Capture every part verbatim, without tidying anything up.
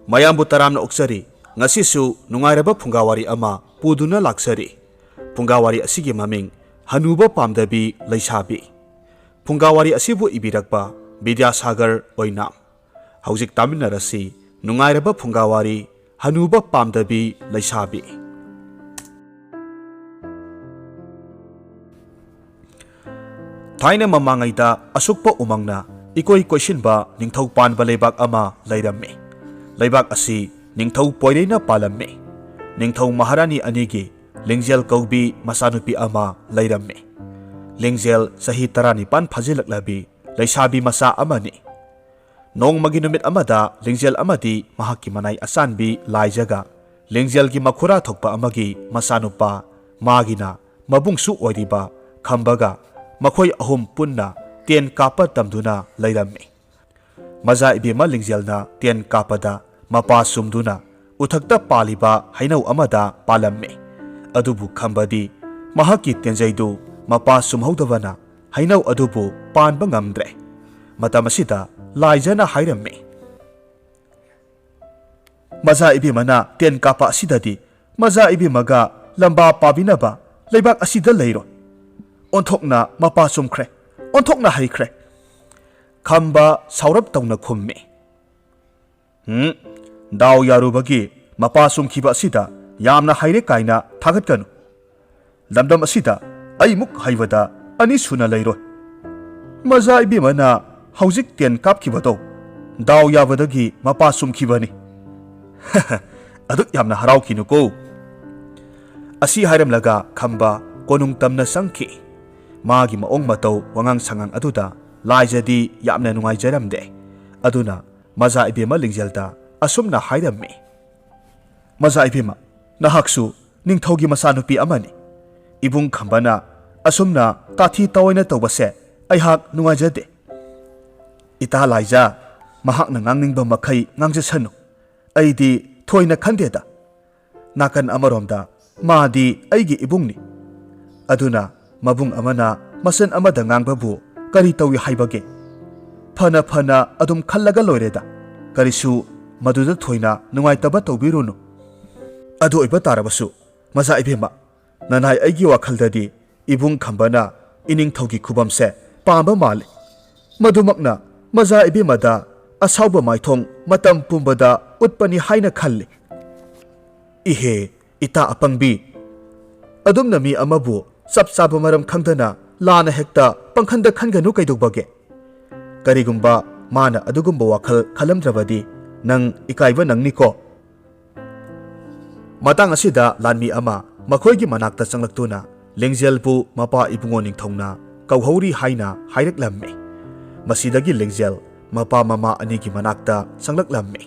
ꯃꯌꯥꯝꯕꯨ ꯇꯔꯥꯝꯅ ꯑꯣꯛꯆꯔꯤ꯫ ꯉꯁꯤꯁꯨ ꯅꯨꯡꯉꯥꯏꯔꯕ ꯐꯨꯡꯒꯥꯋꯥꯔꯤ ꯑꯃ ꯄꯨꯗꯨꯅ ꯂꯥꯛꯆꯔꯤ꯫ ꯐꯨꯡꯒꯥꯋꯥꯔꯤ ꯑꯁꯤꯒꯤ ꯃꯃꯤꯡ ꯍꯅꯨꯕ ꯄꯥꯝꯗꯕꯤ ꯂꯩꯁꯥꯕꯤ꯫ ꯐꯨꯡꯒꯥꯋꯥꯔꯤ ꯑꯁꯤꯕꯨ ꯏꯕꯤꯔꯛꯄ ꯕꯤꯗ꯭ꯌꯥꯁꯥꯒꯔ ꯑꯣꯏꯅꯥꯝ꯫ ꯍꯧꯖꯤꯛ ꯇꯥꯃꯤꯟꯅꯔꯁꯤ ꯅꯨꯡꯉꯥꯏꯔꯕ ꯐꯨꯡꯒꯥꯋꯥꯔꯤ ꯍꯅꯨꯕ ꯄꯥꯝꯗꯕꯤ ꯂꯩꯁꯥꯕꯤ꯫ ꯊꯥꯏꯅ ꯃꯃꯥꯡꯉꯩꯗ ꯑꯁꯨꯛꯄ ꯎꯃꯪꯅ ꯏꯀꯣꯏ ꯀꯣꯏꯁꯤꯟꯕ ꯅꯤꯡꯊꯧ ꯄꯥꯟꯕ ꯂꯩꯕꯥꯛ ꯑꯃ ꯂꯩꯔꯝꯃꯤ꯫ ꯂꯩꯕꯥꯛ ꯑꯁꯤ ꯅꯤꯡꯊꯧ ꯄꯣꯏꯔꯩꯅ ꯄꯥꯜꯂꯝꯃꯤ꯫ ꯅꯤꯡꯊꯧ ꯃꯍꯥꯔꯥꯅꯤ ꯑꯅꯤꯒꯤ ꯂꯤꯡꯖꯦꯜ ꯀꯧꯕꯤ ꯃꯆꯥꯅꯨꯄꯤ ꯑꯃ ꯂꯩꯔꯝꯃꯤ꯫ ꯂꯤꯡꯖꯦꯜ ꯆꯍꯤ ꯇꯔꯥꯅꯤꯄꯥꯟ ꯐꯥꯖꯤꯜꯂꯛꯂꯕꯤ ꯂꯩꯁꯥꯕꯤ ꯃꯆꯥ ꯑꯃꯅꯤ꯫ ꯅꯣꯡꯃꯒꯤ ꯅꯨꯃꯤꯠ ꯑꯃꯗ ꯂꯤꯡꯖꯦꯜ ꯑꯃꯗꯤ ꯃꯍꯥꯛꯀꯤ ꯃꯅꯥꯏ ꯑꯆꯥꯟꯕꯤ ꯂꯥꯏꯖꯒ ꯂꯤꯡꯖꯦꯜꯒꯤ ꯃꯈꯨꯔꯥ ꯊꯣꯛꯄ ꯑꯃꯒꯤ ꯃꯆꯥꯅꯨꯄꯥ, ꯃꯥꯒꯤꯅ ꯃꯕꯨꯡꯁꯨ ꯑꯣꯏꯔꯤꯕ ꯈꯝꯕꯒ ꯃꯈꯣꯏ ꯑꯍꯨꯝ ꯄꯨꯟꯅ ꯇꯦꯟ ꯀꯥꯞꯄ ꯇꯝꯗꯨꯅ ꯂꯩꯔꯝꯃꯤ꯫ ꯃꯖꯥ ꯏꯕꯦꯝꯃ ꯂꯤꯡꯖꯦꯜꯅ ꯇꯦꯟ ꯀꯥꯞꯄꯗ ꯃꯄꯥ ꯆꯨꯝꯗꯨꯅ ꯎꯊꯛꯇ ꯄꯥꯜꯂꯤꯕ ꯍꯩꯅꯧ ꯑꯃꯗ ꯄꯥꯜꯂꯝꯃꯤ꯫ ꯑꯗꯨꯕꯨ ꯈꯝꯕꯗꯤ ꯃꯍꯥꯛꯀꯤ ꯇꯦꯟꯖꯩꯗꯨ ꯃꯄꯥ ꯆꯨꯝꯍꯧꯗꯕꯅ ꯍꯩꯅꯧ ꯑꯗꯨꯕꯨ ꯄꯥꯟꯕ ꯉꯝꯗ꯭ꯔꯦ꯫ ꯃꯇꯝ ꯑꯁꯤꯗ ꯂꯥꯏꯖꯅ ꯍꯥꯏꯔꯝꯃꯤ, "ꯃꯖꯥ ꯏꯕꯦꯝꯃꯅ ꯇꯦꯟ ꯀꯥꯞꯄ ꯑꯁꯤꯗꯗꯤ ꯃꯖꯥ ꯏꯕꯦꯝꯃꯒ ꯂꯝꯕꯥ ꯄꯥꯕꯤꯅꯕ ꯂꯩꯕꯥꯛ ꯑꯁꯤꯗ ꯂꯩꯔꯣꯏ꯫ ꯑꯣꯟꯊꯣꯛꯅ ꯃꯄꯥ ꯆꯨꯝꯈ꯭ꯔꯦ, ꯑꯣꯟꯊꯣꯛꯅ ꯍꯩꯈ꯭ꯔꯦ"꯫ ꯈꯝꯕ ꯁꯥꯎꯔꯞ ꯇꯧꯅ ꯈꯨꯝꯃꯤ, "ꯎꯝ, ꯗꯥꯎ ꯌꯥꯔꯨꯕꯒꯤ ꯃꯄꯥ ꯆꯨꯝꯈꯤꯕ ꯑꯁꯤꯗ ꯌꯥꯝꯅ ꯍꯩꯔꯦ ꯀꯥꯏꯅ ꯊꯥꯒꯠꯀꯅꯨ꯫ ꯂꯝꯗꯝ ꯑꯁꯤꯗ ꯑꯩꯃꯨꯛ ꯍꯩꯕꯗ ꯑꯅꯤ ꯁꯨꯅ ꯂꯩꯔꯣꯏ꯫ ꯃꯖꯥ ꯏꯕꯦꯝꯃꯅ ꯍꯧꯖꯤꯛ ꯇꯦꯟ ꯀꯥꯞꯈꯤꯕꯗꯣ ꯗꯥꯎ ꯌꯥꯕꯗꯒꯤ ꯃꯄꯥ ꯆꯨꯝꯈꯤꯕꯅꯤ"꯫ "ꯑꯗꯨꯛ ꯌꯥꯝꯅ ꯍꯔꯥꯎꯈꯤꯅꯨꯀꯣ"꯫ ꯑꯁꯤ ꯍꯥꯏꯔꯝꯂꯒ ꯈꯝꯕ ꯀꯣꯅꯨꯡ ꯇꯝꯅ ꯆꯪꯈꯤ꯫ ꯃꯥꯒꯤ ꯃꯑꯣꯡ ꯃꯇꯧ, ꯋꯥꯉꯥꯡ ꯁꯉꯥꯡ ꯑꯗꯨꯗ ꯂꯥꯏꯖꯗꯤ ꯌꯥꯝꯅ ꯅꯨꯡꯉꯥꯏꯖꯔꯝꯗꯦ꯫ ꯑꯗꯨꯅ ꯃꯖꯥ ꯏꯕꯦꯝꯃ ꯂꯤꯡꯖꯦꯜꯗ ꯑꯁꯨꯝꯅ ꯍꯥꯏꯔꯝꯃꯤ, "ꯃꯖꯥ ꯏꯕꯦꯝꯃ, ꯅꯍꯥꯛꯁꯨ ꯅꯤꯡꯊꯧꯒꯤ ꯃꯆꯥꯅꯨꯄꯤ ꯑꯃꯅꯤ꯫ ꯏꯕꯨꯡ ꯈꯝꯕꯅ ꯑꯁꯨꯝꯅ ꯇꯥꯊꯤ ꯇꯥꯑꯣꯏꯅ ꯇꯧꯕꯁꯦ ꯑꯩꯍꯥꯛ ꯅꯨꯡꯉꯥꯏꯖꯗꯦ꯫ ꯏꯇꯥ ꯂꯥꯏꯖ, ꯃꯍꯥꯛꯅ ꯉꯥꯡꯅꯤꯡꯕ ꯃꯈꯩ ꯉꯥꯡꯖꯁꯅꯨ꯫ ꯑꯩꯗꯤ ꯊꯣꯏꯅ ꯈꯟꯗꯦꯗ꯫ ꯅꯥꯀꯟ ꯑꯃꯔꯣꯝꯗ ꯃꯥꯗꯤ ꯑꯩꯒꯤ ꯏꯕꯨꯡꯅꯤ꯫ ꯑꯗꯨꯅ ꯃꯕꯨꯡ ꯑꯃꯅ ꯃꯆꯟ ꯑꯃꯗ ꯉꯥꯡꯕꯕꯨ ꯀꯔꯤ ꯇꯧꯏ ꯍꯥꯏꯕꯒꯦ? ꯐꯅ ꯐꯅ ꯑꯗꯨꯝ ꯈꯜꯂꯒ ꯂꯣꯏꯔꯦꯗ꯫ ꯀꯔꯤꯁꯨ ꯃꯗꯨꯗ ꯊꯣꯏꯅ ꯅꯨꯡꯉꯥꯏꯇꯕ ꯇꯧꯕꯤꯔꯨꯅꯨ꯫ ꯑꯗꯨ ꯑꯣꯏꯕ ꯇꯥꯔꯕꯁꯨ, ꯃꯖꯥ ꯏꯕꯦꯝꯃ, ꯅꯅꯥꯏ ꯑꯩꯒꯤ ꯋꯥꯈꯜꯗꯗꯤ ꯏꯕꯨꯡ ꯈꯝꯕꯅ ꯏꯅꯤꯡꯊꯧꯒꯤ ꯈꯨꯕꯝꯁꯦ ꯄꯥꯝꯕ ꯃꯥꯜꯂꯤ꯫ ꯃꯗꯨꯃꯛꯅ ꯃꯖꯥ ꯏꯕꯦꯝꯃꯗ ꯑꯁꯥꯎꯕ ꯃꯥꯏꯊꯣꯡ ꯃꯇꯝ ꯄꯨꯝꯕꯗ ꯎꯠꯄꯅꯤ ꯍꯥꯏꯅ ꯈꯜꯂꯤ꯫ ꯏꯍꯦ, ꯏꯇꯥ ꯑꯄꯪꯕꯤ, ꯑꯗꯨꯝꯅ ꯃꯤ ꯑꯃꯕꯨ ꯆꯞ ꯆꯥꯕ ꯃꯔꯝ ꯈꯪꯗꯅ ꯂꯥꯟꯅ ꯍꯦꯛꯇ ꯄꯪꯈꯟꯗ ꯈꯟꯒꯅꯨ ꯀꯩꯗꯧꯕꯒꯦ? ꯀꯔꯤꯒꯨꯝꯕ ꯃꯥꯅ ꯑꯗꯨꯒꯨꯝꯕ ꯋꯥꯈꯜ ꯈꯜꯂꯝꯗ꯭ꯔꯕꯗꯤ ꯅꯪ ꯏꯀꯥꯏꯕ ꯅꯪꯅꯤꯀꯣ꯫ ꯃꯇꯥꯡ ꯑꯁꯤꯗ ꯂꯥꯟꯃꯤ ꯑꯃ ꯃꯈꯣꯏꯒꯤ ꯃꯅꯥꯛꯇ ꯆꯪꯂꯛꯇꯨꯅ ꯂꯦꯡꯖꯦꯜꯕꯨ ꯃꯄꯥ ꯏꯕꯨꯡꯉꯣ ꯅꯤꯡꯊꯧꯅ ꯀꯧꯍꯧꯔꯤ ꯍꯥꯏꯅ ꯍꯥꯏꯔꯛꯂꯝꯃꯤ꯫ ꯃꯁꯤꯗꯒꯤ ꯂꯦꯡꯖꯦꯜ ꯃꯄꯥ ꯃꯃꯥ ꯑꯅꯤꯒꯤ ꯃꯅꯥꯛꯇ ꯆꯪꯂꯛꯂꯝꯃꯤ꯫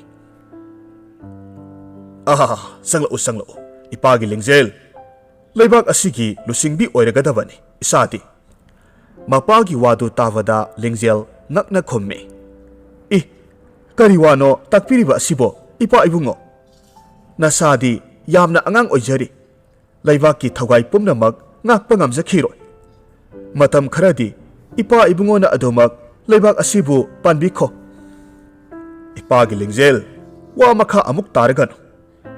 "ꯑꯍꯥ, ꯆꯪꯂꯛꯎ, ꯆꯪꯂꯛꯎ, ꯏꯄꯥꯒꯤ ꯂꯦꯡꯖꯦꯜ꯫ ꯂꯩꯕꯥꯛ ꯑꯁꯤꯒꯤ ꯂꯨꯆꯤꯡꯕꯤ ꯑꯣꯏꯔꯒꯗꯕꯅꯤ ꯏꯆꯥꯗꯤ꯫" ꯃꯄꯥꯒꯤ ꯋꯥꯗꯨ ꯇꯥꯕꯗ ꯂꯦꯡꯖꯦꯜ ꯉꯛꯅ ꯈꯨꯝꯃꯤ꯫ "ꯏ, ꯀꯔꯤ ꯋꯥꯅꯣ ꯇꯥꯛꯄꯤꯔꯤꯕ ꯑꯁꯤꯕꯣ, ꯏꯄꯥ ꯏꯕꯨꯡꯉꯣ? ꯅꯁꯥꯗꯤ ꯌꯥꯝꯅ ꯑꯉꯥꯡ ꯑꯣꯏꯖꯔꯤ꯫ ꯂꯩꯕꯥꯛꯀꯤ ꯊꯧꯒꯥꯏ ꯄꯨꯝꯅꯃꯛ ꯉꯥꯛꯄ ꯉꯝꯖꯈꯤꯔꯣꯏ꯫ ꯃꯇꯝ ꯈꯔꯗꯤ ꯏꯄꯥ ꯏꯕꯨꯡꯉꯣꯅ ꯑꯗꯨꯃꯛ ꯂꯩꯕꯥꯛ ꯑꯁꯤꯕꯨ ꯄꯥꯟꯕꯤꯈꯣ꯫" "ꯏꯄꯥꯒꯤ ꯂꯦꯡꯖꯦꯜ, ꯋꯥ ꯃꯈꯥ ꯑꯃꯨꯛ ꯇꯥꯔꯒꯅꯨ꯫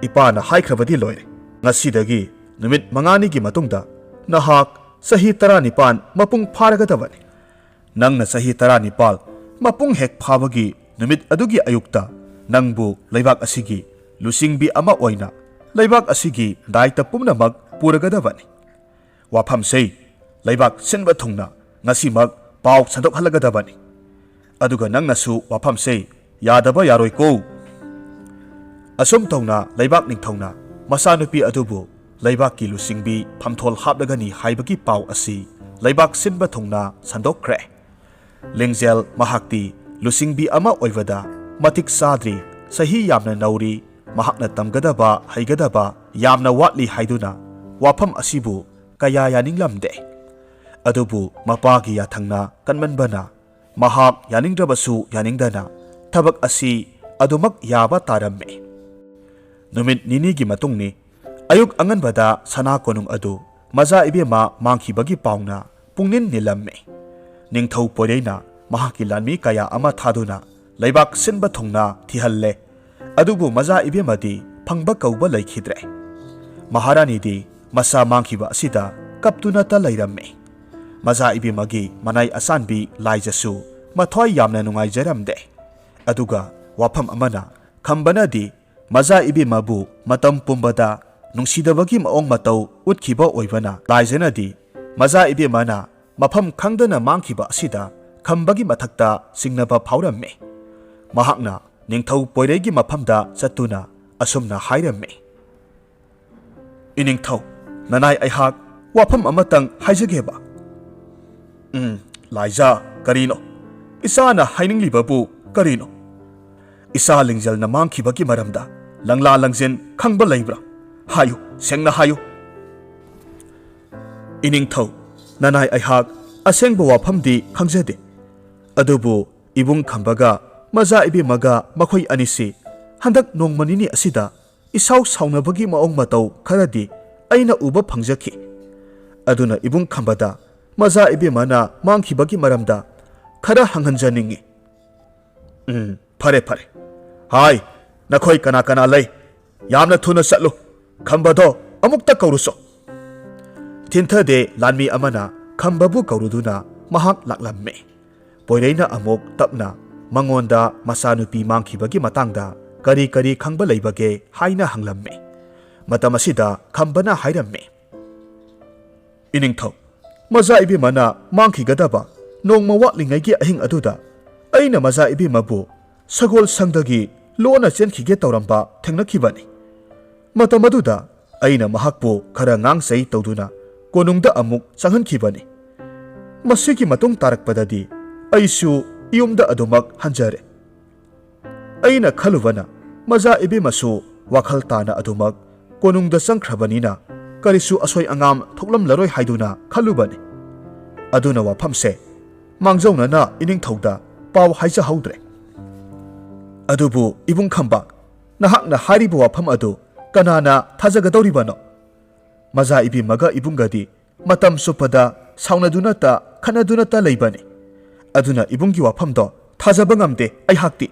ꯏꯄꯥꯅ ꯍꯥꯏꯈ꯭ꯔꯕꯗꯤ ꯂꯣꯏꯔꯦ꯫ ꯉꯁꯤꯗꯒꯤ ꯅꯨꯃꯤꯠ ꯃꯉꯥꯅꯤꯒꯤ ꯃꯇꯨꯡꯗ ꯅꯍꯥꯛ ꯆꯍꯤ ꯇꯔꯥꯅꯤꯄꯥꯟ ꯃꯄꯨꯡ ꯐꯥꯔꯒꯗꯕꯅꯤ꯫ ꯅꯪꯅ ꯆꯍꯤ ꯇꯔꯥꯅꯤꯄꯥꯜ ꯃꯄꯨꯡ ꯍꯦꯛ ꯐꯥꯕꯒꯤ ꯅꯨꯃꯤꯠ ꯑꯗꯨꯒꯤ ꯑꯌꯨꯛꯇ ꯅꯪꯕꯨ ꯂꯩꯕꯥꯛ ꯑꯁꯤꯒꯤ ꯂꯨꯆꯤꯡꯕꯤ ꯑꯃ ꯑꯣꯏꯅ ꯂꯩꯕꯥꯛ ꯑꯁꯤꯒꯤ ꯗꯥꯏꯇ ꯄꯨꯝꯅꯃꯛ ꯄꯨꯔꯒꯗꯕꯅꯤ꯫ ꯋꯥꯐꯝꯁꯦ ꯂꯩꯕꯥꯛ ꯁꯤꯟꯕ ꯊꯨꯡꯅ ꯉꯁꯤꯃꯛ ꯄꯥꯎ ꯁꯟꯗꯣꯛꯍꯜꯂꯒꯗꯕꯅꯤ꯫ ꯑꯗꯨꯒ ꯅꯪꯅꯁꯨ ꯋꯥꯐꯝꯁꯦ ꯌꯥꯗꯕ ꯌꯥꯔꯣꯏꯀꯣ꯫" ꯑꯁꯨꯝ ꯇꯧꯅ ꯂꯩꯕꯥꯛ ꯅꯤꯡꯊꯧꯅ ꯃꯆꯥꯅꯨꯄꯤ ꯑꯗꯨꯕꯨ ꯂꯩꯕꯥꯛꯀꯤ ꯂꯨꯆꯤꯡꯕꯤ ꯐꯝꯊꯣꯜ ꯍꯥꯞꯂꯒꯅꯤ ꯍꯥꯏꯕꯒꯤ ꯄꯥꯎ ꯑꯁꯤ ꯂꯩꯕꯥꯛ ꯁꯤꯟꯕ ꯊꯨꯡꯅ ꯁꯟꯗꯣꯛꯈ꯭ꯔꯦ꯫ ꯂꯦꯡꯖꯦꯜ ꯃꯍꯥꯛꯇꯤ ꯂꯨꯆꯤꯡꯕꯤ ꯑꯃ ꯑꯣꯏꯕꯗ ꯃꯇꯤꯛ ꯆꯥꯗ꯭ꯔꯤ, ꯆꯍꯤ ꯌꯥꯝꯅ ꯅꯧꯔꯤ, ꯃꯍꯥꯛꯅ ꯇꯝꯒꯗꯕ, ꯍꯩꯒꯗꯕ ꯌꯥꯝꯅ ꯋꯥꯠꯂꯤ ꯍꯥꯏꯗꯨꯅ ꯋꯥꯐꯝ ꯑꯁꯤꯕꯨ ꯀꯌꯥ ꯌꯥꯅꯤꯡꯂꯝꯗꯦ꯫ ꯑꯗꯨꯕꯨ ꯃꯄꯥꯒꯤ ꯌꯥꯊꯪꯅ ꯀꯟꯃꯟꯕꯅ ꯃꯍꯥꯛ ꯌꯥꯅꯤꯡꯗ꯭ꯔꯕꯁꯨ ꯌꯥꯅꯤꯡꯗꯅ ꯊꯕꯛ ꯑꯁꯤ ꯑꯗꯨꯃꯛ ꯌꯥꯕ ꯇꯥꯔꯝꯃꯤ꯫ ꯅꯨꯃꯤꯠ ꯅꯤꯅꯤꯒꯤ ꯃꯇꯨꯡꯅꯤ꯫ ꯑꯌꯨꯛ ꯑꯉꯟꯕꯗ ꯁꯅꯥ ꯀꯣꯅꯨꯡ ꯑꯗꯨ ꯃꯖꯥ ꯏꯕꯦꯝꯃ ꯃꯥꯡꯈꯤꯕꯒꯤ ꯄꯥꯎꯅ ꯄꯨꯡꯅꯤꯟ ꯅꯤꯜꯂꯝꯃꯤ꯫ ꯅꯤꯡꯊꯧ ꯄꯣꯏꯔꯩꯅ ꯃꯍꯥꯛꯀꯤ ꯂꯥꯟꯃꯤ ꯀꯌꯥ ꯑꯃ ꯊꯥꯗꯨꯅ ꯂꯩꯕꯥꯛ ꯁꯤꯟꯕ ꯊꯨꯡꯅ ꯊꯤꯍꯜꯂꯦ꯫ ꯑꯗꯨꯕꯨ ꯃꯖꯥ ꯏꯕꯦꯝꯃꯗꯤ ꯐꯪꯕ ꯀꯧꯕ ꯂꯩꯈꯤꯗ꯭ꯔꯦ꯫ ꯃꯍꯥꯔꯥꯅꯤꯗꯤ ꯃꯆꯥ ꯃꯥꯡꯈꯤꯕ ꯑꯁꯤꯗ ꯀꯞꯇꯨꯅꯇ ꯂꯩꯔꯝꯃꯤ꯫ ꯃꯖꯥ ꯏꯕꯦꯝꯃꯒꯤ ꯃꯅꯥꯏ ꯑꯆꯥꯟꯕꯤ ꯂꯥꯏꯖꯁꯨ ꯃꯊ꯭ꯋꯥꯏ ꯌꯥꯝꯅ ꯅꯨꯡꯉꯥꯏꯖꯔꯝꯗꯦ꯫ ꯑꯗꯨꯒ ꯋꯥꯐꯝ ꯑꯃꯅ, ꯈꯝꯕꯅꯗꯤ ꯃꯖꯥ ꯏꯕꯦꯝꯃꯕꯨ ꯃꯇꯝ ꯄꯨꯝꯕꯗ ꯅꯨꯡꯁꯤꯗꯕꯒꯤ ꯃꯑꯣꯡ ꯃꯇꯧ ꯎꯠꯈꯤꯕ ꯑꯣꯏꯕꯅ, ꯂꯥꯏꯖꯅꯗꯤ ꯃꯖꯥ ꯏꯕꯦꯝꯃꯅ ꯃꯐꯝ ꯈꯪꯗꯅ ꯃꯥꯡꯈꯤꯕ ꯑꯁꯤꯗ ꯈꯝꯕꯒꯤ ꯃꯊꯛꯇ ꯆꯤꯡꯅꯕ ꯐꯥꯎꯔꯝꯃꯤ꯫ ꯃꯍꯥꯛꯅ ꯅꯤꯡꯊꯧ ꯄꯣꯏꯔꯩꯒꯤ ꯃꯐꯝꯗ ꯆꯠꯇꯨꯅ ꯑꯁꯨꯝꯅ ꯍꯥꯏꯔꯝꯃꯤ, "ꯏꯅꯤꯡꯊꯧ, ꯅꯅꯥꯏ ꯑꯩꯍꯥꯛ ꯋꯥꯐꯝ ꯑꯃꯇꯪ ꯍꯥꯏꯖꯒꯦꯕ꯫" "ꯎꯝ, ꯂꯥꯏꯖ, ꯀꯔꯤꯅꯣ? ꯏꯆꯥꯅ ꯍꯥꯏꯅꯤꯡꯂꯤꯕꯕꯨ ꯀꯔꯤꯅꯣ? ꯏꯆꯥ ꯂꯤꯡꯖꯦꯜꯅ ꯃꯥꯡꯈꯤꯕꯒꯤ ꯃꯔꯝꯗ ꯂꯪꯂꯥ ꯂꯪꯖꯦꯟ ꯈꯪꯕ ꯂꯩꯕ꯭ꯔꯥ? ꯍꯥꯏꯌꯨ, ꯁꯦꯡꯅ ꯍꯥꯏꯌꯨ꯫" "ꯏꯅꯤꯡꯊꯧ, ꯅꯅꯥꯏ ꯑꯩꯍꯥꯛ ꯑꯁꯦꯡꯕ ꯋꯥꯐꯝꯗꯤ ꯈꯪꯖꯗꯦ꯫ ꯑꯗꯨꯕꯨ ꯏꯕꯨꯡ ꯈꯝꯕꯒ ꯃꯖꯥ ꯏꯕꯦꯝꯃꯒ ꯃꯈꯣꯏ ꯑꯅꯤꯁꯤ ꯍꯟꯗꯛ ꯅꯣꯡꯃ ꯅꯤꯅꯤ ꯑꯁꯤꯗ ꯏꯁꯥꯎ ꯁꯥꯎꯅꯕꯒꯤ ꯃꯑꯣꯡ ꯃꯇꯧ ꯈꯔꯗꯤ ꯑꯩꯅ ꯎꯕ ꯐꯪꯖꯈꯤ꯫ ꯑꯗꯨꯅ ꯏꯕꯨꯡ ꯈꯝꯕꯗ ꯃꯖꯥ ꯏꯕꯦꯝꯃꯅ ꯃꯥꯡꯈꯤꯕꯒꯤ ꯃꯔꯝꯗ ꯈꯔ ꯍꯪꯍꯟꯖꯅꯤꯡꯏ꯫" "ꯎꯝ, ꯐꯔꯦ, ꯐꯔꯦ꯫ ꯍꯥꯏ, ꯅꯈꯣꯏ ꯀꯅꯥ ꯀꯅꯥ ꯂꯩ? ꯌꯥꯝꯅ ꯊꯨꯅ ꯆꯠꯂꯨ꯫ ꯈꯝꯕꯗꯣ ꯑꯃꯨꯛꯇ ꯀꯧꯔꯨꯁꯣ꯫" ꯊꯤꯟꯊꯗꯦ ꯂꯥꯟꯃꯤ ꯑꯃꯅ ꯈꯝꯕꯕꯨ ꯀꯧꯔꯨꯗꯨꯅ ꯃꯍꯥꯛ ꯂꯥꯛꯂꯝꯃꯤ꯫ ꯄꯣꯏꯔꯩꯅ ꯑꯃꯨꯛ ꯇꯞꯅ ꯃꯉꯣꯟꯗ ꯃꯆꯥꯅꯨꯄꯤ ꯃꯥꯡꯈꯤꯕꯒꯤ ꯃꯇꯥꯡꯗ ꯀꯔꯤ ꯀꯔꯤ ꯈꯪꯕ ꯂꯩꯕꯒꯦ ꯍꯥꯏꯅ ꯍꯪꯂꯝꯃꯤ꯫ ꯃꯇꯝ ꯑꯁꯤꯗ ꯈꯝꯕꯅ ꯍꯥꯏꯔꯝꯃꯤ, "ꯏꯅꯤꯡꯊꯧ, ꯃꯖꯥ ꯏꯕꯦꯝꯃꯅ ꯃꯥꯡꯈꯤꯒꯗꯕ ꯅꯣꯡꯃ ꯋꯥꯠꯂꯤꯉꯩꯒꯤ ꯑꯍꯤꯡ ꯑꯗꯨꯗ ꯑꯩꯅ ꯃꯖꯥ ꯏꯕꯦꯝꯃꯕꯨ ꯁꯒꯣꯜ ꯁꯪꯗꯒꯤ ꯂꯣꯟꯅ ꯆꯦꯟꯈꯤꯒꯦ ꯇꯧꯔꯝꯕ ꯊꯦꯡꯅꯈꯤꯕꯅꯤ꯫ ꯃꯇꯝ ꯑꯗꯨꯗ ꯑꯩꯅ ꯃꯍꯥꯛꯄꯨ ꯈꯔ ꯉꯥꯡꯆꯩ ꯇꯧꯗꯨꯅ ꯀꯣꯅꯨꯡꯗ ꯑꯃꯨꯛ ꯆꯪꯍꯟꯈꯤꯕꯅꯤ꯫ ꯃꯁꯤꯒꯤ ꯃꯇꯨꯡ ꯇꯥꯔꯛꯄꯗꯗꯤ ꯑꯩꯁꯨ ꯌꯨꯝꯗ ꯑꯗꯨꯃꯛ ꯍꯟꯖꯔꯦ꯫" ꯑꯩꯅ ꯈꯜꯂꯨꯕꯅ ꯃꯖꯥ ꯏꯕꯦꯝꯃꯁꯨ ꯋꯥꯈꯜ ꯇꯥꯅ ꯑꯗꯨꯃꯛ ꯀꯣꯅꯨꯡꯗ ꯆꯪꯈ꯭ꯔꯕꯅꯤꯅ ꯀꯔꯤꯁꯨ ꯑꯁꯣꯏ ꯑꯉꯥꯝ ꯊꯣꯛꯂꯝꯂꯔꯣꯏ ꯍꯥꯏꯗꯨꯅ ꯈꯜꯂꯨꯕꯅꯤ꯫ ꯑꯗꯨꯅ ꯋꯥꯐꯝꯁꯦ ꯃꯥꯡꯖꯧꯅꯅ ꯏꯅꯤꯡꯊꯧꯗ ꯄꯥꯎ ꯍꯥꯏꯖꯍꯧꯗ꯭ꯔꯦ꯫ ꯑꯗꯨꯕꯨ ꯏꯕꯨꯡ ꯈꯝꯕ, ꯅꯍꯥꯛꯅ ꯍꯥꯏꯔꯤꯕ ꯋꯥꯐꯝ ꯑꯗꯨ ꯀꯅꯥꯅ ꯊꯥꯖꯒꯗꯧꯔꯤꯕꯅꯣ? ꯃꯖꯥ ꯏꯕꯦꯝꯃꯒ ꯏꯕꯨꯡꯒꯗꯤ ꯃꯇꯝ ꯆꯨꯞꯄꯗ ꯁꯥꯎꯅꯗꯨꯅꯇ, ꯈꯠꯅꯗꯨꯅꯇ ꯂꯩꯕꯅꯤ꯫ ꯑꯗꯨꯅ ꯏꯕꯨꯡꯒꯤ ꯋꯥꯐꯝꯗꯣ ꯊꯥꯖꯕ ꯉꯝꯗꯦ ꯑꯩꯍꯥꯛꯇꯤ꯫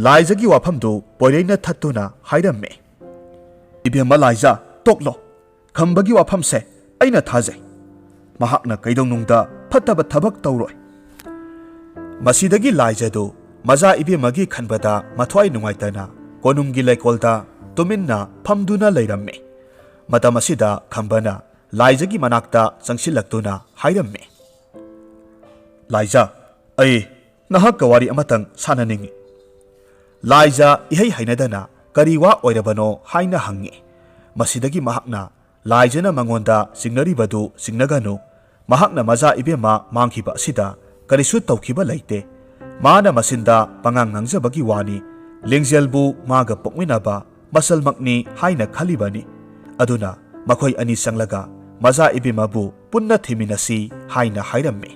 ꯂꯥꯏꯖꯒꯤ ꯋꯥꯐꯝꯗꯨ ꯄꯣꯏꯔꯩꯅ ꯊꯠꯇꯨꯅ ꯍꯥꯏꯔꯝꯃꯤ, "ꯏꯕꯦꯝꯃ ꯂꯥꯏꯖ, ꯇꯣꯛꯂꯣ꯫ ꯈꯝꯕꯒꯤ ꯋꯥꯐꯝꯁꯦ ꯑꯩꯅ ꯊꯥꯖꯩ꯫ ꯃꯍꯥꯛꯅ ꯀꯩꯗꯧꯅꯨꯡꯗ ꯐꯠꯇꯕ ꯊꯕꯛ ꯇꯧꯔꯣꯏ"꯫ ꯃꯁꯤꯗꯒꯤ ꯂꯥꯏꯖꯗꯨ ꯃꯖꯥ ꯏꯕꯦꯝꯃꯒꯤ ꯈꯟꯕꯗ ꯃꯊ꯭ꯋꯥꯏ ꯅꯨꯡꯉꯥꯏꯇꯅ ꯀꯣꯅꯨꯡꯒꯤ ꯂꯩꯀꯣꯜꯗ ꯇꯨꯃꯤꯟꯅ ꯐꯝꯗꯨꯅ ꯂꯩꯔꯝꯃꯤ꯫ ꯃꯇꯝ ꯑꯁꯤꯗ ꯈꯝꯕꯅ ꯂꯥꯏꯖꯒꯤ ꯃꯅꯥꯛꯇ ꯆꯪꯁꯤꯜꯂꯛꯇꯨꯅ ꯍꯥꯏꯔꯝꯃꯤ, "ꯂꯥꯏꯖ, ꯑꯩ ꯅꯍꯥꯛꯀ ꯋꯥꯔꯤ ꯑꯃꯇꯪ ꯁꯥꯟꯅꯅꯤꯡꯏ"꯫ ꯂꯥꯏꯖ ꯏꯍꯩ ꯍꯩꯅꯗꯅ ꯀꯔꯤ ꯋꯥ ꯑꯣꯏꯔꯕꯅꯣ ꯍꯥꯏꯅ ꯍꯪꯉꯤ꯫ ꯃꯁꯤꯗꯒꯤ ꯃꯍꯥꯛꯅ ꯂꯥꯏꯖꯅ ꯃꯉꯣꯟꯗ ꯆꯤꯡꯅꯔꯤꯕꯗꯨ ꯆꯤꯡꯅꯒꯅꯨ, ꯃꯍꯥꯛꯅ ꯃꯖꯥ ꯏꯕꯦꯝꯃ ꯃꯥꯡꯈꯤꯕ ꯑꯁꯤꯗ ꯀꯔꯤꯁꯨ ꯇꯧꯈꯤꯕ ꯂꯩꯇꯦ꯫ ꯃꯥꯅ ꯃꯆꯤꯟꯗ ꯄꯉꯥꯡ ꯉꯥꯡꯖꯕꯒꯤ ꯋꯥꯅꯤ꯫ ꯂꯤꯡꯖꯦꯜꯕꯨ ꯃꯥꯒ ꯄꯣꯛꯃꯤꯟꯅꯕ ꯃꯆꯜꯃꯛꯅꯤ ꯍꯥꯏꯅ ꯈꯜꯂꯤꯕꯅꯤ꯫ ꯑꯗꯨꯅ ꯃꯈꯣꯏ ꯑꯅꯤ ꯆꯪꯂꯒ ꯃꯖꯥ ꯏꯕꯦꯝꯃꯕꯨ ꯄꯨꯟꯅ ꯊꯤꯃꯤꯟꯅꯁꯤ ꯍꯥꯏꯅ ꯍꯥꯏꯔꯝꯃꯤ꯫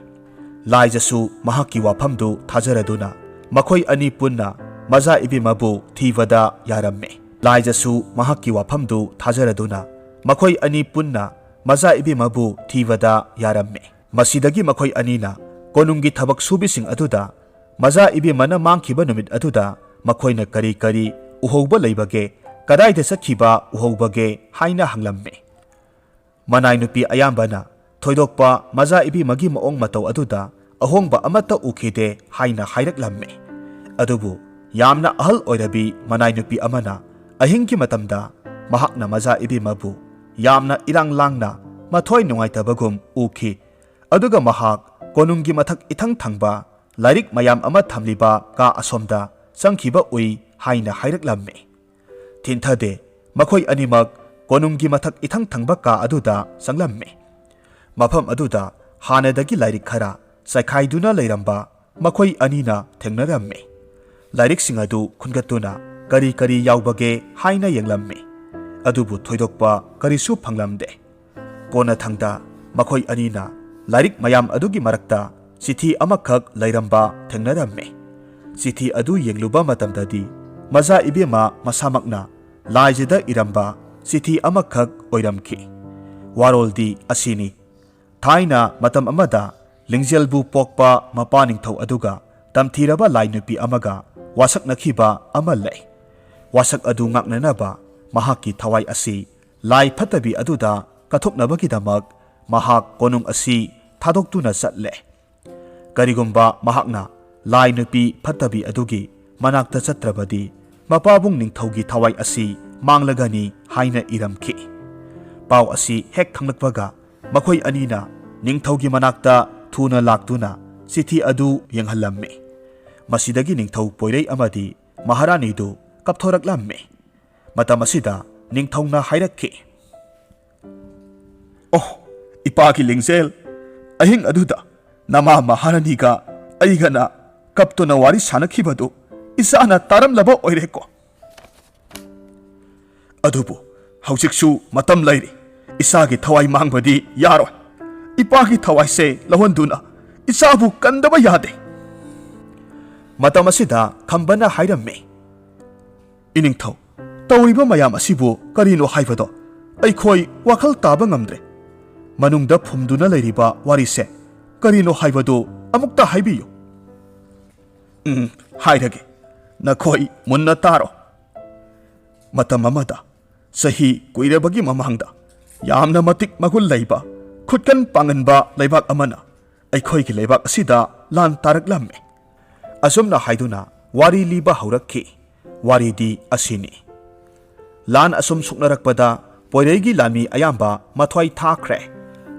ꯂꯥꯏꯖꯁꯨ ꯃꯍꯥꯛꯀꯤ ꯋꯥꯐꯝꯗꯨ ꯊꯥꯖꯔꯗꯨꯅ ꯃꯈꯣꯏ ꯑꯅꯤ ꯄꯨꯟꯅ ꯃꯖꯥ ꯏꯕꯦꯝꯃꯕꯨ ꯊꯤꯕꯗ ꯌꯥꯔꯝꯃꯤ꯫ ꯂꯥꯏꯖꯁꯨ ꯃꯍꯥꯛꯀꯤ ꯋꯥꯐꯝꯗꯨ ꯊꯥꯖꯔꯗꯨꯅ ꯃꯈꯣꯏ ꯑꯅꯤ ꯄꯨꯟꯅ ꯃꯖꯥ ꯏꯕꯦꯝꯃꯕꯨ ꯊꯤꯕꯗ ꯌꯥꯔꯝꯃꯤ꯫ ꯃꯁꯤꯗꯒꯤ ꯃꯈꯣꯏ ꯑꯅꯤꯅ ꯀꯣꯅꯨꯡꯒꯤ ꯊꯕꯛ ꯁꯨꯕꯤꯁꯤꯡ ꯑꯗꯨꯗ ꯃꯖꯥ ꯏꯕꯦꯝꯃꯅ ꯃꯥꯡꯈꯤꯕ ꯅꯨꯃꯤꯠ ꯑꯗꯨꯗ ꯃꯈꯣꯏꯅ ꯀꯔꯤ ꯀꯔꯤ ꯎꯍꯧꯕ ꯂꯩꯕꯒꯦ, ꯀꯗꯥꯏꯗ ꯆꯠꯈꯤꯕ ꯎꯍꯧꯕꯒꯦ ꯍꯥꯏꯅ ꯍꯪꯂꯝꯃꯤ꯫ ꯃꯅꯥꯏ ꯅꯨꯄꯤ ꯑꯌꯥꯝꯕꯅ ꯊꯣꯏꯗꯣꯛꯄ ꯃꯖꯥ ꯏꯕꯦꯝꯃꯒꯤ ꯃꯑꯣꯡ ꯃꯇꯧ ꯑꯗꯨꯗ ꯑꯍꯣꯡꯕ ꯑꯃꯠꯇ ꯎꯈꯤꯗꯦ ꯍꯥꯏꯅ ꯍꯥꯏꯔꯛꯂꯝꯃꯤ꯫ ꯑꯗꯨꯕꯨ ꯌꯥꯝꯅ ꯑꯍꯜ ꯑꯣꯏꯔꯕꯤ ꯃꯅꯥꯏ ꯅꯨꯄꯤ ꯑꯃꯅ ꯑꯍꯤꯡꯒꯤ ꯃꯇꯝꯗ ꯃꯍꯥꯛꯅ ꯃꯖꯥ ꯏꯕꯦꯝꯃꯕꯨ ꯌꯥꯝꯅ ꯏꯔꯥꯡ ꯂꯥꯡꯅ ꯃꯊ꯭ꯋꯥꯏ ꯅꯨꯡꯉꯥꯏꯇꯕꯒꯨꯝ ꯎꯈꯤ꯫ ꯑꯗꯨꯒ ꯃꯍꯥꯛ ꯀꯣꯅꯨꯡꯒꯤ ꯃꯊꯛ ꯏꯊꯪ ꯊꯪꯕ ꯂꯥꯏꯔꯤꯛ ꯃꯌꯥꯝ ꯑꯃ ꯊꯝꯂꯤꯕ ꯀꯥ ꯑꯁꯣꯝꯗ ꯆꯪꯈꯤꯕ ꯎꯏ ꯍꯥꯏꯅ ꯍꯥꯏꯔꯛꯂꯝꯃꯤ꯫ ꯊꯤꯟꯊꯗꯦ, ꯃꯈꯣꯏ ꯑꯅꯤꯃꯛ ꯀꯣꯅꯨꯡꯒꯤ ꯃꯊꯛ ꯏꯊꯪ ꯊꯪꯕ ꯀꯥ ꯑꯗꯨꯗ ꯆꯪꯂꯝꯃꯤ꯫ ꯃꯐꯝ ꯑꯗꯨꯗ ꯍꯥꯟꯅꯗꯒꯤ ꯂꯥꯏꯔꯤꯛ ꯈꯔ ꯆꯥꯏꯈꯥꯏꯗꯨꯅ ꯂꯩꯔꯝꯕ ꯃꯈꯣꯏ ꯑꯅꯤꯅ ꯊꯦꯡꯅꯔꯝꯃꯤ꯫ ꯂꯥꯏꯔꯤꯛꯁꯤꯡ ꯑꯗꯨ ꯈꯨꯟꯒꯠꯇꯨꯅ ꯀꯔꯤ ꯀꯔꯤ ꯌꯥꯎꯕꯒꯦ ꯍꯥꯏꯅ ꯌꯦꯡꯂꯝꯃꯤ꯫ ꯑꯗꯨꯕꯨ ꯊꯣꯏꯗꯣꯛꯄ ꯀꯔꯤꯁꯨ ꯐꯪꯂꯝꯗꯦ꯫ ꯀꯣꯟꯅꯊꯪꯗ ꯃꯈꯣꯏ ꯑꯅꯤꯅ ꯂꯥꯏꯔꯤꯛ ꯃꯌꯥꯝ ꯑꯗꯨꯒꯤ ꯃꯔꯛꯇ ꯆꯤꯊꯤ ꯑꯃꯈꯛ ꯂꯩꯔꯝꯕ ꯊꯦꯡꯅꯔꯝꯃꯤ꯫ ꯆꯤꯊꯤ ꯑꯗꯨ ꯌꯦꯡꯂꯨꯕ ꯃꯇꯝꯗꯗꯤ ꯃꯖꯥ ꯏꯕꯦꯝꯃ ꯃꯁꯥꯃꯛꯅ ꯂꯥꯏꯖꯗ ꯏꯔꯝꯕ ꯆꯤꯊꯤ ꯑꯃꯈꯛ ꯑꯣꯏꯔꯝꯈꯤ꯫ ꯋꯥꯔꯣꯜꯗꯤ ꯑꯁꯤꯅꯤ: ꯊꯥꯏꯅ ꯃꯇꯝ ꯑꯃꯗ ꯂꯤꯡꯖꯦꯜꯕꯨ ꯄꯣꯛꯄ ꯃꯄꯥ ꯅꯤꯡꯊꯧ ꯑꯗꯨꯒ ꯇꯝꯊꯤꯔꯕ ꯂꯥꯏ ꯅꯨꯄꯤ ꯑꯃꯒ ꯋꯥꯁꯛꯅꯈꯤꯕ ꯑꯃ ꯂꯩ꯫ ꯋꯥꯁꯛ ꯑꯗꯨ ꯉꯥꯛꯅꯅꯕ ꯃꯍꯥꯛꯀꯤ ꯊꯋꯥꯏ ꯑꯁꯤ ꯂꯥꯏ ꯐꯠꯇꯕꯤ ꯑꯗꯨꯗ ꯀꯠꯊꯣꯛꯅꯕꯒꯤꯗꯃꯛ ꯃꯍꯥꯛ ꯀꯣꯅꯨꯡ ꯑꯁꯤ ꯊꯥꯗꯣꯛꯇꯨꯅ ꯆꯠꯂꯦ꯫ ꯀꯔꯤꯒꯨꯝꯕ ꯃꯍꯥꯛꯅ ꯂꯥꯏ ꯅꯨꯄꯤ ꯐꯠꯇꯕꯤ ꯑꯗꯨꯒꯤ ꯃꯅꯥꯛꯇ ꯆꯠꯇ꯭ꯔꯕꯗꯤ, ꯃꯄꯥꯕꯨꯡ ꯅꯤꯡꯊꯧꯒꯤ ꯊꯋꯥꯏ ꯑꯁꯤ ꯃꯥꯡꯂꯒꯅꯤ ꯍꯥꯏꯅ ꯏꯔꯝꯈꯤ꯫ ꯄꯥꯎ ꯑꯁꯤ ꯍꯦꯛ ꯈꯪꯂꯛꯄꯒ, ꯃꯈꯣꯏ ꯑꯅꯤꯅ ꯅꯤꯡꯊꯧꯒꯤ ꯃꯅꯥꯛꯇ ꯊꯨꯅ ꯂꯥꯛꯇꯨꯅ ꯆꯤꯊꯤ ꯑꯗꯨ ꯌꯦꯡꯍꯜꯂꯝꯃꯤ꯫ ꯃꯁꯤꯗꯒꯤ ꯅꯤꯡꯊꯧ ꯄꯣꯏꯔꯩ ꯑꯃꯗꯤ ꯃꯍꯥꯔꯥꯅꯤꯗꯨ ꯀꯞꯊꯣꯔꯛꯂꯝꯃꯤ꯫ ꯃꯇꯝ ꯑꯁꯤꯗ ꯅꯤꯡꯊꯧꯅ ꯍꯥꯏꯔꯛꯈꯤ, "ꯑꯣꯍ, ꯏꯄꯥꯒꯤ ꯂꯤꯡꯖꯦꯜ, ꯑꯍꯤꯡ ꯑꯗꯨꯗ ꯅꯃꯥ ꯃꯍꯥꯔꯥꯅꯤꯒ ꯑꯩꯒꯅ ꯀꯞꯇꯨꯅ ꯋꯥꯔꯤ ꯁꯥꯅꯈꯤꯕꯗꯨ ꯏꯆꯥꯅ ꯇꯥꯔꯝꯂꯕ ꯑꯣꯏꯔꯦꯀꯣ꯫ ꯑꯗꯨꯕꯨ ꯍꯧꯖꯤꯛꯁꯨ ꯃꯇꯝ ꯂꯩꯔꯤ꯫ ꯏꯆꯥꯒꯤ ꯊꯋꯥꯏ ꯃꯥꯡꯕꯗꯤ ꯌꯥꯔꯣꯏ꯫ ꯏꯄꯥꯒꯤ ꯊꯋꯥꯏꯁꯦ ꯂꯧꯍꯟꯗꯨꯅ ꯏꯆꯥꯕꯨ ꯀꯟꯗꯕ ꯌꯥꯗꯦ꯫" ꯃꯇꯝ ꯑꯁꯤꯗ ꯈꯝꯕꯅ ꯍꯥꯏꯔꯝꯃꯤ, "ꯏꯅꯤꯡꯊꯧ, ꯇꯧꯔꯤꯕ ꯃꯌꯥꯝ ꯑꯁꯤꯕꯨ ꯀꯔꯤꯅꯣ ꯍꯥꯏꯕꯗꯣ ꯑꯩꯈꯣꯏ ꯋꯥꯈꯜ ꯇꯥꯕ ꯉꯝꯗ꯭ꯔꯦ꯫ ꯃꯅꯨꯡꯗ ꯐꯨꯝꯗꯨꯅ ꯂꯩꯔꯤꯕ ꯋꯥꯔꯤꯁꯦ ꯀꯔꯤꯅꯣ ꯍꯥꯏꯕꯗꯨ ꯑꯃꯨꯛꯇ ꯍꯥꯏꯕꯤꯌꯨ꯫" "ꯎꯝ, ꯍꯥꯏꯔꯒꯦ꯫ ꯅꯈꯣꯏ ꯃꯨꯟꯅ ꯇꯥꯔꯣ꯫ ꯃꯇꯝ ꯑꯃꯗ, ꯆꯍꯤ ꯀꯨꯏꯔꯕꯒꯤ ꯃꯃꯥꯡꯗ, ꯌꯥꯝꯅ ꯃꯇꯤꯛ ꯃꯒꯨꯟ ꯂꯩꯕ, ꯈꯨꯠꯀꯟ ꯄꯥꯡꯒꯟꯕ ꯂꯩꯕꯥꯛ ꯑꯃꯅ ꯑꯩꯈꯣꯏꯒꯤ ꯂꯩꯕꯥꯛ ꯑꯁꯤꯗ ꯂꯥꯟ ꯇꯥꯔꯛꯂꯝꯃꯤ꯫" ꯑꯁꯨꯝꯅ ꯍꯥꯏꯗꯨꯅ ꯋꯥꯔꯤ ꯂꯤꯕ ꯍꯧꯔꯛꯈꯤ꯫ ꯋꯥꯔꯤꯗꯤ ꯑꯁꯤꯅꯤ꯫ ꯂꯥꯟ ꯑꯁꯨꯝ ꯁꯣꯛꯅꯔꯛꯄꯗ ꯄꯣꯏꯔꯩꯒꯤ ꯂꯥꯟꯃꯤ ꯑꯌꯥꯝꯕ ꯃꯊ꯭ꯋꯥꯏ ꯊꯥꯈ꯭ꯔꯦ꯫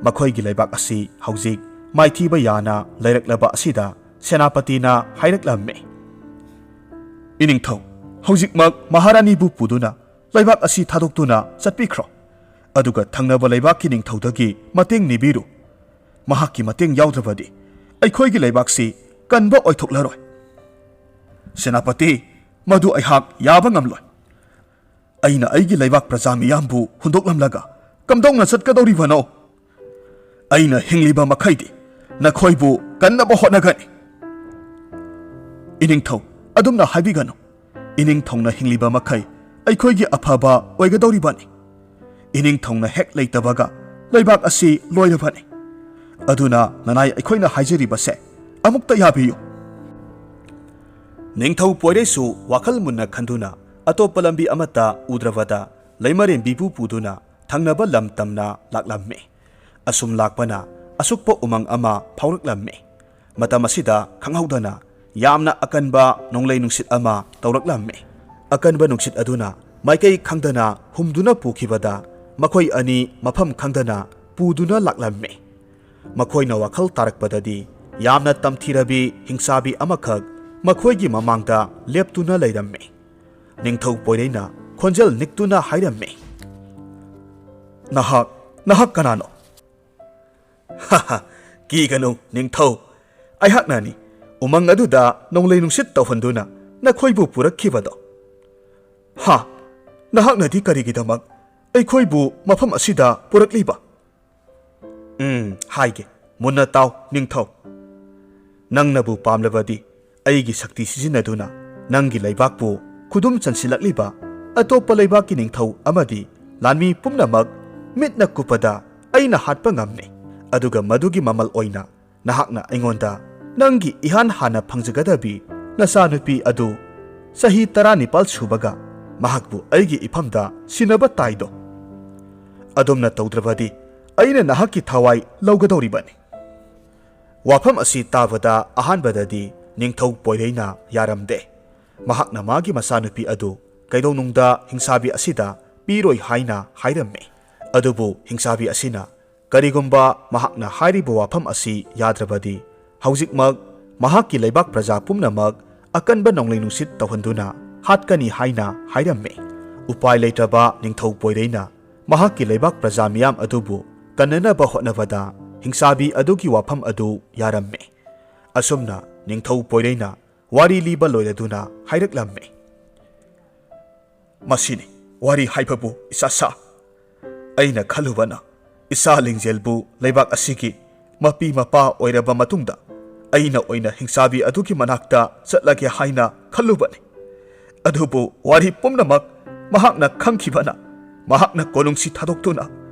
ꯃꯈꯣꯏꯒꯤ ꯂꯩꯕꯥꯛ ꯑꯁꯤ ꯍꯧꯖꯤꯛ ꯃꯥꯏꯊꯤꯕ ꯌꯥꯅ ꯂꯩꯔꯛꯂꯕ ꯑꯁꯤꯗ ꯁꯦꯅꯥꯄꯇꯤꯅ ꯍꯥꯏꯔꯛꯂꯝꯃꯤ, "ꯏꯅꯤꯡꯊꯧ, ꯍꯧꯖꯤꯛꯃꯛ ꯃꯍꯥꯔꯥꯅꯤꯕꯨ ꯄꯨꯗꯨꯅ ꯂꯩꯕꯥꯛ ꯑꯁꯤ ꯊꯥꯗꯣꯛꯇꯨꯅ ꯆꯠꯄꯤꯈ꯭ꯔꯣ꯫ ꯑꯗꯨꯒ ꯊꯪꯅꯕ ꯂꯩꯕꯥꯛꯀꯤ ꯅꯤꯡꯊꯧꯗꯒꯤ ꯃꯇꯦꯡ ꯅꯤꯕꯤꯔꯨ꯫ ꯃꯍꯥꯛꯀꯤ ꯃꯇꯦꯡ ꯌꯥꯎꯗ꯭ꯔꯕꯗꯤ ꯑꯩꯈꯣꯏꯒꯤ ꯂꯩꯕꯥꯛꯁꯤ ꯀꯟꯕ ꯑꯣꯏꯊꯣꯛꯂꯔꯣꯏ꯫" "ꯁꯦꯅꯥꯄꯇꯤ, ꯃꯗꯨ ꯑꯩꯍꯥꯛ ꯌꯥꯕ ꯉꯝꯂꯣꯏ꯫ ꯑꯩꯅ ꯑꯩꯒꯤ ꯂꯩꯕꯥꯛ ꯄ꯭ꯔꯖꯥ ꯃꯤꯌꯥꯝꯕꯨ ꯍꯨꯟꯗꯣꯛꯂꯝꯂꯒ ꯀꯝꯗꯧꯅ ꯆꯠꯀꯗꯧꯔꯤꯕꯅꯣ? ꯑꯩꯅ ꯍꯤꯡꯂꯤꯕ ꯃꯈꯩꯗꯤ ꯅꯈꯣꯏꯕꯨ ꯀꯟꯅꯕ ꯍꯣꯠꯅꯒꯅꯤ꯫" "ꯏꯅꯤꯡꯊꯧ, ꯑꯗꯨꯝꯅ ꯍꯥꯏꯕꯤꯒꯅꯨ꯫ ꯏꯅꯤꯡꯊꯧꯅ ꯍꯤꯡꯂꯤꯕ ꯃꯈꯩ ꯑꯩꯈꯣꯏꯒꯤ ꯑꯐꯕ ꯑꯣꯏꯒꯗꯧꯔꯤꯕꯅꯤ꯫ ꯏꯅꯤꯡꯊꯧꯅ ꯍꯦꯛ ꯂꯩꯇꯕꯒ ꯂꯩꯕꯥꯛ ꯑꯁꯤ ꯂꯣꯏꯔꯕꯅꯤ꯫ ꯑꯗꯨꯅ ꯅꯅꯥꯏ ꯑꯩꯈꯣꯏꯅ ꯍꯥꯏꯖꯔꯤꯕꯁꯦ ꯑꯃꯨꯛꯇ ꯌꯥꯕꯤꯌꯨ꯫" ꯅꯤꯡꯊꯧ ꯄꯣꯏꯔꯩꯁꯨ ꯋꯥꯈꯜ ꯃꯨꯟꯅ ꯈꯟꯗꯨꯅ ꯑꯇꯣꯞꯄ ꯂꯝꯕꯤ ꯑꯃꯠꯇ ꯎꯗ꯭ꯔꯕꯗ ꯂꯩꯃꯔꯦꯟꯕꯤꯕꯨ ꯄꯨꯗꯨꯅ ꯊꯪꯅꯕ ꯂꯝ ꯇꯝꯅ ꯂꯥꯛꯂꯝꯃꯤ꯫ ꯑꯁꯨꯝ ꯂꯥꯛꯄꯅ ꯑꯁꯨꯛꯄ ꯎꯃꯪ ꯑꯃ ꯐꯥꯎꯔꯛꯂꯝꯃꯤ꯫ ꯃꯇꯝ ꯑꯁꯤꯗ ꯈꯪꯍꯧꯗꯅ ꯌꯥꯝꯅ ꯑꯀꯟꯕ ꯅꯣꯡꯂꯩ ꯅꯨꯡꯁꯤꯠ ꯑꯃ ꯇꯧꯔꯛꯂꯝꯃꯤ꯫ ꯑꯀꯟꯕ ꯅꯨꯡꯁꯤꯠ ꯑꯗꯨꯅ ꯃꯥꯏꯀꯩ ꯈꯪꯗꯅ ꯍꯨꯝꯗꯨꯅ ꯄꯨꯈꯤꯕꯗ ꯃꯈꯣꯏ ꯑꯅꯤ ꯃꯐꯝ ꯈꯪꯗꯅ ꯄꯨꯗꯨꯅ ꯂꯥꯛꯂꯝꯃꯤ꯫ ꯃꯈꯣꯏꯅ ꯋꯥꯈꯜ ꯇꯥꯔꯛꯄꯗꯗꯤ ꯌꯥꯝꯅ ꯇꯝꯊꯤꯔꯕꯤ ꯍꯤꯡꯆꯥꯕꯤ ꯑꯃꯈꯛ ꯃꯈꯣꯏꯒꯤ ꯃꯃꯥꯡꯗ ꯂꯦꯞꯇꯨꯅ ꯂꯩꯔꯝꯃꯤ꯫ ꯅꯤꯡꯊꯧ ꯄꯣꯏꯔꯩꯅ ꯈꯣꯟꯖꯦꯜ ꯅꯤꯛꯇꯨꯅ ꯍꯥꯏꯔꯝꯃꯤ, "ꯅꯍꯥꯛ, ꯅꯍꯥꯛ ꯀꯅꯥꯅꯣ?" "ꯍꯥ ꯍꯥ, ꯀꯤꯒꯅꯨ ꯅꯤꯡꯊꯧ, ꯑꯩꯍꯥꯛꯅꯅꯤ ꯎꯃꯪ ꯑꯗꯨꯗ ꯅꯣꯡꯂꯩ ꯅꯨꯡꯁꯤꯠ ꯇꯧꯍꯟꯗꯨꯅ ꯅꯈꯣꯏꯕꯨ ꯄꯨꯔꯛꯈꯤꯕꯗꯣ꯫" "ꯍꯥ? ꯅꯍꯥꯛꯅꯗꯤ ꯀꯔꯤꯒꯤꯗꯃꯛ ꯑꯩꯈꯣꯏꯕꯨ ꯃꯐꯝ ꯑꯁꯤꯗ ꯄꯨꯔꯛꯂꯤꯕ?" "ꯎꯝ, ꯍꯥꯏꯒꯦ꯫ ꯃꯨꯟꯅ ꯇꯥꯎ, ꯅꯤꯡꯊꯧ꯫ ꯅꯪꯅꯕꯨ ꯄꯥꯝꯂꯕꯗꯤ ꯑꯩꯒꯤ ꯁꯛꯇꯤ ꯁꯤꯖꯤꯟꯅꯗꯨꯅ ꯅꯪꯒꯤ ꯂꯩꯕꯥꯛꯄꯨ ꯈꯨꯗꯨꯝ ꯆꯟꯁꯤꯜꯂꯛꯂꯤꯕ ꯑꯇꯣꯞꯄ ꯂꯩꯕꯥꯛꯀꯤ ꯅꯤꯡꯊꯧ ꯑꯃꯗꯤ ꯂꯥꯟꯃꯤ ꯄꯨꯝꯅꯃꯛ ꯃꯤꯠꯅ ꯀꯨꯞꯄꯗ ꯑꯩꯅ ꯍꯥꯠꯄ ꯉꯝꯃꯤ꯫ ꯑꯗꯨꯒ ꯃꯗꯨꯒꯤ ꯃꯃꯜ ꯑꯣꯏꯅ ꯅꯍꯥꯛꯅ ꯑꯩꯉꯣꯟꯗ ꯅꯪꯒꯤ ꯏꯍꯥꯟ ꯍꯥꯟꯅ ꯐꯪꯖꯒꯗꯕꯤ ꯅꯆꯥꯅꯨꯄꯤ ꯑꯗꯨ ꯆꯍꯤ ꯇꯔꯥꯅꯤꯄꯥꯜ ꯁꯨꯕꯒ ꯃꯍꯥꯛꯄꯨ ꯑꯩꯒꯤ ꯏꯐꯝꯗ ꯁꯤꯟꯅꯕ ꯇꯥꯏꯗꯣ꯫ ꯑꯗꯨꯝꯅ ꯇꯧꯗ꯭ꯔꯕꯗꯤ ꯑꯩꯅ ꯅꯍꯥꯛꯀꯤ ꯊꯋꯥꯏ ꯂꯧꯒꯗꯧꯔꯤꯕꯅꯤ꯫" ꯋꯥꯐꯝ ꯑꯁꯤ ꯇꯥꯕꯗ ꯑꯍꯥꯟꯕꯗꯗꯤ ꯅꯤꯡꯊꯧ ꯄꯣꯏꯔꯩꯅ ꯌꯥꯔꯝꯗꯦ꯫ ꯃꯍꯥꯛꯅ ꯃꯥꯒꯤ ꯃꯆꯥꯅꯨꯄꯤ ꯑꯗꯨ ꯀꯩꯗꯧꯅꯨꯡꯗ ꯍꯤꯡꯁꯥꯕꯤ ꯑꯁꯤꯗ ꯄꯤꯔꯣꯏ ꯍꯥꯏꯅ ꯍꯥꯏꯔꯝꯃꯤ꯫ ꯑꯗꯨꯕꯨ ꯍꯤꯡꯁꯥꯕꯤ ꯑꯁꯤꯅ ꯀꯔꯤꯒꯨꯝꯕ ꯃꯍꯥꯛꯅ ꯍꯥꯏꯔꯤꯕ ꯋꯥꯐꯝ ꯑꯁꯤ ꯌꯥꯗ꯭ꯔꯕꯗꯤ ꯍꯧꯖꯤꯛꯃꯛ ꯃꯍꯥꯛꯀꯤ ꯂꯩꯕꯥꯛ ꯄ꯭ꯔꯖꯥ ꯄꯨꯝꯅꯃꯛ ꯑꯀꯟꯕ ꯅꯣꯡꯂꯩ ꯅꯨꯡꯁꯤꯠ ꯇꯧꯍꯟꯗꯨꯅ ꯍꯥꯠꯀꯅꯤ ꯍꯥꯏꯅ ꯍꯥꯏꯔꯝꯃꯤ꯫ ꯎꯄꯥꯏ ꯂꯩꯇ꯭ꯔꯕ ꯅꯤꯡꯊꯧ ꯄꯣꯏꯔꯩꯅ ꯃꯍꯥꯛꯀꯤ ꯂꯩꯕꯥꯛ ꯄ꯭ꯔꯖꯥ ꯃꯤꯌꯥꯝ ꯑꯗꯨꯕꯨ ꯀꯟꯅꯅꯕ ꯍꯣꯠꯅꯕꯗ ꯍꯤꯡꯁꯥꯕꯤ ꯑꯗꯨꯒꯤ ꯋꯥꯐꯝ ꯑꯗꯨ ꯌꯥꯔꯝꯃꯤ꯫ ꯑꯁꯨꯝꯅ ꯅꯤꯡꯊꯧ ꯄꯣꯏꯔꯩꯅ ꯋꯥꯔꯤ ꯂꯤꯕ ꯂꯣꯏꯔꯗꯨꯅ ꯍꯥꯏꯔꯛꯂꯝꯃꯤ, "ꯃꯁꯤꯅꯤ ꯋꯥꯔꯤ ꯍꯥꯏꯕꯕꯨ, ꯏꯆꯥꯁꯥ꯫ ꯑꯩꯅ ꯈꯜꯂꯨꯕꯅ ꯏꯆꯥ ꯂꯤꯡꯖꯦꯜꯕꯨ ꯂꯩꯕꯥꯛ ꯑꯁꯤꯒꯤ ꯃꯄꯤ ꯃꯄꯥ ꯑꯣꯏꯔꯕ ꯃꯇꯨꯡꯗ ꯑꯩꯅ ꯑꯣꯏꯅ ꯍꯤꯡꯆꯥꯕꯤ ꯑꯗꯨꯒꯤ ꯃꯅꯥꯛꯇ ꯆꯠꯂꯒꯦ ꯍꯥꯏꯅ ꯈꯜꯂꯨꯕꯅꯤ꯫ ꯑꯗꯨꯕꯨ ꯋꯥꯔꯤ ꯄꯨꯝꯅꯃꯛ ꯃꯍꯥꯛꯅ ꯈꯪꯈꯤꯕꯅ ꯃꯍꯥꯛꯅ ꯀꯣꯅꯨꯡꯁꯤ ꯊꯥꯗꯣꯛꯇꯨꯅ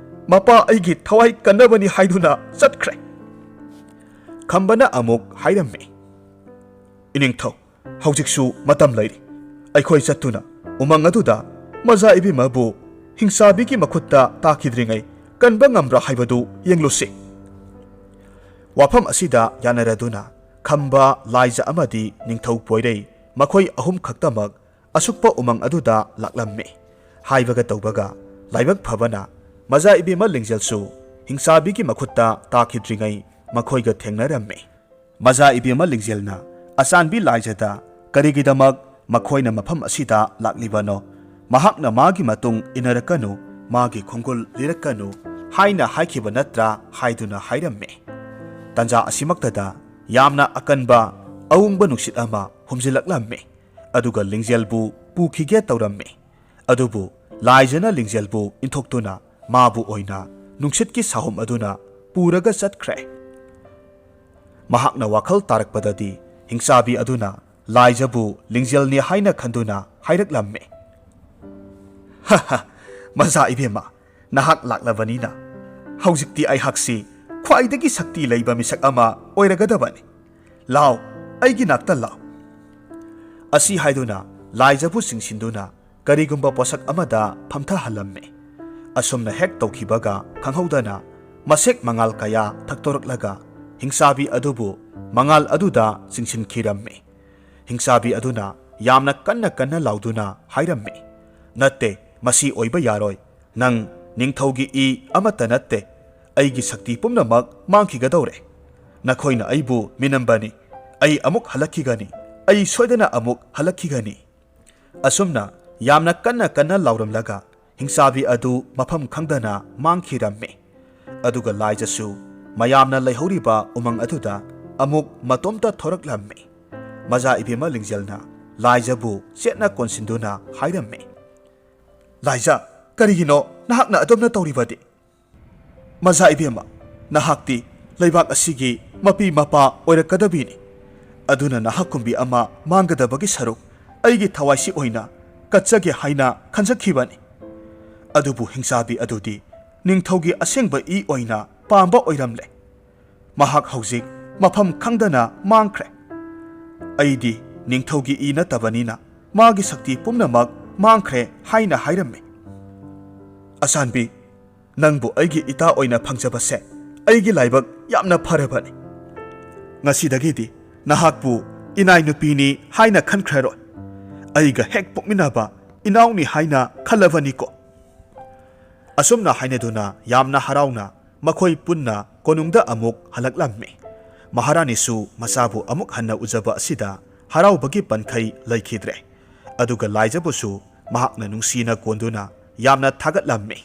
ꯃꯄꯥ ꯑꯩꯒꯤ ꯊꯋꯥꯏ ꯀꯟꯅꯕꯅꯤ ꯍꯥꯏꯗꯨꯅ ꯆꯠꯈ꯭ꯔꯦ꯫" ꯈꯝꯕꯅ ꯑꯃꯨꯛ ꯍꯥꯏꯔꯝꯃꯤ, "ꯏꯅꯤꯡꯊꯧ, ꯍꯧꯖꯤꯛꯁꯨ ꯃꯇꯝ ꯂꯩꯔꯤ꯫ ꯑꯩꯈꯣꯏ ꯆꯠꯇꯨꯅ ꯎꯃꯪ ꯑꯗꯨꯗ ꯃꯖꯥ ꯏꯕꯦꯝꯃꯕꯨ ꯍꯤꯡꯆꯥꯕꯤꯒꯤ ꯃꯈꯨꯠꯇ ꯇꯥꯈꯤꯗ꯭ꯔꯤꯉꯩ ꯀꯟꯕ ꯉꯝꯕ꯭ꯔꯥ ꯍꯥꯏꯕꯗꯨ ꯌꯦꯡꯂꯨꯁꯤ꯫ ꯋꯥꯐꯝ ꯑꯁꯤꯗ ꯌꯥꯅꯔꯗꯨꯅ ꯈꯝꯕ, ꯂꯥꯏꯖ ꯑꯃꯗꯤ ꯅꯤꯡꯊꯧ ꯄꯣꯏꯔꯩ, ꯃꯈꯣꯏ ꯑꯍꯨꯝ ꯈꯛꯇꯃꯛ ꯑꯁꯨꯛꯄ ꯎꯃꯪ ꯑꯗꯨꯗ ꯂꯥꯛꯂꯝꯃꯤ꯫ ꯍꯥꯏꯕꯒ ꯇꯧꯕꯒ ꯂꯥꯏꯕꯛ ꯐꯕꯅ ꯃꯖꯥ ꯏꯕꯦꯝꯃ ꯂꯤꯡꯖꯦꯜꯁꯨ ꯍꯤꯡꯆꯥꯕꯤꯒꯤ ꯃꯈꯨꯠꯇ ꯇꯥꯈꯤꯗ꯭ꯔꯤꯉꯩ ꯃꯈꯣꯏꯒ ꯊꯦꯡꯅꯔꯝꯃꯤ꯫ ꯃꯖꯥ ꯏꯕꯦꯝꯃ ꯂꯤꯡꯖꯦꯜꯅ ꯑꯆꯥꯟꯕꯤ ꯂꯥꯏꯖꯗ ꯀꯔꯤꯒꯤꯗꯃꯛ ꯃꯈꯣꯏꯅ ꯃꯐꯝ ꯑꯁꯤꯗ ꯂꯥꯛꯂꯤꯕꯅꯣ, ꯃꯍꯥꯛꯅ ꯃꯥꯒꯤ ꯃꯇꯨꯡ ꯏꯟꯅꯔꯛꯀꯅꯨ, ꯃꯥꯒꯤ ꯈꯣꯡꯒꯨꯜ ꯂꯤꯔꯛꯀꯅꯨ ꯍꯥꯏꯅ ꯍꯥꯏꯈꯤꯕ ꯅꯠꯇ꯭ꯔꯥ ꯍꯥꯏꯗꯨꯅ ꯍꯥꯏꯔꯝꯃꯤ꯫ ꯇꯟꯖꯥ ꯑꯁꯤꯃꯛꯇꯗ ꯌꯥꯝꯅ ꯑꯀꯟꯕ ꯑꯎꯪꯕ ꯅꯨꯡꯁꯤꯠ ꯑꯃ ꯍꯨꯝꯖꯤꯜꯂꯛꯂꯝꯃꯤ꯫ ꯑꯗꯨꯒ ꯂꯤꯡꯖꯦꯜꯕꯨ ꯄꯨꯈꯤꯒꯦ ꯇꯧꯔꯝꯃꯤ꯫ ꯑꯗꯨꯕꯨ ꯂꯥꯏꯖꯅ ꯂꯤꯡꯖꯦꯜꯕꯨ ꯏꯟꯊꯣꯛꯇꯨꯅ ꯃꯥꯕꯨ ꯑꯣꯏꯅ ꯅꯨꯡꯁꯤꯠꯀꯤ ꯁꯥꯍꯨꯝ ꯑꯗꯨꯅ ꯄꯨꯔꯒ ꯆꯠꯈ꯭ꯔꯦ꯫ ꯃꯍꯥꯛꯅ ꯋꯥꯈꯜ ꯇꯥꯔꯛꯄꯗꯗꯤ ꯍꯤꯡꯆꯥꯕꯤ ꯑꯗꯨꯅ ꯂꯥꯏꯖꯕꯨ ꯂꯤꯡꯖꯦꯜꯅꯤ ꯍꯥꯏꯅ ꯈꯟꯗꯨꯅ ꯍꯥꯏꯔꯛꯂꯝꯃꯤ꯫ "ꯍ ꯍ, ꯃꯖꯥ ꯏꯕꯦꯝꯃ, ꯅꯍꯥꯛ ꯂꯥꯛꯂꯕꯅꯤꯅ ꯍꯧꯖꯤꯛꯇꯤ ꯑꯩꯍꯥꯛꯁꯤ ꯈ꯭ꯋꯥꯏꯗꯒꯤ ꯁꯛꯇꯤ ꯂꯩꯕ ꯃꯤꯁꯛ ꯑꯃ ꯑꯣꯏꯔꯒꯗꯕꯅꯤ꯫ ꯂꯥꯎ, ꯑꯩꯒꯤ ꯅꯥꯛꯇ ꯂꯥꯎ"꯫ ꯑꯁꯤ ꯍꯥꯏꯗꯨꯅ ꯂꯥꯏꯖꯕꯨ ꯆꯤꯡꯁꯤꯟꯗꯨꯅ ꯀꯔꯤꯒꯨꯝꯕ ꯄꯣꯠꯁꯛ ꯑꯃꯗ ꯐꯝꯊꯍꯜꯂꯝꯃꯤ꯫ ꯑꯁꯨꯝꯅ ꯍꯦꯛ ꯇꯧꯈꯤꯕꯒ ꯈꯪꯍꯧꯗꯅ ꯃꯁꯦꯛ ꯃꯉꯥꯜ ꯀꯌꯥ ꯊꯛꯇꯣꯔꯛꯂꯒ ꯍꯤꯡꯆꯥꯕꯤ ꯑꯗꯨꯕꯨ ꯃꯉꯥꯜ ꯑꯗꯨꯗ ꯆꯤꯡꯁꯤꯟꯈꯤꯔꯝꯃꯤ꯫ ꯍꯤꯡꯆꯥꯕꯤ ꯑꯗꯨꯅ ꯌꯥꯝꯅ ꯀꯟꯅ ꯀꯟꯅ ꯂꯥꯎꯗꯨꯅ ꯍꯥꯏꯔꯝꯃꯤ, "ꯅꯠꯇꯦ, ꯃꯁꯤ ꯑꯣꯏꯕ ꯌꯥꯔꯣꯏ꯫ ꯅꯪ ꯅꯤꯡꯊꯧꯒꯤ ꯏ ꯑꯃꯠꯇ ꯅꯠꯇꯦ꯫ ꯑꯩꯒꯤ ꯁꯛꯇꯤ ꯄꯨꯝꯅꯃꯛ ꯃꯥꯡꯈꯤꯒꯗꯧꯔꯦ꯫ ꯅꯈꯣꯏꯅ ꯑꯩꯕꯨ ꯃꯤꯅꯝꯕꯅꯤ꯫ ꯑꯩ ꯑꯃꯨꯛ ꯍꯜꯂꯛꯈꯤꯒꯅꯤ꯫ ꯑꯩ ꯁꯣꯏꯗꯅ ꯑꯃꯨꯛ ꯍꯜꯂꯛꯈꯤꯒꯅꯤ"꯫ ꯑꯁꯨꯝꯅ ꯌꯥꯝꯅ ꯀꯟꯅ ꯀꯟꯅ ꯂꯥꯎꯔꯝꯂꯒ ꯍꯤꯡꯆꯥꯕꯤ ꯑꯗꯨ ꯃꯐꯝ ꯈꯪꯗꯅ ꯃꯥꯡꯈꯤꯔꯝꯃꯤ꯫ ꯑꯗꯨꯒ ꯂꯥꯏꯖꯁꯨ ꯃꯌꯥꯝꯅ ꯂꯩꯍꯧꯔꯤꯕ ꯎꯃꯪ ꯑꯗꯨꯗ ꯑꯃꯨꯛ ꯃꯇꯣꯝꯇ ꯊꯣꯔꯛꯂꯝꯃꯤ꯫ ꯃꯖꯥ ꯏꯕꯦꯝꯃ ꯂꯤꯡꯖꯦꯜꯅ ꯂꯥꯏꯖꯕꯨ ꯆꯦꯠꯅ ꯀꯣꯟꯁꯤꯟꯗꯨꯅ ꯍꯥꯏꯔꯝꯃꯤ, "ꯂꯥꯏꯖ, ꯀꯔꯤꯒꯤꯅꯣ ꯅꯍꯥꯛꯅ ꯑꯗꯨꯝꯅ ꯇꯧꯔꯤꯕꯗꯤ? ꯃꯖꯥ ꯏꯕꯦꯝꯃ, ꯅꯍꯥꯛꯇꯤ ꯂꯩꯕꯥꯛ ꯑꯁꯤꯒꯤ ꯃꯄꯤ ꯃꯄꯥ ꯑꯣꯏꯔꯛꯀꯗꯕꯤꯅꯤ꯫ ꯑꯗꯨꯅ ꯅꯍꯥꯛꯀꯨꯝꯕꯤ ꯑꯃ ꯃꯥꯡꯒꯗꯕꯒꯤ ꯁꯔꯨꯛ ꯑꯩꯒꯤ ꯊꯋꯥꯏꯁꯤ ꯑꯣꯏꯅ ꯀꯠꯆꯒꯦ ꯍꯥꯏꯅ ꯈꯟꯖꯈꯤꯕꯅꯤ"꯫ ꯑꯗꯨꯕꯨ ꯍꯤꯡꯆꯥꯕꯤ ꯑꯗꯨꯗꯤ ꯅꯤꯡꯊꯧꯒꯤ ꯑꯁꯦꯡꯕ ꯏ ꯑꯣꯏꯅ ꯄꯥꯝꯕ ꯑꯣꯏꯔꯝꯂꯦ꯫ ꯃꯍꯥꯛ ꯍꯧꯖꯤꯛ ꯃꯐꯝ ꯈꯪꯗꯅ ꯃꯥꯡꯈ꯭ꯔꯦ꯫ ꯑꯩꯗꯤ ꯅꯤꯡꯊꯧꯒꯤ ꯏ ꯅꯠꯇꯕꯅꯤꯅ ꯃꯥꯒꯤ ꯁꯛꯇꯤ ꯄꯨꯝꯅꯃꯛ ꯃꯥꯡꯈ꯭ꯔꯦ ꯍꯥꯏꯅ ꯍꯥꯏꯔꯝꯃꯤ꯫ "ꯑꯆꯥꯟꯕꯤ, ꯅꯪꯕꯨ ꯑꯩꯒꯤ ꯏꯇꯥ ꯑꯣꯏꯅ ꯐꯪꯖꯕꯁꯦ ꯑꯩꯒꯤ ꯂꯥꯏꯕꯛ ꯌꯥꯝꯅ ꯐꯔꯕꯅꯤ꯫ ꯉꯁꯤꯗꯒꯤꯗꯤ ꯅꯍꯥꯛꯄꯨ ꯏꯅꯥꯏ ꯅꯨꯄꯤꯅꯤ ꯍꯥꯏꯅ ꯈꯟꯈ꯭ꯔꯔꯣꯏ꯫ ꯑꯩꯒ ꯍꯦꯛ ꯄꯣꯛꯃꯤꯟꯅꯕ ꯏꯅꯥꯎꯅꯤ ꯍꯥꯏꯅ ꯈꯜꯂꯕꯅꯤꯀꯣ?" ꯑꯁꯨꯝꯅ ꯍꯥꯏꯅꯗꯨꯅ ꯌꯥꯝꯅ ꯍꯔꯥꯎꯅ ꯃꯈꯣꯏ ꯄꯨꯟꯅ ꯀꯣꯅꯨꯡꯗ ꯑꯃꯨꯛ ꯍꯜꯂꯛꯂꯝꯃꯤ꯫ ꯃꯍꯥꯔꯥꯅꯤꯁꯨ ꯃꯆꯥꯕꯨ ꯑꯃꯨꯛ ꯍꯟꯅ ꯎꯖꯕ ꯑꯁꯤꯗ ꯍꯔꯥꯎꯕꯒꯤ ꯄꯟꯈꯩ ꯂꯩꯈꯤꯗ꯭ꯔꯦ꯫ ꯑꯗꯨꯒ ꯂꯥꯏꯖꯕꯨꯁꯨ ꯃꯍꯥꯛꯅ ꯅꯨꯡꯁꯤꯅ ꯀꯣꯟꯗꯨꯅ ꯌꯥꯝꯅ ꯊꯥꯒꯠꯂꯝꯃꯤ꯫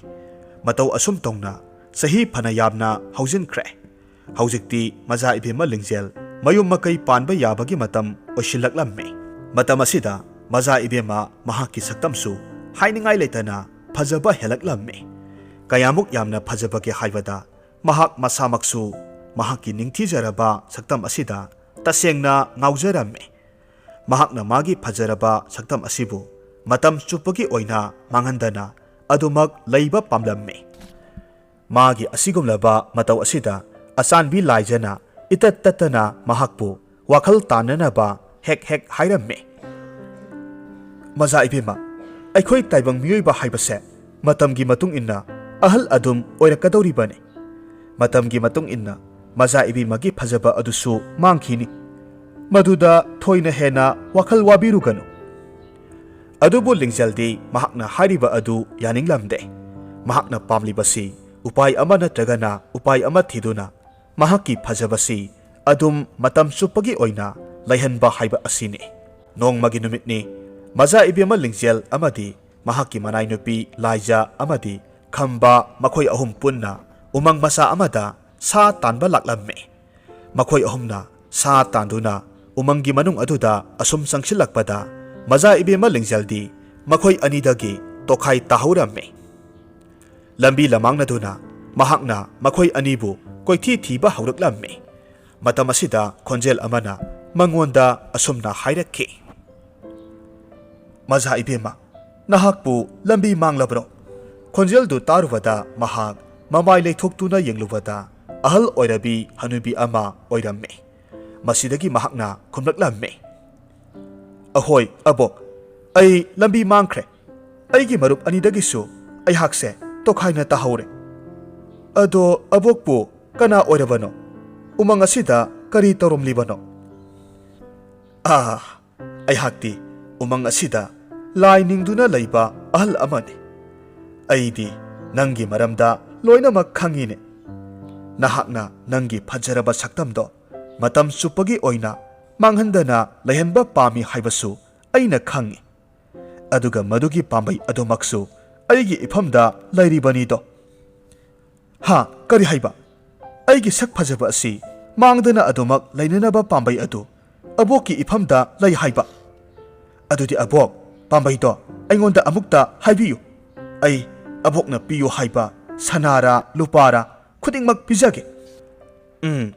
ꯃꯇꯧ ꯑꯁꯨꯝ ꯇꯧꯅ ꯆꯍꯤ ꯐꯅ ꯌꯥꯝꯅ ꯍꯧꯖꯤꯟꯈ꯭ꯔꯦ꯫ ꯍꯧꯖꯤꯛꯇꯤ ꯃꯖꯥ ꯏꯕꯦꯝꯃ ꯂꯤꯡꯖꯦꯜ ꯃꯌꯨꯝ ꯃꯀꯩ ꯄꯥꯟꯕ ꯌꯥꯕꯒꯤ ꯃꯇꯝ ꯑꯣꯏꯁꯤꯜꯂꯛꯂꯝꯃꯤ꯫ ꯃꯇꯝ ꯑꯁꯤꯗ ꯃꯖꯥ ꯏꯕꯦꯝꯃ ꯃꯍꯥꯛꯀꯤ ꯁꯛꯇꯝꯁꯨ ꯍꯥꯏꯅꯤꯡꯉꯥꯏ ꯂꯩꯇꯅ ꯐꯖꯕ ꯍꯦꯜꯂꯛꯂꯝꯃꯤ꯫ ꯀꯌꯥꯃꯨꯛ ꯌꯥꯝꯅ ꯐꯖꯕꯒꯦ ꯍꯥꯏꯕꯗ, ꯃꯍꯥꯛ ꯃꯁꯥꯃꯛꯁꯨ ꯃꯍꯥꯛꯀꯤ ꯅꯤꯡꯊꯤꯖꯔꯕ ꯁꯛꯇꯝ ꯑꯁꯤꯗ ꯇꯁꯦꯡꯅ ꯉꯥꯎꯖꯔꯝꯃꯤ꯫ ꯃꯍꯥꯛꯅ ꯃꯥꯒꯤ ꯐꯖꯔꯕ ꯁꯛꯇꯝ ꯑꯁꯤꯕꯨ ꯃꯇꯝ ꯆꯨꯞꯄꯒꯤ ꯑꯣꯏꯅ ꯃꯥꯡꯍꯟꯗꯅ ꯑꯗꯨꯃꯛ ꯂꯩꯕ ꯄꯥꯝꯂꯝꯃꯤ꯫ ꯃꯥꯒꯤ ꯑꯁꯤꯒꯨꯝꯂꯕ ꯃꯇꯧ ꯑꯁꯤꯗ ꯑꯆꯥꯟꯕꯤ ꯂꯥꯏꯖꯅ ꯏꯇꯠ ꯇꯠꯇꯅ ꯃꯍꯥꯛꯄꯨ ꯋꯥꯈꯜ ꯇꯥꯅꯅꯕ ꯍꯦꯛ ꯍꯦꯛ ꯍꯥꯏꯔꯝꯃꯤ꯫ "ꯃꯖꯥ ꯏꯕꯦꯝꯃ, ꯑꯩꯈꯣꯏ ꯇꯥꯏꯕꯪ ꯃꯤꯑꯣꯏꯕ ꯍꯥꯏꯕꯁꯦ ꯃꯇꯝꯒꯤ ꯃꯇꯨꯡ ꯏꯟꯅ ꯑꯍꯜ ꯑꯗꯨꯝ ꯑꯣꯏꯔꯛꯀꯗꯧꯔꯤꯕꯅꯤ꯫ ꯃꯇꯝꯒꯤ ꯃꯇꯨꯡ ꯏꯟꯅ ꯃꯖꯥ ꯏꯕꯦꯝꯃꯒꯤ ꯐꯖꯕ ꯑꯗꯨꯁꯨ ꯃꯥꯡꯈꯤꯅꯤ꯫ ꯃꯗꯨꯗ ꯊꯣꯏꯅ ꯍꯦꯟꯅ ꯋꯥꯈꯜ ꯋꯥꯕꯤꯔꯨꯒꯅꯨ꯫" ꯑꯗꯨꯕꯨ ꯂꯤꯡꯖꯦꯜꯗꯤ ꯃꯍꯥꯛꯅ ꯍꯥꯏꯔꯤꯕ ꯑꯗꯨ ꯌꯥꯅꯤꯡꯂꯝꯗꯦ꯫ ꯃꯍꯥꯛꯅ ꯄꯥꯝꯂꯤꯕꯁꯤ ꯎꯄꯥꯏ ꯑꯃ ꯅꯠꯇ꯭ꯔꯒꯅ ꯎꯄꯥꯏ ꯑꯃ ꯊꯤꯗꯨꯅ ꯃꯍꯥꯛꯀꯤ ꯐꯖꯕꯁꯤ ꯑꯗꯨꯝ ꯃꯇꯝ ꯆꯨꯞꯄꯒꯤ ꯑꯣꯏꯅ ꯂꯩꯍꯟꯕ ꯍꯥꯏꯕ ꯑꯁꯤꯅꯤ꯫ ꯅꯣꯡꯃꯒꯤ ꯅꯨꯃꯤꯠꯅꯤ꯫ ꯃꯖꯥ ꯏꯕꯦꯝꯃ ꯂꯤꯡꯖꯦꯜ ꯑꯃꯗꯤ ꯃꯍꯥꯛꯀꯤ ꯃꯅꯥꯏꯅꯨꯄꯤ ꯂꯥꯏꯖ ꯑꯃꯗꯤ ꯈꯝꯕ, ꯃꯈꯣꯏ ꯑꯍꯨꯝ ꯄꯨꯟꯅ ꯎꯃꯪ ꯃꯆꯥ ꯑꯃꯗ ꯁꯥ ꯇꯥꯟꯕ ꯂꯥꯛꯂꯝꯃꯤ꯫ ꯃꯈꯣꯏ ꯑꯍꯨꯝꯅ ꯁꯥ ꯇꯥꯟꯗꯨꯅ ꯎꯃꯪꯒꯤ ꯃꯅꯨꯡ ꯑꯗꯨꯗ ꯑꯁꯨꯝ ꯆꯪꯁꯤꯜꯂꯛꯄꯗ, ꯃꯖꯥ ꯏꯕꯦꯝꯃ ꯂꯤꯡꯖꯦꯜꯗꯤ ꯃꯈꯣꯏ ꯑꯅꯤꯗꯒꯤ ꯇꯣꯈꯥꯏ ꯇꯥꯍꯧꯔꯝꯃꯤ꯫ ꯂꯝꯕꯤ ꯂꯃꯥꯡꯅꯗꯨꯅ ꯃꯍꯥꯛꯅ ꯃꯈꯣꯏ ꯑꯅꯤꯕꯨ ꯀꯣꯏꯊꯤ ꯊꯤꯕ ꯍꯧꯔꯛꯂꯝꯃꯤ꯫ ꯃꯇꯝ ꯑꯁꯤꯗ ꯈꯣꯟꯖꯦꯜ ꯑꯃꯅ ꯃꯉꯣꯟꯗ ꯑꯁꯨꯝꯅ ꯍꯥꯏꯔꯛꯈꯤ, "ꯃꯖꯥ ꯏꯕꯦꯝꯃ, ꯅꯍꯥꯛꯄꯨ ꯂꯝꯕꯤ ꯃꯥꯡꯂꯕ꯭ꯔꯣ?" ꯈꯣꯟꯖꯦꯜꯗꯨ ꯇꯥꯔꯨꯕꯗ ꯃꯍꯥꯛ ꯃꯃꯥꯏ ꯂꯩꯊꯣꯛꯇꯨꯅ ꯌꯦꯡꯂꯨꯕꯗ ꯑꯍꯜ ꯑꯣꯏꯔꯕꯤ ꯍꯅꯨꯕꯤ ꯑꯃ ꯑꯣꯏꯔꯝꯃꯤ꯫ ꯃꯁꯤꯗꯒꯤ ꯃꯍꯥꯛꯅ ꯈꯨꯝꯂꯛꯂꯝꯃꯤ, "ꯑꯍꯣꯏ, ꯑꯕꯣꯛ, ꯑꯩ ꯂꯝꯕꯤ ꯃꯥꯡꯈ꯭ꯔꯦ꯫ ꯑꯩꯒꯤ ꯃꯔꯨꯞ ꯑꯅꯤꯗꯒꯤꯁꯨ ꯑꯩꯍꯥꯛꯁꯦ ꯇꯣꯈꯥꯏꯅ ꯇꯥꯍꯧꯔꯦ꯫ ꯑꯗꯣ ꯑꯕꯣꯛꯄꯨ ꯀꯅꯥ ꯑꯣꯏꯔꯕꯅꯣ? ꯎꯃꯪ ꯑꯁꯤꯗ ꯀꯔꯤ ꯇꯧꯔꯝꯂꯤꯕꯅꯣ?" "ꯑꯥ, ꯑꯩꯍꯥꯛꯇꯤ ꯎꯃꯪ ꯑꯁꯤꯗ ꯂꯥꯏ ꯅꯤꯡꯗꯨꯅ ꯂꯩꯕ ꯑꯍꯜ ꯑꯃꯅꯤ꯫ ꯑꯩꯗꯤ ꯅꯪꯒꯤ ꯃꯔꯝꯗ ꯂꯣꯏꯅꯃꯛ ꯈꯪꯉꯤꯅꯦ꯫ ꯅꯍꯥꯛꯅ ꯅꯪꯒꯤ ꯐꯖꯔꯕ ꯁꯛꯇꯝꯗꯣ ꯃꯇꯝ ꯆꯨꯞꯄꯒꯤ ꯑꯣꯏꯅ ꯃꯥꯡꯍꯟꯗꯅ ꯂꯩꯍꯟꯕ ꯄꯥꯝꯃꯤ ꯍꯥꯏꯕꯁꯨ ꯑꯩꯅ ꯈꯪꯉꯤ꯫ ꯑꯗꯨꯒ ꯃꯗꯨꯒꯤ ꯄꯥꯝꯕꯩ ꯑꯗꯨꯃꯛꯁꯨ ꯑꯩꯒꯤ ꯏꯐꯝꯗ ꯂꯩꯔꯤꯕꯅꯤꯗꯣ꯫" "ꯍꯥ? ꯀꯔꯤ ꯍꯥꯏꯕ? ꯑꯩꯒꯤ ꯁꯛ ꯐꯖꯕ ꯑꯁꯤ ꯃꯥꯡꯗꯅ ꯑꯗꯨꯃꯛ ꯂꯩꯅꯅꯕ ꯄꯥꯝꯕꯩ ꯑꯗꯨ ꯑꯕꯣꯛꯀꯤ ꯏꯐꯝꯗ ꯂꯩ ꯍꯥꯏꯕ? ꯑꯗꯨꯗꯤ ꯑꯕꯣꯛ, ꯄꯥꯝꯕꯩꯗꯣ ꯑꯩꯉꯣꯟꯗ ꯑꯃꯨꯛꯇ ꯍꯥꯏꯕꯤꯌꯨ꯫ ꯑꯩ ꯑꯕꯣꯛꯅ ꯄꯤꯌꯨ ꯍꯥꯏꯕ ꯁꯅꯥꯔꯥ ꯂꯨꯄꯥꯔꯥ ꯈꯨꯗꯤꯡꯃꯛ ꯄꯤꯖꯒꯦ꯫" "ꯎꯝ,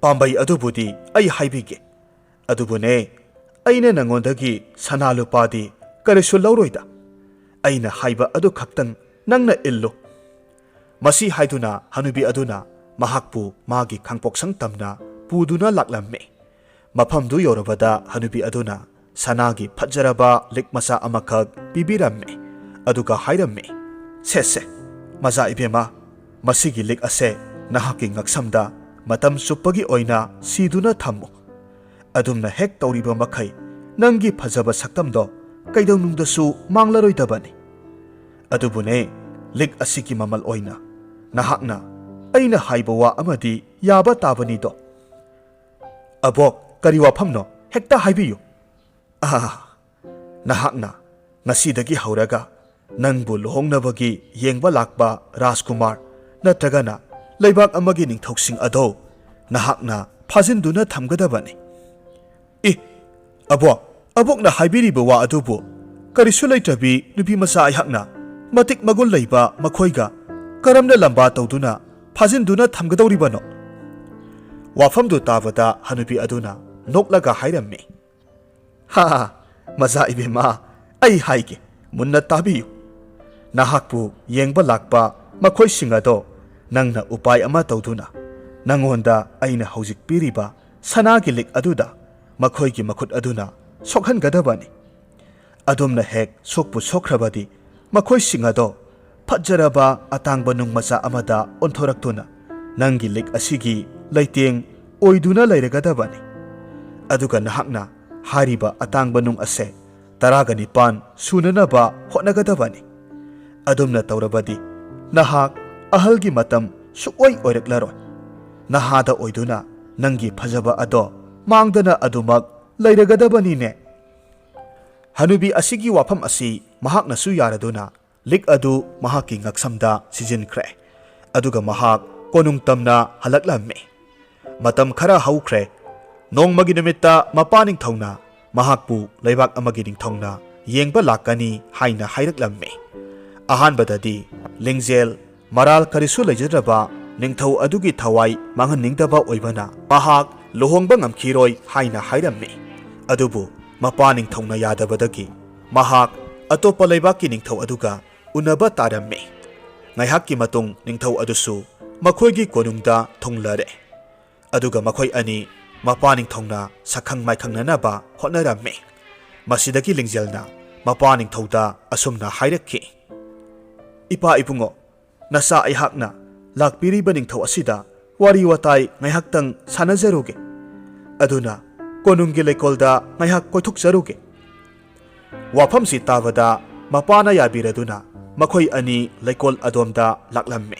ꯄꯥꯝꯕꯩ ꯑꯗꯨꯕꯨꯗꯤ ꯑꯩ ꯍꯥꯏꯕꯤꯒꯦ꯫ ꯑꯗꯨꯕꯨꯅꯦ, ꯑꯩꯅ ꯅꯉꯣꯟꯗꯒꯤ ꯁꯅꯥ ꯂꯨꯄꯥꯗꯤ ꯀꯔꯤꯁꯨ ꯂꯧꯔꯣꯏꯗ꯫ ꯑꯩꯅ ꯍꯥꯏꯕ ꯑꯗꯨ ꯈꯛꯇꯪ ꯅꯪꯅ ꯏꯜꯂꯨ꯫" ꯃꯁꯤ ꯍꯥꯏꯗꯨꯅ ꯍꯅꯨꯕꯤ ꯑꯗꯨꯅ ꯃꯍꯥꯛꯄꯨ ꯃꯥꯒꯤ ꯈꯥꯡꯄꯣꯛꯁꯪ ꯇꯝꯅ ꯄꯨꯗꯨꯅ ꯂꯥꯛꯂꯝꯃꯤ꯫ ꯃꯐꯝꯗꯨ ꯌꯧꯔꯕꯗ ꯍꯅꯨꯕꯤ ꯑꯗꯨꯅ ꯁꯅꯥꯒꯤ ꯐꯖꯔꯕ ꯂꯤꯛ ꯃꯆꯥ ꯑꯃꯈꯛ ꯄꯤꯕꯤꯔꯝꯃꯤ꯫ ꯑꯗꯨꯒ ꯍꯥꯏꯔꯝꯃꯤ, "ꯁꯦ, ꯁꯦ, ꯃꯆꯥ ꯏꯕꯦꯝꯃ, ꯃꯁꯤꯒꯤ ꯂꯤꯛ ꯑꯁꯦ ꯅꯍꯥꯛꯀꯤ ꯉꯛꯁꯝꯗ ꯃꯇꯝ ꯆꯨꯞꯄꯒꯤ ꯑꯣꯏꯅ ꯁꯤꯗꯨꯅ ꯊꯝꯃꯨ꯫ ꯑꯗꯨꯝꯅ ꯍꯦꯛ ꯇꯧꯔꯤꯕ ꯃꯈꯩ ꯅꯪꯒꯤ ꯐꯖꯕ ꯁꯛꯇꯝꯗꯣ ꯀꯩꯗꯧꯅꯨꯡꯗꯁꯨ ꯃꯥꯡꯂꯔꯣꯏꯗꯕꯅꯤ꯫ ꯑꯗꯨꯕꯨꯅꯦ, ꯂꯤꯛ ꯑꯁꯤꯒꯤ ꯃꯃꯜ ꯑꯣꯏꯅ ꯅꯍꯥꯛꯅ ꯑꯩꯅ ꯍꯥꯏꯕ ꯋꯥ ꯑꯃꯗꯤ ꯌꯥꯕ ꯇꯥꯕꯅꯤꯗꯣ꯫" "ꯑꯕꯣꯛ, ꯀꯔꯤ ꯋꯥꯐꯝꯅꯣ? ꯍꯦꯛꯇ ꯍꯥꯏꯕꯤꯌꯨ꯫" "ꯑꯥ, ꯅꯍꯥꯛꯅ ꯉꯁꯤꯗꯒꯤ ꯍꯧꯔꯒ ꯅꯪꯕꯨ ꯂꯨꯍꯣꯡꯅꯕꯒꯤ ꯌꯦꯡꯕ ꯂꯥꯛꯄ ꯔꯥꯖꯀꯨꯃꯥꯔ ꯅꯠꯇ꯭ꯔꯒꯅ ꯂꯩꯕꯥꯛ ꯑꯃꯒꯤ ꯅꯤꯡꯊꯧꯁꯤꯡ ꯑꯗꯣ ꯅꯍꯥꯛꯅ ꯐꯥꯖꯤꯟꯗꯨꯅ ꯊꯝꯒꯗꯕꯅꯤ꯫" "ꯏ, ꯑꯕꯣꯛ, ꯑꯕꯣꯛꯅ ꯍꯥꯏꯕꯤꯔꯤꯕ ꯋꯥ ꯑꯗꯨꯕꯨ ꯀꯔꯤꯁꯨ ꯂꯩꯇ꯭ꯔꯕꯤ ꯅꯨꯄꯤ ꯃꯆꯥ ꯑꯩꯍꯥꯛꯅ ꯃꯇꯤꯛ ꯃꯒꯨꯟ ꯂꯩꯕ ꯃꯈꯣꯏꯒ ꯀꯔꯝꯅ ꯂꯝꯕꯥ ꯇꯧꯗꯨꯅ ꯐꯥꯖꯤꯟꯗꯨꯅ ꯊꯝꯒꯗꯧꯔꯤꯕꯅꯣ?" ꯋꯥꯐꯝꯗꯨ ꯇꯥꯕꯗ ꯍꯅꯨꯕꯤ ꯑꯗꯨꯅ ꯅꯣꯛꯂꯒ ꯍꯥꯏꯔꯝꯃꯤ, "ꯍꯥ, ꯃꯆꯥ ꯏꯕꯦꯝꯃ, ꯑꯩ ꯍꯥꯏꯒꯦ, ꯃꯨꯟꯅ ꯇꯥꯕꯤꯌꯨ꯫ ꯅꯍꯥꯛꯄꯨ ꯌꯦꯡꯕ ꯂꯥꯛꯄ ꯃꯈꯣꯏꯁꯤꯡ ꯑꯗꯣ ꯅꯪꯅ ꯎꯄꯥꯏ ꯑꯃ ꯇꯧꯗꯨꯅ ꯅꯪꯉꯣꯟꯗ ꯑꯩꯅ ꯍꯧꯖꯤꯛ ꯄꯤꯔꯤꯕ ꯁꯅꯥꯒꯤ ꯂꯤꯛ ꯑꯗꯨꯗ ꯃꯈꯣꯏꯒꯤ ꯃꯈꯨꯠ ꯑꯗꯨꯅ ꯁꯣꯛꯍꯟꯒꯗꯕꯅꯤ꯫ ꯑꯗꯨꯝꯅ ꯍꯦꯛ ꯁꯣꯛꯄꯨ ꯁꯣꯛꯈ꯭ꯔꯕꯗꯤ, ꯃꯈꯣꯏꯁꯤꯡ ꯑꯗꯣ ꯐꯠꯖꯔꯕ ꯑꯇꯥꯡꯕ ꯅꯨꯡ ꯃꯆꯥ ꯑꯃꯗ ꯑꯣꯟꯊꯣꯔꯛꯇꯨꯅ ꯅꯪꯒꯤ ꯂꯤꯛ ꯑꯁꯤꯒꯤ ꯂꯩꯇꯦꯡ ꯑꯣꯏꯗꯨꯅ ꯂꯩꯔꯒꯗꯕꯅꯤ꯫ ꯑꯗꯨꯒ ꯅꯍꯥꯛꯅ ꯍꯥꯏꯔꯤꯕ ꯑꯇꯥꯡꯕ ꯅꯨꯡ ꯑꯁꯦ ꯇꯔꯥꯒ ꯅꯤꯄꯥꯟ ꯁꯨꯅꯅꯕ ꯍꯣꯠꯅꯒꯗꯕꯅꯤ꯫ ꯑꯗꯨꯝꯅ ꯇꯧꯔꯕꯗꯤ ꯅꯍꯥꯛ ꯑꯍꯜꯒꯤ ꯃꯇꯝ ꯁꯨꯛꯑꯣꯏ ꯑꯣꯏꯔꯛꯂꯔꯣꯏ꯫ ꯅꯍꯥꯗ ꯑꯣꯏꯗꯨꯅ ꯅꯪꯒꯤ ꯐꯖꯕ ꯑꯗꯣ ꯃꯥꯡꯗꯅ ꯑꯗꯨꯃꯛ ꯂꯩꯔꯒꯗꯕꯅꯤꯅꯦ꯫ ꯍꯅꯨꯕꯤ ꯑꯁꯤꯒꯤ ꯋꯥꯐꯝ ꯑꯁꯤ ꯃꯍꯥꯛꯅꯁꯨ ꯌꯥꯔꯗꯨꯅ ꯂꯤꯛ ꯑꯗꯨ ꯃꯍꯥꯛꯀꯤ ꯉꯛꯁꯝꯗ ꯁꯤꯖꯤꯟꯈ꯭ꯔꯦ꯫ ꯑꯗꯨꯒ ꯃꯍꯥꯛ ꯀꯣꯅꯨꯡ ꯇꯝꯅ ꯍꯜꯂꯛꯂꯝꯃꯤ꯫ ꯃꯇꯝ ꯈꯔ ꯍꯧꯈ꯭ꯔꯦ꯫ ꯅꯣꯡꯃꯒꯤ ꯅꯨꯃꯤꯠꯇ ꯃꯄꯥ ꯅꯤꯡꯊꯧꯅ ꯃꯍꯥꯛꯄꯨ ꯂꯩꯕꯥꯛ ꯑꯃꯒꯤ ꯅꯤꯡꯊꯧꯅ ꯌꯦꯡꯕ ꯂꯥꯛꯀꯅꯤ ꯍꯥꯏꯅ ꯍꯥꯏꯔꯛꯂꯝꯃꯤ꯫ ꯑꯍꯥꯟꯕꯗꯗꯤ ꯂꯤꯡꯖꯦꯜ ꯃꯔꯥꯜ ꯀꯔꯤꯁꯨ ꯂꯩꯖꯗ꯭ꯔꯕ ꯅꯤꯡꯊꯧ ꯑꯗꯨꯒꯤ ꯊꯋꯥꯏ ꯃꯥꯡꯍꯟꯅꯤꯡꯗꯕ ꯑꯣꯏꯕꯅ ꯃꯍꯥꯛ ꯂꯨꯍꯣꯡꯕ ꯉꯝꯈꯤꯔꯣꯏ ꯍꯥꯏꯅ ꯍꯥꯏꯔꯝꯃꯤ꯫ ꯑꯗꯨꯕꯨ ꯃꯄꯥ ꯅꯤꯡꯊꯧꯅ ꯌꯥꯗꯕꯗꯒꯤ ꯃꯍꯥꯛ ꯑꯇꯣꯞꯄ ꯂꯩꯕꯥꯛꯀꯤ ꯅꯤꯡꯊꯧ ꯑꯗꯨꯒ ꯎꯅꯕ ꯇꯥꯔꯝꯃꯤ꯫ ꯉꯥꯏꯍꯥꯛꯀꯤ ꯃꯇꯨꯡ ꯅꯤꯡꯊꯧ ꯑꯗꯨꯁꯨ ꯃꯈꯣꯏꯒꯤ ꯀꯣꯅꯨꯡꯗ ꯊꯨꯡꯂꯔꯦ꯫ ꯑꯗꯨꯒ ꯃꯈꯣꯏ ꯑꯅꯤ ꯃꯄꯥ ꯅꯤꯡꯊꯧꯅ ꯁꯛꯈꯪ ꯃꯥꯏꯈꯪꯅꯅꯕ ꯍꯣꯠꯅꯔꯝꯃꯤ꯫ ꯃꯁꯤꯗꯒꯤ ꯂꯤꯡꯖꯦꯜꯅ ꯃꯄꯥ ꯅꯤꯡꯊꯧꯗ ꯑꯁꯨꯝꯅ ꯍꯥꯏꯔꯛꯈꯤ, "ꯏꯄꯥ ꯏꯕꯨꯡꯉꯣ, ꯅꯆꯥ ꯑꯩꯍꯥꯛꯅ ꯂꯥꯛꯄꯤꯔꯤꯕ ꯅꯤꯡꯊꯧ ꯑꯁꯤꯗ ꯋꯥꯔꯤ ꯋꯥꯇꯥꯏ ꯉꯥꯏꯍꯥꯛꯇꯪ ꯁꯥꯟꯅꯖꯔꯨꯒꯦ꯫ ꯑꯗꯨꯅ ꯀꯣꯅꯨꯡꯒꯤ ꯂꯩꯀꯣꯜꯗ ꯉꯥꯏꯍꯥꯛ ꯀꯣꯏꯊꯣꯛꯆꯔꯨꯒꯦ"꯫ ꯋꯥꯐꯝꯁꯤ ꯇꯥꯕꯗ ꯃꯄꯥꯅ ꯌꯥꯕꯤꯔꯗꯨꯅ ꯃꯈꯣꯏ ꯑꯅꯤ ꯂꯩꯀꯣꯜ ꯑꯗꯣꯝꯗ ꯂꯥꯛꯂꯝꯃꯤ꯫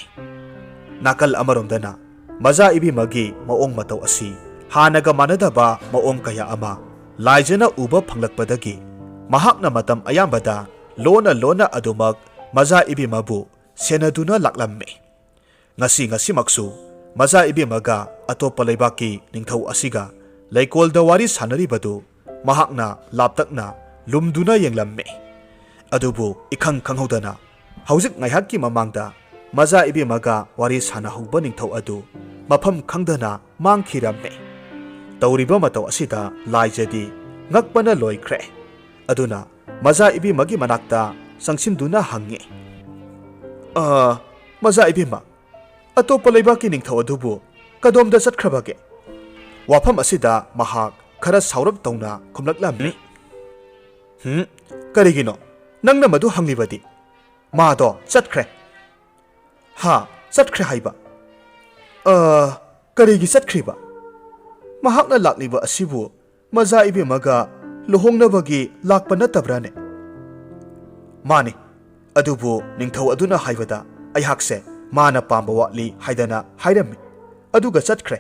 ꯅꯥꯀꯜ ꯑꯃꯔꯣꯝꯗꯅ ꯃꯖꯥ ꯏꯕꯦꯝꯃꯒꯤ ꯃꯑꯣꯡ ꯃꯇꯧ ꯑꯁꯤ ꯍꯥꯟꯅꯒ ꯃꯥꯟꯅꯗꯕ ꯃꯑꯣꯡ ꯀꯌꯥ ꯑꯃ ꯂꯥꯏꯖꯅ ꯎꯕ ꯐꯪꯂꯛꯄꯗꯒꯤ ꯃꯍꯥꯛꯅ ꯃꯇꯝ ꯑꯌꯥꯝꯕꯗ ꯂꯣꯟꯅ ꯂꯣꯟꯅ ꯑꯗꯨꯃꯛ ꯃꯖꯥ ꯏꯕꯦꯝꯃꯕꯨ ꯁꯦꯟꯅꯗꯨꯅ ꯂꯥꯛꯂꯝꯃꯤ꯫ ꯉꯁꯤ ꯉꯁꯤꯃꯛꯁꯨ ꯃꯖꯥ ꯏꯕꯦꯝꯃꯒ ꯑꯇꯣꯞꯄ ꯂꯩꯕꯥꯛꯀꯤ ꯅꯤꯡꯊꯧ ꯑꯁꯤꯒ ꯂꯩꯀꯣꯜꯗ ꯋꯥꯔꯤ ꯁꯥꯟꯅꯔꯤꯕꯗꯨ ꯃꯍꯥꯛꯅ ꯂꯥꯞꯇꯛꯅ ꯂꯨꯝꯗꯨꯅ ꯌꯦꯡꯂꯝꯃꯤ꯫ ꯑꯗꯨꯕꯨ ꯏꯈꯪ ꯈꯪꯍꯧꯗꯅ ꯍꯧꯖꯤꯛ ꯉꯥꯏꯍꯥꯛꯀꯤ ꯃꯃꯥꯡꯗ ꯃꯖꯥ ꯏꯕꯦꯝꯃꯒ ꯋꯥꯔꯤ ꯁꯥꯟꯅꯍꯧꯕ ꯅꯤꯡꯊꯧ ꯑꯗꯨ ꯃꯐꯝ ꯈꯪꯗꯅ ꯃꯥꯡꯈꯤꯔꯝꯃꯤ꯫ ꯇꯧꯔꯤꯕ ꯃꯇꯧ ꯑꯁꯤꯗ ꯂꯥꯏꯖꯗꯤ ꯉꯛꯄꯅ ꯂꯣꯏꯈ꯭ꯔꯦ꯫ ꯑꯗꯨꯅ ꯃꯖꯥ ꯏꯕꯦꯝꯃꯒꯤ ꯃꯅꯥꯛꯇ ꯆꯪꯁꯤꯟꯗꯨꯅ ꯍꯪꯉꯤ, "ꯑ, ꯃꯖꯥ ꯏꯕꯦꯝꯃ, ꯑꯇꯣꯞꯄ ꯂꯩꯕꯥꯛꯀꯤ ꯅꯤꯡꯊꯧ ꯑꯗꯨꯕꯨ ꯀꯗꯣꯝꯗ ꯆꯠꯈ꯭ꯔꯕꯒꯦ?" ꯋꯥꯐꯝ ꯑꯁꯤꯗ ꯃꯍꯥꯛ ꯈꯔ ꯁꯥꯎꯔꯞ ꯇꯧꯅ ꯈꯨꯝꯂꯛꯂꯝꯃꯤ꯫ "ꯍꯨꯝ? ꯀꯔꯤꯒꯤꯅꯣ? ꯅꯪꯅ ꯃꯗꯨ ꯍꯪꯂꯤꯕꯗꯤ?" "ꯃꯥꯗꯣ ꯆꯠꯈ꯭ꯔꯦ꯫" "ꯍꯥ? ꯆꯠꯈ꯭ꯔꯦ ꯍꯥꯏꯕ? ꯑ, ꯀꯔꯤꯒꯤ ꯆꯠꯈ꯭ꯔꯤꯕ? ꯃꯍꯥꯛꯅ ꯂꯥꯛꯂꯤꯕ ꯑꯁꯤꯕꯨ ꯃꯖꯥ ꯏꯕꯦꯝꯃꯒ ꯂꯨꯍꯣꯡꯅꯕꯒꯤ ꯂꯥꯛꯄ ꯅꯠꯇꯕ꯭ꯔꯥꯅꯦ?" "ꯃꯥꯅꯤ, ꯑꯗꯨꯕꯨ ꯅꯤꯡꯊꯧ ꯑꯗꯨꯅ ꯍꯥꯏꯕꯗ ꯑꯩꯍꯥꯛꯁꯦ ꯃꯥꯅ ꯄꯥꯝꯕ ꯋꯥꯠꯂꯤ ꯍꯥꯏꯗꯅ ꯍꯥꯏꯔꯝꯃꯤ, ꯑꯗꯨꯒ ꯆꯠꯈ꯭ꯔꯦ꯫"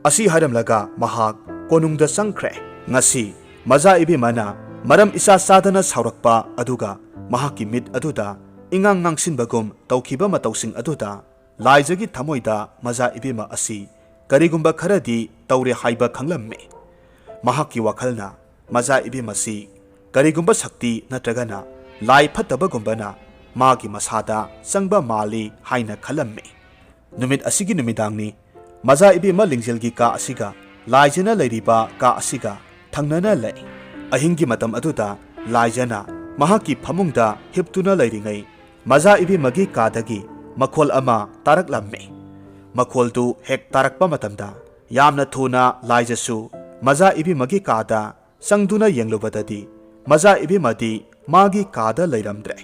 ꯑꯁꯤ ꯍꯥꯏꯔꯝꯂꯒ ꯃꯍꯥꯛ ꯀꯣꯅꯨꯡꯗ ꯆꯪꯈ꯭ꯔꯦ꯫ ꯉꯁꯤ ꯃꯖꯥ ꯏꯕꯦꯝꯃꯅ ꯃꯔꯝ ꯏꯆꯥ ꯆꯥꯗꯅ ꯁꯥꯎꯔꯛꯄ, ꯑꯗꯨꯒ ꯃꯍꯥꯛꯀꯤ ꯃꯤꯠ ꯑꯗꯨꯗ ꯏꯉꯥꯡ ꯉꯥꯡꯁꯤꯟꯕꯒꯨꯝ ꯇꯧꯈꯤꯕ ꯃꯇꯧꯁꯤꯡ ꯑꯗꯨꯗ ꯂꯥꯏꯖꯒꯤ ꯊꯃꯣꯏꯗ ꯃꯖꯥ ꯏꯕꯦꯝꯃ ꯑꯁꯤ ꯀꯔꯤꯒꯨꯝꯕ ꯈꯔꯗꯤ ꯇꯧꯔꯦ ꯍꯥꯏꯕ ꯈꯪꯂꯝꯃꯤ꯫ ꯃꯍꯥꯛꯀꯤ ꯋꯥꯈꯜꯅ ꯃꯖꯥ ꯏꯕꯦꯝꯃꯁꯤ ꯀꯔꯤꯒꯨꯝꯕ ꯁꯛꯇꯤ ꯅꯠꯇ꯭ꯔꯒꯅ ꯂꯥꯏ ꯐꯠꯇꯕꯒꯨꯝꯕꯅ ꯃꯥꯒꯤ ꯃꯁꯥꯗ ꯆꯪꯕ ꯃꯥꯜꯂꯤ ꯍꯥꯏꯅ ꯈꯜꯂꯝꯃꯤ꯫ ꯅꯨꯃꯤꯠ ꯑꯁꯤꯒꯤ ꯅꯨꯃꯤꯗꯥꯡꯅꯤ꯫ ꯃꯖꯥ ꯏꯕꯦꯝꯃ ꯂꯤꯡꯖꯦꯜꯒꯤ ꯀꯥ ꯑꯁꯤꯒ ꯂꯥꯏꯖꯅ ꯂꯩꯔꯤꯕ ꯀꯥ ꯑꯁꯤꯒ ꯊꯪꯅꯅ ꯂꯩ꯫ ꯑꯍꯤꯡꯒꯤ ꯃꯇꯝ ꯑꯗꯨꯗ ꯂꯥꯏꯖꯅ ꯃꯍꯥꯛꯀꯤ ꯐꯃꯨꯡꯗ ꯍꯤꯞꯇꯨꯅ ꯂꯩꯔꯤꯉꯩ, ꯃꯖꯥ ꯏꯕꯦꯝꯃꯒꯤ ꯀꯥꯗꯒꯤ ꯃꯈꯣꯜ ꯑꯃ ꯇꯥꯔꯛꯂꯝꯃꯤ꯫ ꯃꯈꯣꯜꯗꯨ ꯍꯦꯛ ꯇꯥꯔꯛꯄ ꯃꯇꯝꯗ ꯌꯥꯝꯅ ꯊꯨꯅ ꯂꯥꯏꯖꯁꯨ ꯃꯖꯥ ꯏꯕꯦꯝꯃꯒꯤ ꯀꯥꯗ ꯆꯪꯗꯨꯅ ꯌꯦꯡꯂꯨꯕꯗꯗꯤ, ꯃꯖꯥ ꯏꯕꯦꯝꯃꯗꯤ ꯃꯥꯒꯤ ꯀꯥꯗ ꯂꯩꯔꯝꯗ꯭ꯔꯦ꯫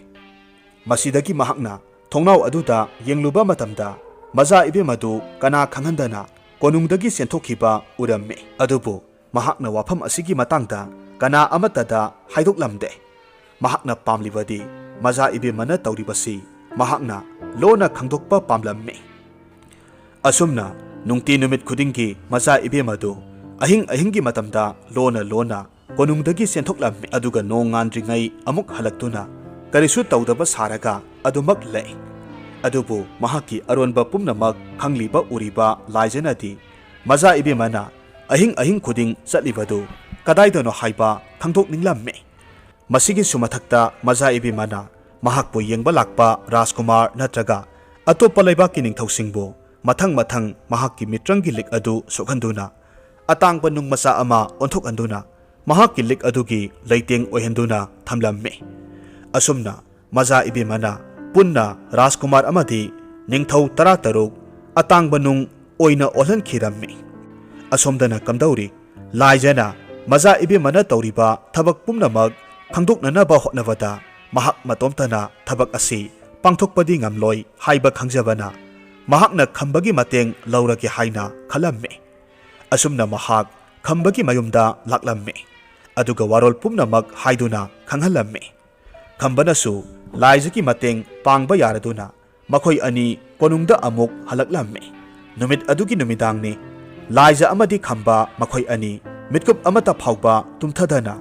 ꯃꯁꯤꯗꯒꯤ ꯃꯍꯥꯛꯅ ꯊꯣꯡꯅꯥꯎ ꯑꯗꯨꯗ ꯌꯦꯡꯂꯨꯕ ꯃꯇꯝꯗ, ꯃꯖꯥ ꯏꯕꯦꯝꯃꯗꯨ ꯀꯅꯥ ꯈꯪꯍꯟꯗꯅ ꯀꯣꯅꯨꯡꯗꯒꯤ ꯆꯦꯟꯊꯣꯛꯈꯤꯕ ꯎꯔꯝꯃꯤ꯫ ꯑꯗꯨꯕꯨ ꯃꯍꯥꯛꯅ ꯋꯥꯐꯝ ꯑꯁꯤꯒꯤ ꯃꯇꯥꯡꯗ ꯀꯅꯥ ꯑꯃꯠꯇꯗ ꯍꯥꯏꯗꯣꯛꯂꯝꯗꯦ꯫ ꯃꯍꯥꯛꯅ ꯄꯥꯝꯂꯤꯕꯗꯤ ꯃꯖꯥ ꯏꯕꯦꯝꯃꯅ ꯇꯧꯔꯤꯕꯁꯤ ꯃꯍꯥꯛꯅ ꯂꯣꯟꯅ ꯈꯪꯗꯣꯛꯄ ꯄꯥꯝꯂꯝꯃꯤ꯫ ꯑꯁꯨꯝꯅ ꯅꯨꯡꯇꯤ ꯅꯨꯃꯤꯠ ꯈꯨꯗꯤꯡꯒꯤ ꯃꯆꯥ ꯏꯕꯦꯝ ꯑꯗꯨ ꯑꯍꯤꯡ ꯑꯍꯤꯡꯒꯤ ꯃꯇꯝꯗ ꯂꯣꯟꯅ ꯂꯣꯟꯅ ꯀꯣꯅꯨꯡꯗꯒꯤ ꯆꯦꯟꯊꯣꯛꯂꯝꯃꯤ, ꯑꯗꯨꯒ ꯅꯣꯡ ꯉꯥꯟꯗ꯭ꯔꯤꯉꯩ ꯑꯃꯨꯛ ꯍꯜꯂꯛꯇꯨꯅ ꯀꯔꯤꯁꯨ ꯇꯧꯗꯕ ꯁꯥꯔꯒ ꯑꯗꯨꯃꯛ ꯂꯩ꯫ ꯑꯗꯨꯕꯨ ꯃꯍꯥꯛꯀꯤ ꯑꯔꯣꯟꯕ ꯄꯨꯝꯅꯃꯛ ꯈꯪꯂꯤꯕ ꯎꯔꯤꯕ ꯂꯥꯏꯖꯅꯗꯤ ꯃꯆꯥ ꯏꯕꯦꯝꯃꯅ ꯑꯍꯤꯡ ꯑꯍꯤꯡ ꯈꯨꯗꯤꯡ ꯆꯠꯂꯤꯕꯗꯨ ꯀꯗꯥꯏꯗꯅꯣ ꯍꯥꯏꯕ ꯈꯪꯗꯣꯛꯅꯤꯡꯂꯝꯃꯤ꯫ ꯃꯁꯤꯒꯤꯁꯨ ꯃꯊꯛꯇ ꯃꯆꯥ ꯏꯕꯦꯝꯃꯅ ꯃꯍꯥꯛꯄꯨ ꯌꯦꯡꯕ ꯂꯥꯛꯄ ꯔꯥꯖꯀꯨꯃꯥꯔ ꯅꯠꯇ꯭ꯔꯒ ꯑꯇꯣꯞꯄ ꯂꯩꯕꯥꯛꯀꯤ ꯅꯤꯡꯊꯧꯁꯤꯡꯕꯨ ꯃꯊꯪ ꯃꯊꯪ ꯃꯍꯥꯛꯀꯤ ꯃꯤꯇ꯭ꯔꯪꯒꯤ ꯂꯤꯛ ꯑꯗꯨ ꯁꯣꯛꯍꯟꯗꯨꯅ ꯑꯇꯥꯡꯕ ꯅꯨꯡ ꯃꯆꯥ ꯑꯃ ꯑꯣꯟꯊꯣꯛꯍꯟꯗꯨꯅ ꯃꯍꯥꯛꯀꯤ ꯂꯤꯛ ꯑꯗꯨꯒꯤ ꯂꯩꯇꯦꯡ ꯑꯣꯏꯍꯟꯗꯨꯅ ꯊꯝꯂꯝꯃꯤ꯫ ꯑꯁꯨꯝꯅ ꯃꯆꯥ ꯏꯕꯦꯝꯃꯅ ꯄꯨꯟꯅ ꯔꯥꯖꯀꯨꯃꯥꯔ ꯑꯃꯗꯤ ꯅꯤꯡꯊꯧ ꯇꯔꯥꯇꯔꯨꯛ ꯑꯇꯥꯡꯕ ꯅꯨꯡ ꯑꯣꯏꯅ ꯑꯣꯜꯍꯟꯈꯤꯔꯝꯃꯤ꯫ ꯑꯁꯣꯝꯗꯅ ꯀꯝꯗꯧꯔꯤ? ꯂꯥꯏꯖꯅ ꯃꯖꯥ ꯏꯕꯦꯝꯃꯅ ꯇꯧꯔꯤꯕ ꯊꯕꯛ ꯄꯨꯝꯅꯃꯛ ꯈꯪꯗꯣꯛꯅꯅꯕ ꯍꯣꯠꯅꯕꯗ ꯃꯍꯥꯛ ꯃꯇꯣꯝꯇꯅ ꯊꯕꯛ ꯑꯁꯤ ꯄꯥꯡꯊꯣꯛꯄꯗꯤ ꯉꯝꯂꯣꯏ ꯍꯥꯏꯕ ꯈꯪꯖꯕꯅ ꯃꯍꯥꯛꯅ ꯈꯝꯕꯒꯤ ꯃꯇꯦꯡ ꯂꯧꯔꯒꯦ ꯍꯥꯏꯅ ꯈꯜꯂꯝꯃꯤ꯫ ꯑꯁꯨꯝꯅ ꯃꯍꯥꯛ ꯈꯝꯕꯒꯤ ꯃꯌꯨꯝꯗ ꯂꯥꯛꯂꯝꯃꯤ꯫ ꯑꯗꯨꯒ ꯋꯥꯔꯣꯜ ꯄꯨꯝꯅꯃꯛ ꯍꯥꯏꯗꯨꯅ ꯈꯪꯍꯜꯂꯝꯃꯤ꯫ ꯈꯝꯕꯅꯁꯨ ꯂꯥꯏꯖꯒꯤ ꯃꯇꯦꯡ ꯄꯥꯡꯕ ꯌꯥꯔꯗꯨꯅ ꯃꯈꯣꯏ ꯑꯅꯤ ꯀꯣꯅꯨꯡꯗ ꯑꯃꯨꯛ ꯍꯜꯂꯛꯂꯝꯃꯤ꯫ ꯅꯨꯃꯤꯠ ꯑꯗꯨꯒꯤ ꯅꯨꯃꯤꯗꯥꯡꯅꯤ꯫ ꯂꯥꯏꯖ ꯑꯃꯗꯤ ꯈꯝꯕ ꯃꯈꯣꯏ ꯑꯅꯤ ꯃꯤꯠꯀꯨꯞ ꯑꯃꯠꯇ ꯐꯥꯎꯕ ꯇꯨꯝꯊꯗꯅ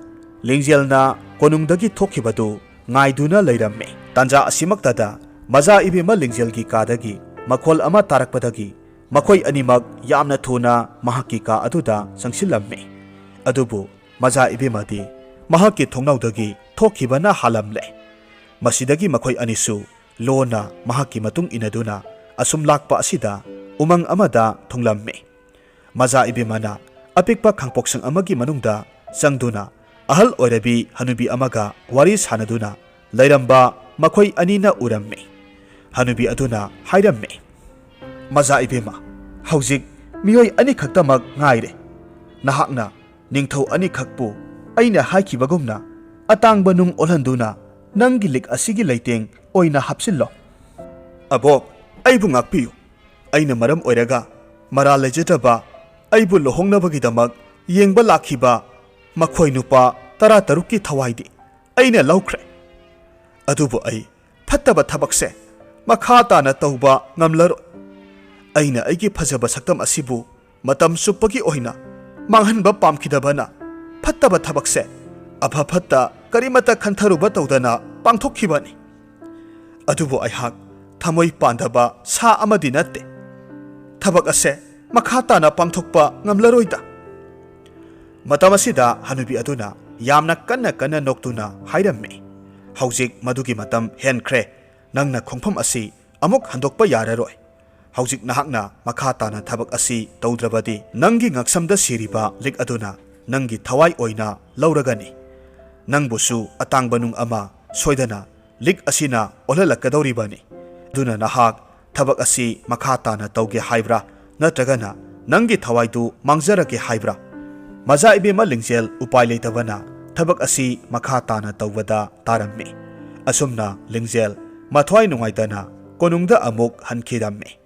ꯂꯤꯡꯖꯦꯜꯅ ꯀꯣꯅꯨꯡꯗꯒꯤ ꯊꯣꯛꯈꯤꯕꯗꯨ ꯉꯥꯏꯗꯨꯅ ꯂꯩꯔꯝꯃꯤ꯫ ꯇꯥꯟꯖꯥ ꯑꯁꯤꯃꯛꯇꯗ ꯃꯖꯥ ꯏꯕꯦꯝꯃ ꯂꯤꯡꯖꯦꯜꯒꯤ ꯀꯥꯗꯒꯤ ꯃꯈꯣꯜ ꯑꯃ ꯇꯥꯔꯛꯄꯗꯒꯤ ꯃꯈꯣꯏ ꯑꯅꯤꯃꯛ ꯌꯥꯝꯅ ꯊꯨꯅ ꯃꯍꯥꯛꯀꯤ ꯀꯥ ꯑꯗꯨꯗ ꯆꯪꯁꯤꯜꯂꯝꯃꯤ꯫ ꯑꯗꯨꯕꯨ ꯃꯖꯥ ꯏꯕꯦꯝꯃꯗꯤ ꯃꯍꯥꯛꯀꯤ ꯊꯣꯡꯅꯥꯎꯗꯒꯤ ꯊꯣꯛꯈꯤꯕꯅ ꯍꯥꯜꯂꯝꯂꯦ꯫ ꯃꯁꯤꯗꯒꯤ ꯃꯈꯣꯏ ꯑꯅꯤꯁꯨ ꯂꯣꯟꯅ ꯃꯍꯥꯛꯀꯤ ꯃꯇꯨꯡ ꯏꯟꯅꯗꯨꯅ ꯑꯁꯨꯝ ꯂꯥꯛꯄ ꯑꯁꯤꯗ ꯎꯃꯪ ꯑꯃꯗ ꯊꯨꯡꯂꯝꯃꯤ꯫ ꯃꯖꯥ ꯏꯕꯦꯝꯃꯅ ꯑꯄꯤꯛꯄ ꯈꯥꯡꯄꯣꯛꯁꯪ ꯑꯃꯒꯤ ꯃꯅꯨꯡꯗ ꯆꯪꯗꯨꯅ ꯑꯍꯜ ꯑꯣꯏꯔꯕꯤ ꯍꯅꯨꯕꯤ ꯑꯃꯒ ꯋꯥꯔꯤ ꯁꯥꯅꯗꯨꯅ ꯂꯩꯔꯝꯕ ꯃꯈꯣꯏ ꯑꯅꯤꯅ ꯎꯔꯝꯃꯤ꯫ ꯍꯅꯨꯕꯤ ꯑꯗꯨꯅ ꯍꯥꯏꯔꯝꯃꯤ, "ꯃꯖꯥ ꯏꯕꯦꯝꯃ, ꯍꯧꯖꯤꯛ ꯃꯤꯑꯣꯏ ꯑꯅꯤꯈꯛꯇꯃꯛ ꯉꯥꯏꯔꯦ꯫ ꯅꯍꯥꯛꯅ ꯅꯤꯡꯊꯧ ꯑꯅꯤꯈꯛꯄꯨ ꯑꯩꯅ ꯍꯥꯏꯈꯤꯕꯒꯨꯝꯅ ꯑꯇꯥꯡꯕ ꯅꯨꯡ ꯑꯣꯜꯍꯟꯗꯨꯅ ꯅꯪꯒꯤ ꯂꯤꯛ ꯑꯁꯤꯒꯤ ꯂꯩꯇꯦꯡ ꯑꯣꯏꯅ ꯍꯥꯞꯆꯤꯜꯂꯣ꯫" "ꯑꯕꯣꯛ, ꯑꯩꯕꯨ ꯉꯥꯛꯄꯤꯌꯨ꯫ ꯑꯩꯅ ꯃꯔꯝ ꯑꯣꯏꯔꯒ ꯃꯔꯥꯜ ꯂꯩꯖꯗ꯭ꯔꯕ ꯑꯩꯕꯨ ꯂꯨꯍꯣꯡꯅꯕꯒꯤꯗꯃꯛ ꯌꯦꯡꯕ ꯂꯥꯛꯈꯤꯕ ꯃꯈꯣꯏ ꯅꯨꯄꯥ ꯇꯔꯥꯇꯔꯨꯛꯀꯤ ꯊꯋꯥꯏꯗꯤ ꯑꯩꯅ ꯂꯧꯈ꯭ꯔꯦ꯫ ꯑꯗꯨꯕꯨ ꯑꯩ ꯐꯠꯇꯕ ꯊꯕꯛꯁꯦ ꯃꯈꯥ ꯇꯥꯅ ꯇꯧꯕ ꯉꯝꯂꯔꯣꯏ꯫ ꯑꯩꯅ ꯑꯩꯒꯤ ꯐꯖꯕ ꯁꯛꯇꯝ ꯑꯁꯤꯕꯨ ꯃꯇꯝ ꯆꯨꯞꯄꯒꯤ ꯑꯣꯏꯅ ꯃꯥꯡꯍꯟꯕ ꯄꯥꯝꯈꯤꯗꯕꯅ ꯐꯠꯇꯕ ꯊꯕꯛꯁꯦ ꯑꯐ ꯐꯠꯇ ꯀꯔꯤꯃꯠꯇ ꯈꯟꯊꯔꯨꯕ ꯇꯧꯗꯅ ꯄꯥꯡꯊꯣꯛꯈꯤꯕꯅꯤ꯫ ꯑꯗꯨꯕꯨ ꯑꯩꯍꯥꯛ ꯊꯃꯣꯏ ꯄꯥꯟꯗꯕ ꯁꯥ ꯑꯃꯗꯤ ꯅꯠꯇꯦ꯫ ꯊꯕꯛ ꯑꯁꯦ ꯃꯈꯥ ꯇꯥꯅ ꯄꯥꯡꯊꯣꯛꯄ ꯉꯝꯂꯔꯣꯏꯗ꯫" ꯃꯇꯝ ꯑꯁꯤꯗ ꯍꯅꯨꯕꯤ ꯑꯗꯨꯅ ꯌꯥꯝꯅ ꯀꯟꯅ ꯀꯟꯅ ꯅꯣꯛꯇꯨꯅ ꯍꯥꯏꯔꯝꯃꯤ, "ꯍꯧꯖꯤꯛ ꯃꯗꯨꯒꯤ ꯃꯇꯝ ꯍꯦꯟꯈ꯭ꯔꯦ꯫ ꯅꯪꯅ ꯈꯣꯡꯐꯝ ꯑꯁꯤ ꯑꯃꯨꯛ ꯍꯟꯗꯣꯛꯄ ꯌꯥꯔꯔꯣꯏ꯫ ꯍꯧꯖꯤꯛ ꯅꯍꯥꯛꯅ ꯃꯈꯥ ꯇꯥꯅ ꯊꯕꯛ ꯑꯁꯤ ꯇꯧꯗ꯭ꯔꯕꯗꯤ ꯅꯪꯒꯤ ꯉꯛꯁꯝꯗ ꯁꯤꯔꯤꯕ ꯂꯤꯛ ꯑꯗꯨꯅ ꯅꯪꯒꯤ ꯊꯋꯥꯏ ꯑꯣꯏꯅ ꯂꯧꯔꯒꯅꯤ꯫ ꯅꯪꯕꯨꯁꯨ ꯑꯇꯥꯡꯕ ꯅꯨꯡ ꯑꯃ ꯁꯣꯏꯗꯅ ꯂꯤꯛ ꯑꯁꯤꯅ ꯑꯣꯜꯍꯜꯂꯛꯀꯗꯧꯔꯤꯕꯅꯤ꯫ ꯑꯗꯨꯅ ꯅꯍꯥꯛ ꯊꯕꯛ ꯑꯁꯤ ꯃꯈꯥ ꯇꯥꯅ ꯇꯧꯒꯦ ꯍꯥꯏꯕ꯭ꯔꯥ, ꯅꯠꯇ꯭ꯔꯒꯅ ꯅꯪꯒꯤ ꯊꯋꯥꯏꯗꯨ ꯃꯥꯡꯖꯔꯒꯦ ꯍꯥꯏꯕ꯭ꯔꯥ?" ꯃꯆꯥ ꯏꯕꯦꯝꯃ ꯂꯤꯡꯖꯦꯜ ꯎꯄꯥꯏ ꯂꯩꯇꯕꯅ ꯊꯕꯛ ꯑꯁꯤ ꯃꯈꯥ ꯇꯥꯅ ꯇꯧꯕꯗ ꯇꯥꯔꯝꯃꯤ꯫ ꯑꯁꯨꯝꯅ ꯂꯤꯡꯖꯦꯜ ꯃꯊ꯭ꯋꯥꯏ ꯅꯨꯡꯉꯥꯏꯇꯅ ꯀꯣꯅꯨꯡꯗ ꯑꯃꯨꯛ ꯍꯟꯈꯤꯔꯝꯃꯤ꯫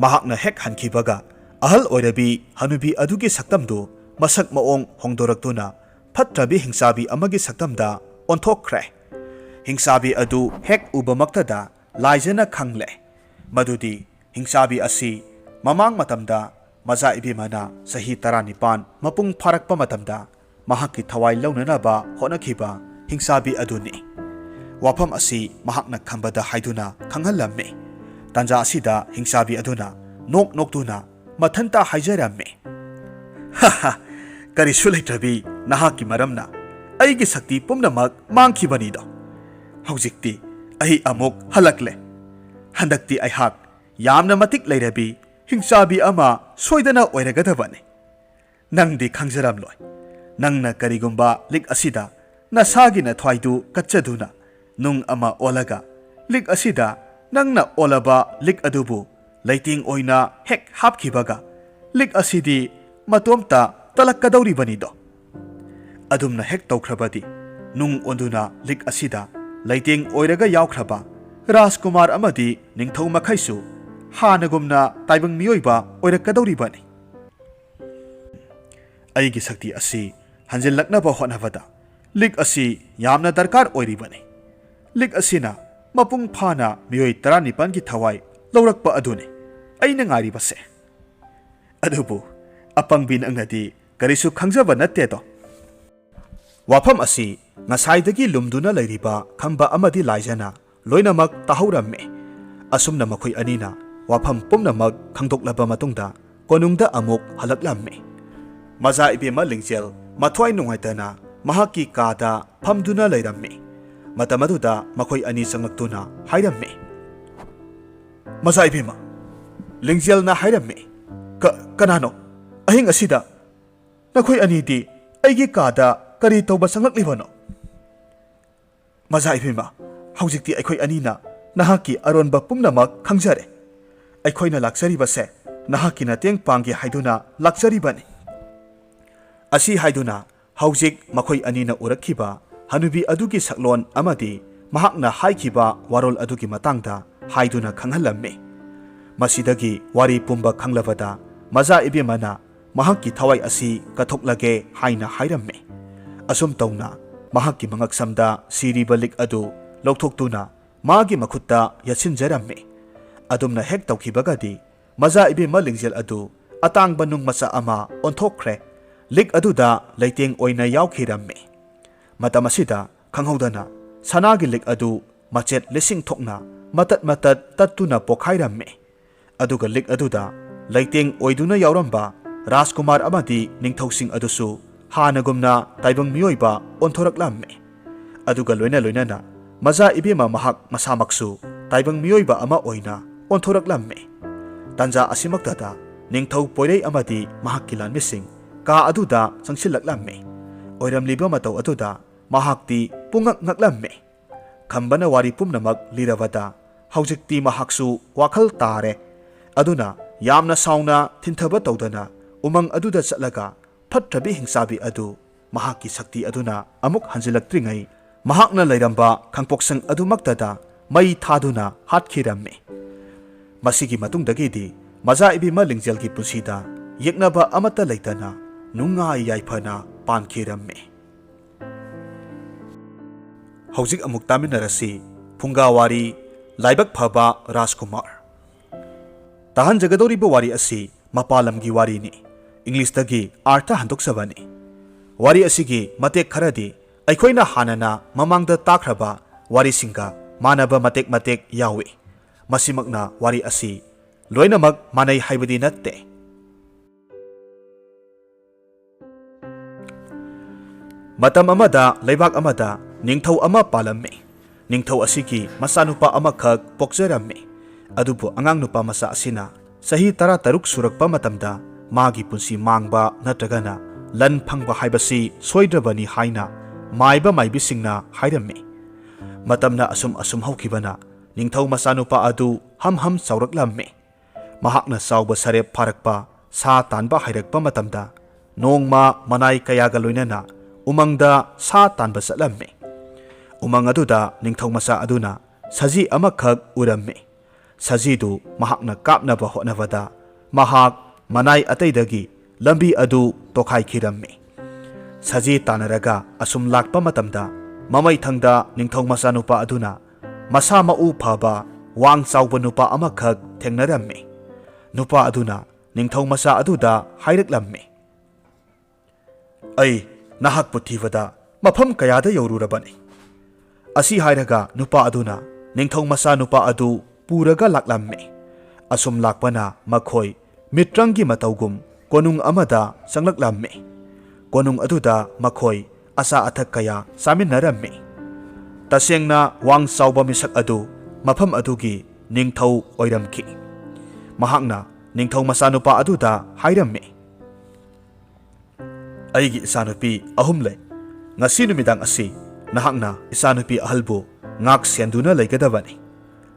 ꯃꯍꯥꯛꯅ ꯍꯦꯛ ꯍꯟꯈꯤꯕꯒ ꯑꯍꯜ ꯑꯣꯏꯔꯕꯤ ꯍꯅꯨꯕꯤ ꯑꯗꯨꯒꯤ ꯁꯛꯇꯝꯗꯨ ꯃꯁꯛ ꯃꯑꯣꯡ ꯍꯣꯡꯗꯣꯔꯛꯇꯨꯅ ꯐꯠꯇ꯭ꯔꯕꯤ ꯍꯤꯡꯆꯥꯕꯤ ꯑꯃꯒꯤ ꯁꯛꯇꯝꯗ ꯑꯣꯟꯊꯣꯛꯈ꯭ꯔꯦ꯫ ꯍꯤꯡꯆꯥꯕꯤ ꯑꯗꯨ ꯍꯦꯛ ꯎꯕꯃꯛꯇꯗ ꯂꯥꯏꯖꯅ ꯈꯪꯂꯦ ꯃꯗꯨꯗꯤ ꯍꯤꯡꯆꯥꯕꯤ ꯑꯁꯤ ꯃꯃꯥꯡ ꯃꯇꯝꯗ ꯃꯆꯥ ꯏꯕꯦꯝꯃꯅ ꯆꯍꯤ ꯇꯔꯥꯅꯤꯄꯥꯟ ꯃꯄꯨꯡ ꯐꯥꯔꯛꯄ ꯃꯇꯝꯗ ꯃꯍꯥꯛꯀꯤ ꯊꯋꯥꯏ ꯂꯧꯅꯅꯕ ꯍꯣꯠꯅꯈꯤꯕ ꯍꯤꯡꯆꯥꯕꯤ ꯑꯗꯨꯅꯤ꯫ ꯋꯥꯐꯝ ꯑꯁꯤ ꯃꯍꯥꯛꯅ ꯈꯝꯕꯗ ꯍꯥꯏꯗꯨꯅ ꯈꯪꯍꯜꯂꯝꯃꯤ꯫ ꯇꯥꯟꯖꯥ ꯑꯁꯤꯗ ꯍꯤꯡꯆꯥꯕꯤ ꯑꯗꯨꯅ ꯅꯣꯛ ꯅꯣꯛꯇꯨꯅ ꯃꯊꯟꯇ ꯍꯥꯏꯖꯔꯝꯃꯤ, "ꯍꯥ ꯍꯥ, ꯀꯔꯤꯁꯨ ꯂꯩꯇ꯭ꯔꯕꯤ ꯅꯍꯥꯛꯀꯤ ꯃꯔꯝꯅ ꯑꯩꯒꯤ ꯁꯛꯇꯤ ꯄꯨꯝꯅꯃꯛ ꯃꯥꯡꯈꯤꯕꯅꯤꯗꯣ꯫ ꯍꯧꯖꯤꯛꯇꯤ ꯑꯩ ꯑꯃꯨꯛ ꯍꯜꯂꯛꯂꯦ꯫ ꯍꯟꯗꯛꯇꯤ ꯑꯩꯍꯥꯛ ꯌꯥꯝꯅ ꯃꯇꯤꯛ ꯂꯩꯔꯕꯤ ꯍꯤꯡꯆꯥꯕꯤ ꯑꯃ ꯁꯣꯏꯗꯅ ꯑꯣꯏꯔꯒꯗꯕꯅꯤ꯫ ꯅꯪꯗꯤ ꯈꯪꯖꯔꯝꯂꯣꯏ꯫ ꯅꯪꯅ ꯀꯔꯤꯒꯨꯝꯕ ꯂꯤꯛ ꯑꯁꯤꯗ ꯅꯁꯥꯒꯤ ꯅꯊ꯭ꯋꯥꯏꯗꯨ ꯀꯠꯆꯗꯨꯅ ꯅꯨꯡ ꯑꯃ ꯑꯣꯜꯂꯒ ꯂꯤꯛ ꯑꯁꯤꯗ ꯅꯪꯅ ꯑꯣꯜꯂꯕ ꯂꯤꯛ ꯑꯗꯨꯕꯨ ꯂꯩꯇꯦꯡ ꯑꯣꯏꯅ ꯍꯦꯛ ꯍꯥꯞꯈꯤꯕꯒ ꯂꯤꯛ ꯑꯁꯤꯗꯤ ꯃꯇꯣꯝꯇ ꯇꯠꯂꯛꯀꯗꯧꯔꯤꯕꯅꯤꯗꯣ꯫ ꯑꯗꯨꯝꯅ ꯍꯦꯛ ꯇꯧꯈ꯭ꯔꯕꯗꯤ ꯅꯨꯡ ꯑꯣꯟꯗꯨꯅ ꯂꯤꯛ ꯑꯁꯤꯗ ꯂꯩꯇꯦꯡ ꯑꯣꯏꯔꯒ ꯌꯥꯎꯈ꯭ꯔꯕ ꯔꯥꯖꯀꯨꯃꯥꯔ ꯑꯃꯗꯤ ꯅꯤꯡꯊꯧ ꯃꯈꯩꯁꯨ ꯍꯥꯟꯅꯒꯨꯝꯅ ꯇꯥꯏꯕꯪ ꯃꯤꯑꯣꯏꯕ ꯑꯣꯏꯔꯛꯀꯗꯧꯔꯤꯕꯅꯤ꯫ ꯑꯩꯒꯤ ꯁꯛꯇꯤ ꯑꯁꯤ ꯍꯟꯖꯤꯜꯂꯛꯅꯕ ꯍꯣꯠꯅꯕꯗ ꯂꯤꯛ ꯑꯁꯤ ꯌꯥꯝꯅ ꯗꯔꯀꯥꯔ ꯑꯣꯏꯔꯤꯕꯅꯤ꯫ ꯂꯤꯛ ꯑꯁꯤꯅ ꯃꯄꯨꯡ ꯐꯥꯅ ꯃꯤꯑꯣꯏ ꯇꯔꯥꯅꯤꯄꯥꯟꯒꯤ ꯊꯋꯥꯏ ꯂꯧꯔꯛꯄ ꯑꯗꯨꯅꯤ ꯑꯩꯅ ꯉꯥꯏꯔꯤꯕꯁꯦ꯫ ꯑꯗꯨꯕꯨ ꯑꯄꯪꯕꯤ ꯅꯪꯅꯗꯤ ꯀꯔꯤꯁꯨ ꯈꯪꯖꯕ ꯅꯠꯇꯦꯗꯣ꯫" ꯋꯥꯐꯝ ꯑꯁꯤ ꯉꯁꯥꯏꯗꯒꯤ ꯂꯨꯝꯗꯨꯅ ꯂꯩꯔꯤꯕ ꯈꯝꯕ ꯑꯃꯗꯤ ꯂꯥꯏꯖꯅ ꯂꯣꯏꯅꯃꯛ ꯇꯥꯍꯧꯔꯝꯃꯤ꯫ ꯑꯁꯨꯝꯅ ꯃꯈꯣꯏ ꯑꯅꯤꯅ ꯋꯥꯐꯝ ꯄꯨꯝꯅꯃꯛ ꯈꯪꯗꯣꯛꯂꯕ ꯃꯇꯨꯡꯗ ꯀꯣꯅꯨꯡꯗ ꯑꯃꯨꯛ ꯍꯜꯂꯛꯂꯝꯃꯤ꯫ ꯃꯆꯥ ꯏꯕꯦꯝꯃ ꯂꯤꯡꯖꯦꯜ ꯃꯊ꯭ꯋꯥꯏ ꯅꯨꯡꯉꯥꯏꯇꯅ ꯃꯍꯥꯛꯀꯤ ꯀꯥꯗ ꯐꯝꯗꯨꯅ ꯂꯩꯔꯝꯃꯤ꯫ ꯃꯇꯝ ꯑꯗꯨꯗ ꯃꯈꯣꯏ ꯑꯅꯤ ꯆꯪꯂꯛꯇꯨꯅ ꯍꯥꯏꯔꯝꯃꯤ, "ꯃꯆꯥ ꯏꯕꯦꯝꯃ, ꯂꯤꯡꯖꯦꯜꯅ ꯍꯥꯏꯔꯝꯃꯤ, ꯀ-, ꯀꯅꯥꯅꯣ? ꯑꯍꯤꯡ ꯑꯁꯤꯗ ꯅꯈꯣꯏ ꯑꯅꯤꯗꯤ ꯑꯩꯒꯤ ꯀꯥꯗ ꯀꯔꯤ ꯇꯧꯕ ꯆꯪꯂꯛꯂꯤꯕꯅꯣ?" "ꯃꯆꯥ ꯏꯕꯦꯝꯃ, ꯍꯧꯖꯤꯛꯇꯤ ꯑꯩꯈꯣꯏ ꯑꯅꯤꯅ ꯅꯍꯥꯛꯀꯤ ꯑꯔꯣꯟꯕ ꯄꯨꯝꯅꯃꯛ ꯈꯪꯖꯔꯦ꯫ ꯑꯩꯈꯣꯏꯅ ꯂꯥꯛꯆꯔꯤꯕꯁꯦ ꯅꯍꯥꯛꯀꯤ ꯃꯇꯦꯡ ꯄꯥꯡꯒꯦ ꯍꯥꯏꯗꯨꯅ ꯂꯥꯛꯆꯔꯤꯕꯅꯤ꯫" ꯑꯁꯤ ꯍꯥꯏꯗꯨꯅ ꯍꯧꯖꯤꯛ ꯃꯈꯣꯏ ꯑꯅꯤꯅ ꯎꯔꯛꯈꯤꯕ ꯍꯅꯨꯕꯤ ꯑꯗꯨꯒꯤ ꯁꯛꯂꯣꯟ ꯑꯃꯗꯤ ꯃꯍꯥꯛꯅ ꯍꯥꯏꯈꯤꯕ ꯋꯥꯔꯣꯜ ꯑꯗꯨꯒꯤ ꯃꯇꯥꯡꯗ ꯍꯥꯏꯗꯨꯅ ꯈꯪꯍꯜꯂꯝꯃꯤ꯫ ꯃꯁꯤꯗꯒꯤ ꯋꯥꯔꯤ ꯄꯨꯝꯕ ꯈꯪꯂꯕꯗ ꯃꯖꯥ ꯏꯕꯦꯝꯃꯅ ꯃꯍꯥꯛꯀꯤ ꯊꯋꯥꯏ ꯑꯁꯤ ꯀꯠꯊꯣꯛꯂꯒꯦ ꯍꯥꯏꯅ ꯍꯥꯏꯔꯝꯃꯤ꯫ ꯑꯁꯨꯝ ꯇꯧꯅ ꯃꯍꯥꯛꯀꯤ ꯃꯉꯛꯁꯝꯗ ꯁꯤꯔꯤꯕ ꯂꯤꯛ ꯑꯗꯨ ꯂꯧꯊꯣꯛꯇꯨꯅ ꯃꯥꯒꯤ ꯃꯈꯨꯠꯇ ꯌꯦꯠꯁꯤꯟꯖꯔꯝꯃꯤ꯫ ꯑꯗꯨꯝꯅ ꯍꯦꯛ ꯇꯧꯈꯤꯕꯒꯗꯤ ꯃꯖꯥ ꯏꯕꯦꯝꯃ ꯂꯤꯡꯖꯦꯜ ꯑꯗꯨ ꯑꯇꯥꯡꯕ ꯅꯨꯡ ꯃꯆꯥ ꯑꯃ ꯑꯣꯟꯊꯣꯛꯈ꯭ꯔꯦ꯫ ꯂꯤꯛ ꯑꯗꯨꯗ ꯂꯩꯇꯦꯡ ꯑꯣꯏꯅ ꯌꯥꯎꯈꯤꯔꯝꯃꯤ꯫ ꯃꯇꯝ ꯑꯁꯤꯗ ꯈꯪꯍꯧꯗꯅ ꯁꯅꯥꯒꯤ ꯂꯤꯛ ꯑꯗꯨ ꯃꯆꯦꯠ ꯂꯤꯁꯤꯡ ꯊꯣꯛꯅ ꯃꯇꯠ ꯃꯇꯠ ꯇꯠꯇꯨꯅ ꯄꯣꯈꯥꯏꯔꯝꯃꯤ꯫ ꯑꯗꯨꯒ ꯂꯤꯛ ꯑꯗꯨꯗ ꯂꯩꯇꯦꯡ ꯑꯣꯏꯗꯨꯅ ꯌꯥꯎꯔꯝꯕ ꯔꯥꯖꯀꯨꯃꯥꯔ ꯑꯃꯗꯤ ꯅꯤꯡꯊꯧꯁꯤꯡ ꯑꯗꯨꯁꯨ ꯍꯥꯟꯅꯒꯨꯝꯅ ꯇꯥꯏꯕꯪ ꯃꯤꯑꯣꯏꯕ ꯑꯣꯟꯊꯣꯔꯛꯂꯝꯃꯤ꯫ ꯑꯗꯨꯒ ꯂꯣꯏꯅ ꯂꯣꯏꯅꯅ ꯃꯖꯥ ꯏꯕꯦꯝꯃ ꯃꯍꯥꯛ ꯃꯁꯥꯃꯛꯁꯨ ꯇꯥꯏꯕꯪ ꯃꯤꯑꯣꯏꯕ ꯑꯃ ꯑꯣꯏꯅ ꯑꯣꯟꯊꯣꯔꯛꯂꯝꯃꯤ꯫ ꯇꯥꯟꯖꯥ ꯑꯁꯤꯃꯛꯇꯗ ꯅꯤꯡꯊꯧ ꯄꯣꯏꯔꯩ ꯑꯃꯗꯤ ꯃꯍꯥꯛꯀꯤ ꯂꯥꯟꯃꯤꯁꯤꯡ ꯀꯥ ꯑꯗꯨꯗ ꯆꯪꯁꯤꯜꯂꯛꯂꯝꯃꯤ꯫ ꯑꯣꯏꯔꯝꯂꯤꯕ ꯃꯇꯧ ꯑꯗꯨꯗ ꯃꯍꯥꯛꯇꯤ ꯄꯨꯡꯉꯛ ꯉꯛꯂꯝꯃꯤ꯫ ꯈꯝꯕꯅ ꯋꯥꯔꯤ ꯄꯨꯝꯅꯃꯛ ꯂꯤꯔꯕꯗ ꯍꯧꯖꯤꯛꯇꯤ ꯃꯍꯥꯛꯁꯨ ꯋꯥꯈꯜ ꯇꯥꯔꯦ꯫ ꯑꯗꯨꯅ ꯌꯥꯝꯅ ꯁꯥꯎꯅ ꯊꯤꯟꯊꯕ ꯇꯧꯗꯅ ꯎꯃꯪ ꯑꯗꯨꯗ ꯆꯠꯂꯒ ꯐꯠꯇ꯭ꯔꯕꯤ ꯍꯤꯡꯆꯥꯕꯤ ꯑꯗꯨ ꯃꯍꯥꯛꯀꯤ ꯁꯛꯇꯤ ꯑꯗꯨꯅ ꯑꯃꯨꯛ ꯍꯟꯖꯤꯜꯂꯛꯇ꯭ꯔꯤꯉꯩ ꯃꯍꯥꯛꯅ ꯂꯩꯔꯝꯕ ꯈꯥꯡꯄꯣꯛꯁꯪ ꯑꯗꯨꯃꯛꯇꯗ ꯃꯩ ꯊꯥꯗꯨꯅ ꯍꯥꯠꯈꯤꯔꯝꯃꯤ꯫ ꯃꯁꯤꯒꯤ ꯃꯇꯨꯡꯗꯒꯤꯗꯤ ꯃꯖꯥ ꯏꯕꯦꯝꯃ ꯂꯤꯡꯖꯦꯜꯒꯤ ꯄꯨꯟꯁꯤꯗ ꯌꯦꯛꯅꯕ ꯑꯃꯠꯇ ꯂꯩꯇꯅ ꯅꯨꯡꯉꯥꯏ ꯌꯥꯏꯐꯅ ꯄꯥꯟꯈꯤꯔꯝꯃꯤ꯫ ꯍꯧꯖꯤꯛ ꯑꯃꯨꯛ ꯇꯥꯃꯤꯟꯅꯔꯁꯤ ꯐꯨꯡꯒꯥ ꯋꯥꯔꯤ ꯂꯥꯏꯕꯛ ꯐꯕ ꯔꯥꯖꯀꯨꯃꯥꯔ꯫ ꯇꯥꯍꯟꯖꯒꯗꯧꯔꯤꯕ ꯋꯥꯔꯤ ꯑꯁꯤ ꯃꯄꯥꯟ ꯂꯝꯒꯤ ꯋꯥꯔꯤꯅꯤ꯫ ꯏꯪꯂꯤꯁꯇꯒꯤ ꯑꯥꯔꯊ ꯍꯟꯗꯣꯛꯆꯕꯅꯤ꯫ ꯋꯥꯔꯤ ꯑꯁꯤꯒꯤ ꯃꯇꯦꯛ ꯈꯔꯗꯤ ꯑꯩꯈꯣꯏꯅ ꯍꯥꯟꯅꯅ ꯃꯃꯥꯡꯗ ꯇꯥꯈ꯭ꯔꯕ ꯋꯥꯔꯤꯁꯤꯡꯒ ꯃꯥꯟꯅꯕ ꯃꯇꯦꯛ ꯃꯇꯦꯛ ꯌꯥꯎꯏ꯫ ꯃꯁꯤꯃꯛꯅ ꯋꯥꯔꯤ ꯑꯁꯤ ꯂꯣꯏꯅꯃꯛ ꯃꯥꯟꯅꯩ ꯍꯥꯏꯕꯗꯤ ꯅꯠꯇꯦ꯫ ꯃꯇꯝ ꯑꯃꯗ ꯂꯩꯕꯥꯛ ꯑꯃꯗ ꯅꯤꯡꯊꯧ ꯑꯃ ꯄꯥꯜꯂꯝꯃꯤ꯫ ꯅꯤꯡꯊꯧ ꯑꯁꯤꯒꯤ ꯃꯆꯥꯅꯨꯄꯥ ꯑꯃꯈꯛ ꯄꯣꯛꯆꯔꯝꯃꯤ꯫ ꯑꯗꯨꯕꯨ ꯑꯉꯥꯡ ꯅꯨꯄꯥ ꯃꯆꯥ ꯑꯁꯤꯅ ꯆꯍꯤ ꯇꯔꯥꯇꯔꯨꯛ ꯁꯨꯔꯛꯄ ꯃꯇꯝꯗ ꯃꯥꯒꯤ ꯄꯨꯟꯁꯤ ꯃꯥꯡꯕ ꯅꯠꯇ꯭ꯔꯒꯅ ꯂꯟ ꯐꯪꯕ ꯍꯥꯏꯕꯁꯤ ꯁꯣꯏꯗ꯭ꯔꯕꯅꯤ ꯍꯥꯏꯅ ꯃꯥꯏꯕ ꯃꯥꯏꯕꯤꯁꯤꯡꯅ ꯍꯥꯏꯔꯝꯃꯤ꯫ ꯃꯇꯝꯅ ꯑꯁꯨꯝ ꯑꯁꯨꯝ ꯍꯧꯈꯤꯕꯅ ꯅꯤꯡꯊꯧ ꯃꯆꯥꯅꯨꯄꯥ ꯑꯗꯨ ꯍꯝ ꯍꯝ ꯆꯥꯎꯔꯛꯂꯝꯃꯤ꯫ ꯃꯍꯥꯛꯅ ꯆꯥꯎꯕ ꯁꯔꯦꯞ ꯐꯥꯔꯛꯄ, ꯁꯥ ꯇꯥꯟꯕ ꯍꯩꯔꯛꯄ ꯃꯇꯝꯗ ꯅꯣꯡꯃ ꯃꯅꯥꯏ ꯀꯌꯥꯒ ꯂꯣꯏꯅꯅ ꯎꯃꯪꯗ ꯁꯥ ꯇꯥꯟꯕ ꯆꯠꯂꯝꯃꯤ꯫ ꯎꯃꯪ ꯑꯗꯨꯗ ꯅꯤꯡꯊꯧ ꯃꯆꯥ ꯑꯗꯨꯅ ꯁꯖꯤ ꯑꯃꯈꯛ ꯎꯔꯝꯃꯤ꯫ ꯁꯖꯤꯗꯨ ꯃꯍꯥꯛꯅ ꯀꯥꯞꯅꯕ ꯍꯣꯠꯅꯕꯗ ꯃꯍꯥꯛ ꯃꯅꯥꯏ ꯑꯇꯩꯗꯒꯤ ꯂꯝꯕꯤ ꯑꯗꯨ ꯇꯣꯈꯥꯏꯈꯤꯔꯝꯃꯤ꯫ ꯁꯖꯤ ꯇꯥꯟꯅꯔꯒ ꯑꯁꯨꯝ ꯂꯥꯛꯄ ꯃꯇꯝꯗ ꯃꯃꯩꯊꯪꯗ ꯅꯤꯡꯊꯧ ꯃꯆꯥꯅꯨꯄꯥ ꯑꯗꯨꯅ ꯃꯁꯥ ꯃꯎ ꯐꯕ ꯋꯥꯡ ꯆꯥꯎꯕ ꯅꯨꯄꯥ ꯑꯃꯈꯛ ꯊꯦꯡꯅꯔꯝꯃꯤ꯫ ꯅꯨꯄꯥ ꯑꯗꯨꯅ ꯅꯤꯡꯊꯧ ꯃꯆꯥ ꯑꯗꯨꯗ ꯍꯥꯏꯔꯛꯂꯝꯃꯤ, "ꯑꯩ ꯅꯍꯥꯛꯄꯨ ꯊꯤꯕꯗ ꯃꯐꯝ ꯀꯌꯥꯗ ꯌꯧꯔꯨꯔꯕꯅꯤ"꯫ ꯑꯁꯤ ꯍꯥꯏꯔꯒ ꯅꯨꯄꯥ ꯑꯗꯨꯅ ꯅꯤꯡꯊꯧ ꯃꯆꯥ ꯅꯨꯄꯥ ꯑꯗꯨ ꯄꯨꯔꯒ ꯂꯥꯛꯂꯝꯃꯤ꯫ ꯑꯁꯨꯝ ꯂꯥꯛꯄꯅ ꯃꯈꯣꯏ ꯃꯤꯇ꯭ꯔꯪꯒꯤ ꯃꯇꯧꯒꯨꯝ ꯀꯣꯅꯨꯡ ꯑꯃꯗ ꯆꯪꯂꯛꯂꯝꯃꯤ꯫ ꯀꯣꯅꯨꯡ ꯑꯗꯨꯗ ꯃꯈꯣꯏ ꯑꯆꯥ ꯑꯊꯛ ꯀꯌꯥ ꯆꯥꯃꯤꯟꯅꯔꯝꯃꯤ꯫ ꯇꯁꯦꯡꯅ ꯋꯥꯡ ꯆꯥꯎꯕ ꯃꯤꯁꯛ ꯑꯗꯨ ꯃꯐꯝ ꯑꯗꯨꯒꯤ ꯅꯤꯡꯊꯧ ꯑꯣꯏꯔꯝꯈꯤ꯫ ꯃꯍꯥꯛꯅ ꯅꯤꯡꯊꯧ ꯃꯆꯥꯅꯨꯄꯥ ꯑꯗꯨꯗ ꯍꯥꯏꯔꯝꯃꯤ, "ꯑꯩꯒꯤ ꯏꯆꯥꯅꯨꯄꯤ ꯑꯍꯨꯝ ꯂꯩ꯫ ꯉꯁꯤ ꯅꯨꯃꯤꯗꯥꯡ ꯑꯁꯤ ꯅꯍꯥꯛꯅ ꯏꯆꯥꯅꯨꯄꯤ ꯑꯍꯜꯕꯨ ꯉꯥꯛ ꯁꯦꯟꯗꯨꯅ ꯂꯩꯒꯗꯕꯅꯤ꯫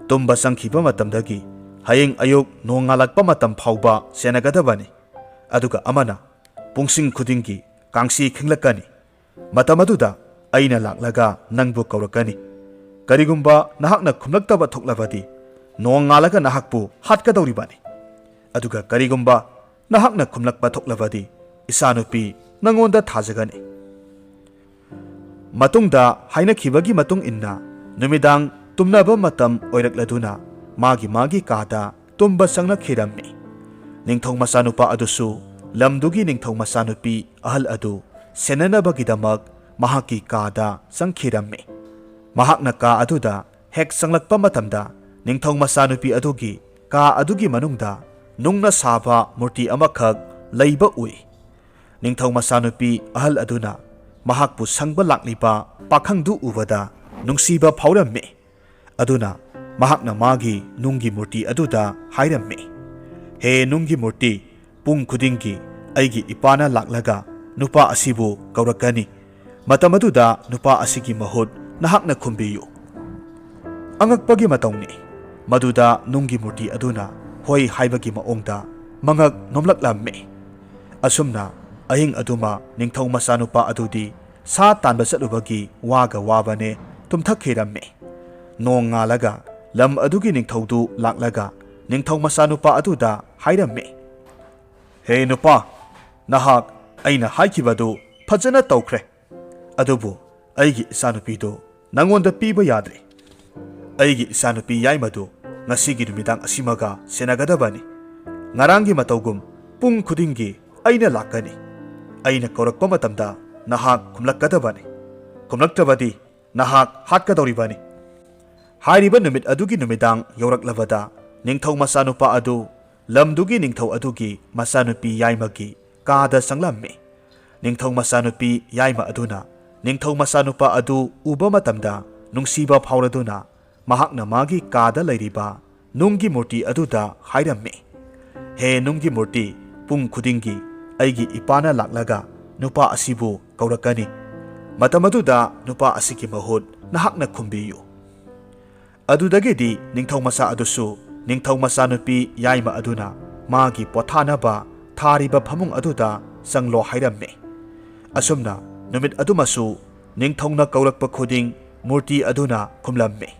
ꯇꯨꯝꯕ ꯆꯪꯈꯤꯕ ꯃꯇꯝꯗꯒꯤ ꯍꯌꯦꯡ ꯑꯌꯨꯛ ꯅꯣꯡꯉꯥꯜꯂꯛꯄ ꯃꯇꯝ ꯐꯥꯎꯕ ꯁꯦꯟꯅꯒꯗꯕꯅꯤ꯫ ꯑꯗꯨꯒ ꯑꯃꯅ ꯄꯨꯡꯁꯤꯡ ꯈꯨꯗꯤꯡꯒꯤ ꯀꯥꯡꯁꯤ ꯈꯤꯡꯂꯛꯀꯅꯤ꯫ ꯃꯇꯝ ꯑꯗꯨꯗ ꯑꯩꯅ ꯂꯥꯛꯂꯒ ꯅꯪꯕꯨ ꯀꯧꯔꯛꯀꯅꯤ꯫ ꯀꯔꯤꯒꯨꯝꯕ ꯅꯍꯥꯛꯅ ꯈꯨꯝꯂꯛꯇꯕ ꯊꯣꯛꯂꯕꯗꯤ ꯅꯣꯡꯉꯥꯜꯂꯒ ꯅꯍꯥꯛꯄꯨ ꯍꯥꯠꯀꯗꯧꯔꯤꯕꯅꯤ꯫ ꯑꯗꯨꯒ ꯀꯔꯤꯒꯨꯝꯕ ꯅꯍꯥꯛꯅ ꯈꯨꯝꯂꯛꯄ ꯊꯣꯛꯂꯕꯗꯤ ꯏꯆꯥꯅꯨꯄꯤ ꯅꯪꯉꯣꯟꯗ ꯊꯥꯖꯒꯅꯤ"꯫ ꯃꯇꯨꯡꯗ ꯍꯥꯏꯅꯈꯤꯕꯒꯤ ꯃꯇꯨꯡ ꯏꯟꯅ ꯅꯨꯃꯤꯗꯥꯡ ꯇꯨꯝꯅꯕ ꯃꯇꯝ ꯑꯣꯏꯔꯛꯂꯗꯨꯅ ꯃꯥꯒꯤ ꯃꯥꯒꯤ ꯀꯥꯗ ꯇꯨꯝꯕ ꯆꯪꯅꯈꯤꯔꯝꯃꯤ꯫ ꯅꯤꯡꯊꯧ ꯃꯆꯥꯅꯨꯄꯥ ꯑꯗꯨꯁꯨ ꯂꯝꯗꯨꯒꯤ ꯅꯤꯡꯊꯧ ꯃꯆꯥꯅꯨꯄꯤ ꯑꯍꯜ ꯑꯗꯨ ꯁꯦꯟꯅꯅꯕꯒꯤꯗꯃꯛ ꯃꯍꯥꯛꯀꯤ ꯀꯥꯗ ꯆꯪꯈꯤꯔꯝꯃꯤ꯫ ꯃꯍꯥꯛꯅ ꯀꯥ ꯑꯗꯨꯗ ꯍꯦꯛ ꯆꯪꯂꯛꯄ ꯃꯇꯝꯗ ꯅꯤꯡꯊꯧ ꯃꯆꯥꯅꯨꯄꯤ ꯑꯗꯨꯒꯤ ꯀꯥ ꯑꯗꯨꯒꯤ ꯃꯅꯨꯡꯗ ꯅꯨꯡꯅ ꯁꯥꯕ ꯃꯨꯔꯇꯤ ꯑꯃꯈꯛ ꯂꯩꯕ ꯎꯏ꯫ ꯅꯤꯡꯊꯧ ꯃꯆꯥꯅꯨꯄꯤ ꯑꯍꯜ ꯑꯗꯨꯅ ꯃꯍꯥꯛꯄꯨ ꯁꯪꯕ ꯂꯥꯛꯂꯤꯕ ꯄꯥꯈꯪꯗꯨ ꯎꯕꯗ ꯅꯨꯡꯁꯤꯕ ꯐꯥꯎꯔꯝꯃꯤ꯫ ꯑꯗꯨꯅ ꯃꯍꯥꯛꯅ ꯃꯥꯒꯤ ꯅꯨꯡꯒꯤ ꯃꯨꯔꯇꯤ ꯑꯗꯨꯗ ꯍꯥꯏꯔꯝꯃꯤ, "ꯍꯦ ꯅꯨꯡꯒꯤ ꯃꯨꯔꯇꯤ, ꯄꯨꯡ ꯈꯨꯗꯤꯡꯒꯤ ꯑꯩꯒꯤ ꯏꯄꯥꯅ ꯂꯥꯛꯂꯒ ꯅꯨꯄꯥ ꯑꯁꯤꯕꯨ ꯀꯧꯔꯛꯀꯅꯤ꯫ ꯃꯇꯝ ꯑꯗꯨꯗ ꯅꯨꯄꯥ ꯑꯁꯤꯒꯤ ꯃꯍꯨꯠ ꯅꯍꯥꯛꯅ ꯈꯨꯝꯕꯤꯌꯨ"꯫ ꯑꯉꯛꯄꯒꯤ ꯃꯇꯧꯅꯤ꯫ ꯃꯗꯨꯗ ꯅꯨꯡꯒꯤ ꯃꯨꯔꯇꯤ ꯑꯗꯨꯅ ꯍꯣꯏ ꯍꯥꯏꯕꯒꯤ ꯃꯑꯣꯡꯗ ꯃꯉꯛ ꯅꯣꯝꯂꯛꯂꯝꯃꯤ꯫ ꯑꯁꯨꯝꯅ ꯑꯍꯤꯡ ꯑꯗꯨꯃ ꯅꯤꯡꯊꯧ ꯃꯆꯥꯅꯨꯄꯥ ꯑꯗꯨꯗꯤ ꯁꯥ ꯇꯥꯟꯕ ꯆꯠꯂꯨꯕꯒꯤ ꯋꯥꯒ ꯋꯥꯕꯅꯦ, ꯇꯨꯝꯊꯈꯤꯔꯝꯃꯤ꯫ ꯅꯣꯡꯉꯥꯜꯂꯒ ꯂꯝ ꯑꯗꯨꯒꯤ ꯅꯤꯡꯊꯧꯗꯨ ꯂꯥꯛꯂꯒ ꯅꯤꯡꯊꯧ ꯃꯆꯥꯅꯨꯄꯥ ꯑꯗꯨꯗ ꯍꯥꯏꯔꯝꯃꯤ, "ꯍꯦ ꯅꯨꯄꯥ, ꯅꯍꯥꯛ ꯑꯩꯅ ꯍꯥꯏꯈꯤꯕꯗꯨ ꯐꯖꯅ ꯇꯧꯈ꯭ꯔꯦ, ꯑꯗꯨꯕꯨ ꯑꯩꯒꯤ ꯏꯆꯥꯅꯨꯄꯤꯗꯨ ꯅꯪꯉꯣꯟꯗ ꯄꯤꯕ ꯌꯥꯗ꯭ꯔꯦ꯫ ꯑꯩꯒꯤ ꯏꯆꯥꯅꯨꯄꯤ ꯌꯥꯏꯃꯗꯨ ꯉꯁꯤꯒꯤ ꯅꯨꯃꯤꯗꯥꯡ ꯑꯁꯤꯃꯒ ꯁꯦꯟꯅꯒꯗꯕꯅꯤ꯫ ꯉꯔꯥꯡꯒꯤ ꯃꯇꯧꯒꯨꯝ ꯄꯨꯡ ꯈꯨꯗꯤꯡꯒꯤ ꯑꯩꯅ ꯂꯥꯛꯀꯅꯤ꯫ ꯑꯩꯅ ꯀꯧꯔꯛꯄ ꯃꯇꯝꯗ ꯅꯍꯥꯛ ꯈꯨꯝꯂꯛꯀꯗꯕꯅꯤ꯫ ꯈꯨꯝꯂꯛꯇ꯭ꯔꯕꯗꯤ ꯅꯍꯥꯛ ꯍꯥꯠꯀꯗꯧꯔꯤꯕꯅꯤ꯫" ꯍꯥꯏꯔꯤꯕ ꯅꯨꯃꯤꯠ ꯑꯗꯨꯒꯤ ꯅꯨꯃꯤꯗꯥꯡ ꯌꯧꯔꯛꯂꯕꯗ ꯅꯤꯡꯊꯧ ꯃꯆꯥꯅꯨꯄꯥ ꯑꯗꯨ ꯂꯝꯗꯨꯒꯤ ꯅꯤꯡꯊꯧ ꯑꯗꯨꯒꯤ ꯃꯆꯥꯅꯨꯄꯤ ꯌꯥꯏꯃꯒꯤ ꯀꯥꯗ ꯆꯪꯂꯝꯃꯤ꯫ ꯅꯤꯡꯊꯧ ꯃꯆꯥꯅꯨꯄꯤ ꯌꯥꯏꯃ ꯑꯗꯨꯅ ꯅꯤꯡꯊꯧ ꯃꯆꯥꯅꯨꯄꯥ ꯑꯗꯨ ꯎꯕ ꯃꯇꯝꯗ ꯅꯨꯡꯁꯤꯕ ꯐꯥꯎꯔꯗꯨꯅ ꯃꯍꯥꯛꯅ ꯃꯥꯒꯤ ꯀꯥꯗ ꯂꯩꯔꯤꯕ ꯅꯨꯡꯒꯤ ꯃꯨꯔꯇꯤ ꯑꯗꯨꯗ ꯍꯥꯏꯔꯝꯃꯤ, "ꯍꯦ ꯅꯨꯡꯒꯤ ꯃꯨꯔꯇꯤ, ꯄꯨꯡ ꯈꯨꯗꯤꯡꯒꯤ ꯑꯩꯒꯤ ꯏꯄꯥꯅ ꯂꯥꯛꯂꯒ ꯅꯨꯄꯥ ꯑꯁꯤꯕꯨ ꯀꯧꯔꯛꯀꯅꯤ꯫ ꯃꯇꯝ ꯑꯗꯨꯗ ꯅꯨꯄꯥ ꯑꯁꯤꯒꯤ ꯃꯍꯨꯠ ꯅꯍꯥꯛꯅ ꯈꯨꯝꯕꯤꯌꯨ꯫" ꯑꯗꯨꯗꯒꯤꯗꯤ ꯅꯤꯡꯊꯧ ꯃꯆꯥ ꯑꯗꯨꯁꯨ ꯅꯤꯡꯊꯧ ꯃꯆꯥꯅꯨꯄꯤ ꯌꯥꯏꯃ ꯑꯗꯨꯅ ꯃꯥꯒꯤ ꯄꯣꯊꯥꯅꯕ ꯊꯥꯔꯤꯕ ꯐꯃꯨꯡ ꯑꯗꯨꯗ ꯆꯪꯂꯣ ꯍꯥꯏꯔꯝꯃꯤ꯫ ꯑꯁꯨꯝꯅ ꯅꯨꯃꯤꯠ ꯑꯗꯨꯃꯁꯨ ꯅꯤꯡꯊꯧꯅ ꯀꯧꯔꯛꯄ ꯈꯨꯗꯤꯡ ꯃꯨꯔꯇꯤ ꯑꯗꯨꯅ ꯈꯨꯝꯂꯝꯃꯤ꯫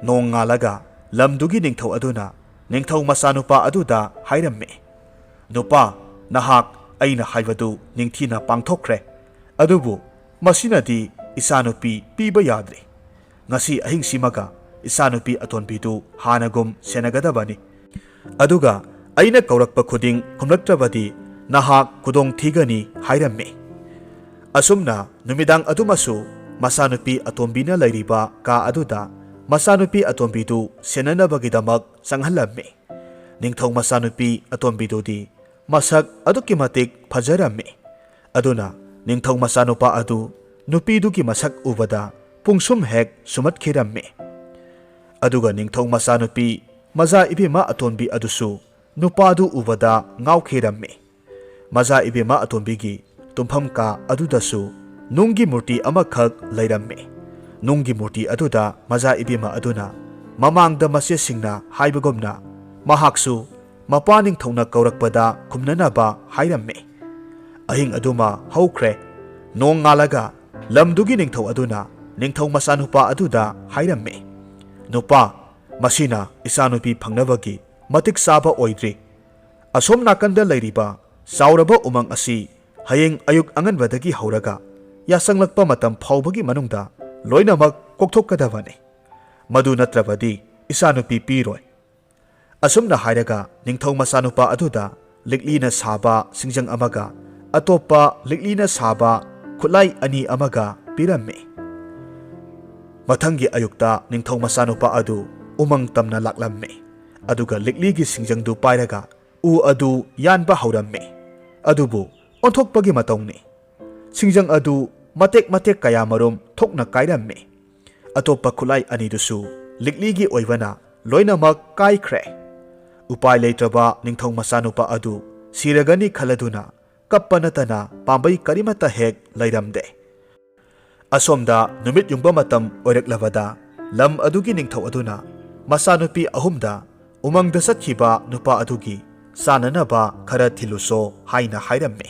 ꯅꯣꯡꯉꯥꯜꯂꯒ ꯂꯝꯗꯨꯒꯤ ꯅꯤꯡꯊꯧ ꯑꯗꯨꯅ ꯅꯤꯡꯊꯧ ꯃꯆꯥꯅꯨꯄꯥ ꯑꯗꯨꯗ ꯍꯥꯏꯔꯝꯃꯤ, "ꯅꯨꯄꯥ, ꯅꯍꯥꯛ ꯑꯩꯅ ꯍꯥꯏꯕꯗꯨ ꯅꯤꯡꯊꯤꯅ ꯄꯥꯡꯊꯣꯛꯈ꯭ꯔꯦ, ꯑꯗꯨꯕꯨ ꯃꯁꯤꯅꯗꯤ ꯏꯆꯥꯅꯨꯄꯤ ꯄꯤꯕ ꯌꯥꯗ꯭ꯔꯤ꯫ ꯉꯁꯤ ꯑꯍꯤꯡꯁꯤꯃꯒ ꯏꯆꯥꯅꯨꯄꯤ ꯑꯇꯣꯟꯕꯤꯗꯨ ꯍꯥꯟꯅꯒꯨꯝ ꯁꯦꯟꯅꯒꯗꯕꯅꯤ꯫ ꯑꯗꯨꯒ ꯑꯩꯅ ꯀꯧꯔꯛꯄ ꯈꯨꯗꯤꯡ ꯈꯨꯝꯂꯛꯇ꯭ꯔꯕꯗꯤ ꯅꯍꯥꯛ ꯈꯨꯗꯣꯡ ꯊꯤꯒꯅꯤ" ꯍꯥꯏꯔꯝꯃꯤ꯫ ꯑꯁꯨꯝꯅ ꯅꯨꯃꯤꯗꯥꯡ ꯑꯗꯨꯃꯁꯨ ꯃꯆꯥꯅꯨꯄꯤ ꯑꯇꯣꯝꯕꯤꯅ ꯂꯩꯔꯤꯕ ꯀꯥ ꯑꯗꯨꯗ ꯃꯆꯥꯅꯨꯄꯤ ꯑꯇꯣꯝꯕꯤꯗꯨ ꯁꯦꯟꯅꯅꯕꯒꯤꯗꯃꯛ ꯆꯪꯍꯜꯂꯝꯃꯤ꯫ ꯅꯤꯡꯊꯧ ꯃꯆꯥꯅꯨꯄꯤ ꯑꯇꯣꯝꯕꯤꯗꯨꯗꯤ ꯃꯁꯛ ꯑꯗꯨꯛꯀꯤ ꯃꯇꯤꯛ ꯐꯖꯔꯝꯃꯤ꯫ ꯑꯗꯨꯅ ꯅꯤꯡꯊꯧ ꯃꯆꯥꯅꯨꯄꯥ ꯑꯗꯨ ꯅꯨꯄꯤꯗꯨꯒꯤ ꯃꯁꯛ ꯎꯕꯗ ꯄꯨꯡꯁꯨꯝ ꯍꯦꯛ ꯁꯨꯝꯍꯠꯈꯤꯔꯝꯃꯤ꯫ ꯑꯗꯨꯒ ꯅꯤꯡꯊꯧ ꯃꯆꯥꯅꯨꯄꯤ ꯃꯆꯥ ꯏꯕꯦꯝꯃ ꯑꯇꯣꯟꯕꯤ ꯑꯗꯨꯁꯨ ꯅꯨꯄꯥꯗꯨ ꯎꯕꯗ ꯉꯥꯎꯈꯤꯔꯝꯃꯤ꯫ ꯃꯆꯥ ꯏꯕꯦꯝꯃ ꯑꯇꯣꯟꯕꯤꯒꯤ ꯇꯨꯝꯐꯝ ꯀꯥ ꯑꯗꯨꯗꯁꯨ ꯅꯨꯡꯒꯤ ꯃꯨꯔꯇꯤ ꯑꯃꯈꯛ ꯂꯩꯔꯝꯃꯤ꯫ ꯅꯨꯡꯒꯤ ꯃꯨꯔꯇꯤ ꯑꯗꯨꯗ ꯃꯆꯥ ꯏꯕꯦꯝꯃ ꯑꯗꯨꯅ ꯃꯃꯥꯡꯗ ꯃꯆꯦꯁꯤꯡꯅ ꯍꯥꯏꯕꯒꯨꯝꯅ ꯃꯍꯥꯛꯁꯨ ꯃꯄꯥ ꯅꯤꯡꯊꯧꯅ ꯀꯧꯔꯛꯄꯗ ꯈꯨꯝꯅꯅꯕ ꯍꯥꯏꯔꯝꯃꯤ꯫ ꯑꯍꯤꯡ ꯑꯗꯨꯃ ꯍꯧꯈ꯭ꯔꯦ꯫ ꯅꯣꯡ ꯉꯥꯜꯂꯒ ꯂꯝꯗꯨꯒꯤ ꯅꯤꯡꯊꯧ ꯑꯗꯨꯅ ꯅꯤꯡꯊꯧ ꯃꯆꯥꯅꯨꯄꯥ ꯑꯗꯨꯗ ꯍꯥꯏꯔꯝꯃꯤ, "ꯅꯨꯄꯥ, ꯃꯁꯤꯅ ꯏꯆꯥꯅꯨꯄꯤ ꯐꯪꯅꯕꯒꯤ ꯃꯇꯤꯛ ꯆꯥꯕ ꯑꯣꯏꯗ꯭ꯔꯤ꯫ ꯑꯁꯣꯝ ꯅꯥꯀꯟꯗ ꯂꯩꯔꯤꯕ ꯆꯥꯎꯔꯕ ꯎꯃꯪ ꯑꯁꯤ ꯍꯌꯦꯡ ꯑꯌꯨꯛ ꯑꯉꯟꯕꯗꯒꯤ ꯍꯧꯔꯒ ꯌꯥꯆꯪꯂꯛꯄ ꯃꯇꯝ ꯐꯥꯎꯕꯒꯤ ꯃꯅꯨꯡꯗ ꯂꯣꯏꯅꯃꯛ ꯀꯣꯛꯊꯣꯛꯀꯗꯕꯅꯤ꯫ ꯃꯗꯨ ꯅꯠꯇ꯭ꯔꯕꯗꯤ ꯏꯆꯥꯅꯨꯄꯤ ꯄꯤꯔꯣꯏ꯫" ꯑꯁꯨꯝꯅ ꯍꯥꯏꯔꯒ ꯅꯤꯡꯊꯧ ꯃꯆꯥꯅꯨꯄꯥ ꯑꯗꯨꯗ ꯂꯤꯛꯂꯤꯅ ꯁꯥꯕ ꯁꯤꯡꯖꯪ ꯑꯃꯒ ꯑꯇꯣꯞꯄ ꯂꯤꯛꯂꯤꯅ ꯁꯥꯕ ꯈꯨꯠꯂꯥꯏ ꯑꯅꯤ ꯑꯃꯒ ꯄꯤꯔꯝꯃꯤ꯫ ꯃꯊꯪꯒꯤ ꯑꯌꯨꯛꯇ ꯅꯤꯡꯊꯧ ꯃꯆꯥꯅꯨꯄꯥ ꯑꯗꯨ ꯎꯃꯪ ꯇꯝꯅ ꯂꯥꯛꯂꯝꯃꯤ꯫ ꯑꯗꯨꯒ ꯂꯤꯛꯂꯤꯒꯤ ꯁꯤꯡꯖꯪꯗꯨ ꯄꯥꯏꯔꯒ ꯎ ꯑꯗꯨ ꯌꯥꯟꯕ ꯍꯧꯔꯝꯃꯤ꯫ ꯑꯗꯨꯕꯨ ꯑꯣꯟꯊꯣꯛꯄꯒꯤ ꯃꯇꯧꯅꯤ꯫ ꯁꯤꯡꯖꯪ ꯑꯗꯨ ꯃꯇꯦꯛ ꯃꯇꯦꯛ ꯀꯌꯥꯃꯔꯨꯝ ꯊꯣꯛꯅ ꯀꯥꯏꯔꯝꯃꯤ꯫ ꯑꯇꯣꯞꯄ ꯈꯨꯠꯂꯥꯏ ꯑꯅꯤꯗꯨꯁꯨ ꯂꯤꯛꯂꯤꯒꯤ ꯑꯣꯏꯕꯅ ꯂꯣꯏꯅꯃꯛ ꯀꯥꯏꯈ꯭ꯔꯦ꯫ ꯎꯄꯥꯏ ꯂꯩꯇ꯭ꯔꯕ ꯅꯤꯡꯊꯧ ꯃꯆꯥꯅꯨꯄꯥ ꯑꯗꯨ ꯁꯤꯔꯒꯅꯤ ꯈꯜꯂꯗꯨꯅ ꯀꯞꯄ ꯅꯠꯇꯅ ꯄꯥꯝꯕꯩ ꯀꯔꯤꯃꯠꯇ ꯍꯦꯛ ꯂꯩꯔꯝꯗꯦ꯫ ꯑꯁꯣꯝꯗ ꯅꯨꯃꯤꯠ ꯌꯨꯡꯕ ꯃꯇꯝ ꯑꯣꯏꯔꯛꯂꯕꯗ ꯂꯝ ꯑꯗꯨꯒꯤ ꯅꯤꯡꯊꯧ ꯑꯗꯨꯅ ꯃꯆꯥꯅꯨꯄꯤ ꯑꯍꯨꯝꯗ ꯎꯃꯪꯗ ꯆꯠꯈꯤꯕ ꯅꯨꯄꯥ ꯑꯗꯨꯒꯤ ꯆꯥꯅꯅꯕ ꯈꯔ ꯊꯤꯜꯂꯨꯁꯣ ꯍꯥꯏꯅ ꯍꯥꯏꯔꯝꯃꯤ꯫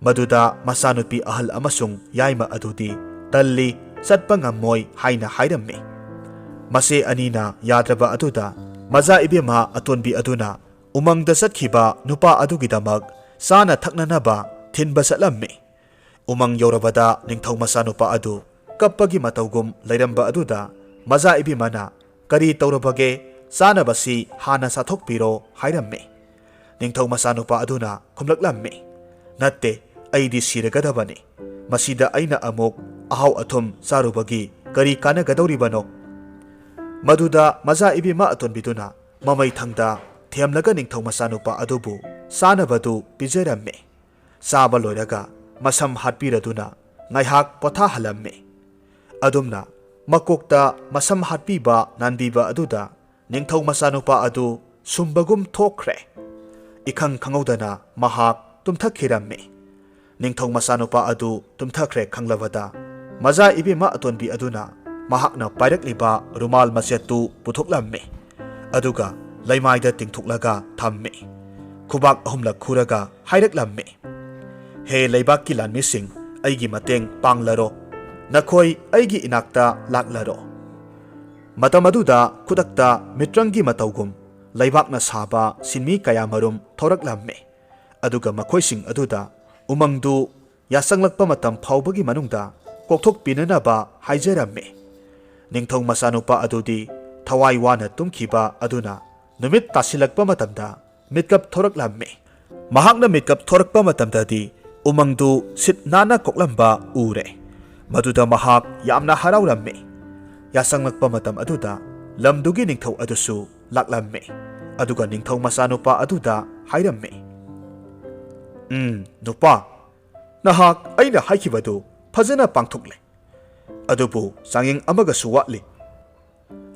ꯃꯗꯨꯗ ꯃꯆꯥꯅꯨꯄꯤ ꯑꯍꯜ ꯑꯃꯁꯨꯡ ꯌꯥꯏꯃ ꯑꯗꯨꯗꯤ ꯇꯜꯂꯤ, ꯆꯠꯄ ꯉꯝꯃꯣꯏ ꯍꯥꯏꯅ ꯍꯥꯏꯔꯝꯃꯤ꯫ ꯃꯆꯦ ꯑꯅꯤꯅ ꯌꯥꯗ꯭ꯔꯕ ꯑꯗꯨꯗ ꯃꯆꯥ ꯏꯕꯦꯝꯃ ꯑꯇꯣꯟꯕꯤ ꯑꯗꯨꯅ ꯎꯃꯪꯗ ꯆꯠꯈꯤꯕ ꯅꯨꯄꯥ ꯑꯗꯨꯒꯤꯗꯃꯛ ꯆꯥꯅ ꯊꯛꯅꯅꯕ ꯊꯤꯟꯕ ꯆꯠꯂꯝꯃꯤ꯫ ꯎꯃꯪ ꯌꯧꯔꯕꯗ ꯅꯤꯡꯊꯧ ꯃꯆꯥꯅꯨꯄꯥ ꯑꯗꯨ ꯀꯞꯄꯒꯤ ꯃꯇꯧꯒꯨꯝ ꯂꯩꯔꯝꯕ ꯑꯗꯨꯗ ꯃꯆꯥ ꯏꯕꯦꯝꯃꯅ, "ꯀꯔꯤ ꯇꯧꯔꯕꯒꯦ? ꯆꯥꯅꯕꯁꯤ ꯍꯥꯟꯅ ꯆꯥꯊꯣꯛꯄꯤꯔꯣ" ꯍꯥꯏꯔꯝꯃꯤ꯫ ꯅꯤꯡꯊꯧ ꯃꯆꯥꯅꯨꯄꯥ ꯑꯗꯨꯅ ꯈꯨꯝꯂꯛꯂꯝꯃꯤ, "ꯅꯠꯇꯦ, ꯑꯩꯗꯤ ꯁꯤꯔꯒꯗꯕꯅꯤ꯫ ꯃꯁꯤꯗ ꯑꯩꯅ ꯑꯃꯨꯛ ꯑꯍꯥꯎ ꯑꯊꯨꯝ ꯆꯥꯔꯨꯕꯒꯤ ꯀꯔꯤ ꯀꯥꯟꯅꯒꯗꯧꯔꯤꯕꯅꯣ?" ꯃꯗꯨꯗ ꯃꯆꯥ ꯏꯕꯦꯝꯃ ꯑꯇꯣꯟꯕꯤꯗꯨꯅ ꯃꯃꯩ ꯊꯪꯗ ꯊꯦꯝꯂꯒ ꯅꯤꯡꯊꯧ ꯃꯆꯥꯅꯨꯄꯥ ꯑꯗꯨꯕꯨ ꯆꯥꯅꯕꯗꯨ ꯄꯤꯖꯔꯝꯃꯤ꯫ ꯆꯥꯕ ꯂꯣꯏꯔꯒ ꯃꯁꯝ ꯍꯥꯠꯄꯤꯔꯗꯨꯅ ꯉꯥꯏꯍꯥꯛ ꯄꯣꯊꯥꯍꯜꯂꯝꯃꯤ꯫ ꯑꯗꯨꯝꯅ ꯃꯀꯣꯛꯇ ꯃꯁꯝ ꯍꯥꯠꯄꯤꯕ ꯅꯥꯟꯕꯤꯕ ꯑꯗꯨꯗ ꯅꯤꯡꯊꯧ ꯃꯆꯥꯅꯨꯄꯥ ꯑꯗꯨ ꯁꯨꯝꯕꯒꯨꯝ ꯊꯣꯛꯈ꯭ꯔꯦ꯫ ꯏꯈꯪ ꯈꯪꯍꯧꯗꯅ ꯃꯍꯥꯛ ꯇꯨꯝꯊꯈꯤꯔꯝꯃꯤ꯫ ꯅꯤꯡꯊꯧ ꯃꯆꯥꯅꯨꯄꯥ ꯑꯗꯨ ꯇꯨꯝꯊꯈ꯭ꯔꯦ ꯈꯪꯂꯕꯗ ꯃꯆꯥ ꯏꯕꯦꯝꯃ ꯑꯇꯣꯟꯕꯤ ꯑꯗꯨꯅ ꯃꯍꯥꯛꯅ ꯄꯥꯏꯔꯛꯂꯤꯕ ꯔꯨꯃꯥꯜ ꯃꯆꯦꯠꯇꯨ ꯄꯨꯊꯣꯛꯂꯝꯃꯤ꯫ ꯑꯗꯨꯒ ꯂꯩꯃꯥꯏꯗ ꯇꯤꯡꯊꯣꯛꯂꯒ ꯊꯝꯃꯤ꯫ ꯈꯨꯕꯥꯛ ꯑꯍꯨꯝꯂꯛ ꯈꯨꯔꯒ ꯍꯥꯏꯔꯛꯂꯝꯃꯤ, "ꯍꯦ ꯂꯩꯕꯥꯛꯀꯤ ꯂꯥꯟꯃꯤꯁꯤꯡ, ꯑꯩꯒꯤ ꯃꯇꯦꯡ ꯄꯥꯡꯂꯔꯣ, ꯅꯈꯣꯏ ꯑꯩꯒꯤ ꯏꯅꯥꯛꯇ ꯂꯥꯛꯂꯔꯣ"꯫ ꯃꯇꯝ ꯑꯗꯨꯗ ꯈꯨꯗꯛꯇ ꯃꯤꯇ꯭ꯔꯪꯒꯤ ꯃꯇꯧꯒꯨꯝ ꯂꯩꯕꯥꯛꯅ ꯁꯥꯕ ꯁꯤꯟꯃꯤ ꯀꯌꯥꯃꯔꯨꯝ ꯊꯣꯔꯛꯂꯝꯃꯤ꯫ ꯑꯗꯨꯒ ꯃꯈꯣꯏꯁꯤꯡ ꯑꯗꯨꯗ ꯎꯃꯪꯗꯨ ꯌꯥꯁꯪꯂꯛꯄ ꯃꯇꯝ ꯐꯥꯎꯕꯒꯤ ꯃꯅꯨꯡꯗ ꯀꯣꯛꯊꯣꯛꯄꯤꯅꯅꯕ ꯍꯥꯏꯖꯔꯝꯃꯤ꯫ ꯅꯤꯡꯊꯧ ꯃꯆꯥꯅꯨꯄꯥ ꯑꯗꯨꯗꯤ ꯊꯋꯥꯏ ꯋꯥꯅ ꯇꯨꯝꯈꯤꯕ ꯑꯗꯨꯅ ꯅꯨꯃꯤꯠ ꯇꯥꯁꯤꯜꯂꯛꯄ ꯃꯇꯝꯗ ꯃꯤꯠꯀꯞ ꯊꯣꯔꯛꯂꯝꯃꯤ꯫ ꯃꯍꯥꯛꯅ ꯃꯤꯠꯀꯞ ꯊꯣꯔꯛꯄ ꯃꯇꯝꯗꯗꯤ ꯎꯃꯪꯗꯨ ꯁꯤꯠ ꯅꯥꯟꯅ ꯀꯣꯛꯂꯝꯕ ꯎꯔꯦ꯫ ꯃꯗꯨꯗ ꯃꯍꯥꯛ ꯌꯥꯝꯅ ꯍꯔꯥꯎꯔꯝꯃꯤ꯫ ꯌꯥꯁꯪꯂꯛꯄ ꯃꯇꯝ ꯑꯗꯨꯗ ꯂꯝꯗꯨꯒꯤ ꯅꯤꯡꯊꯧ ꯑꯗꯨꯁꯨ ꯂꯥꯛꯂꯝꯃꯤ꯫ ꯑꯗꯨꯒ ꯅꯤꯡꯊꯧ ꯃꯆꯥꯅꯨꯄꯥ ꯑꯗꯨꯗ ꯍꯥꯏꯔꯝꯃꯤ, "ꯎꯝ, ꯅꯨꯄꯥ, ꯅꯍꯥꯛ ꯑꯩꯅ ꯍꯥꯏꯈꯤꯕꯗꯨ ꯐꯖꯅ ꯄꯥꯡꯊꯣꯛꯂꯦ꯫ ꯑꯗꯨꯕꯨ ꯆꯥꯡꯌꯦꯡ ꯑꯃꯒꯁꯨ ꯋꯥꯠꯂꯤ꯫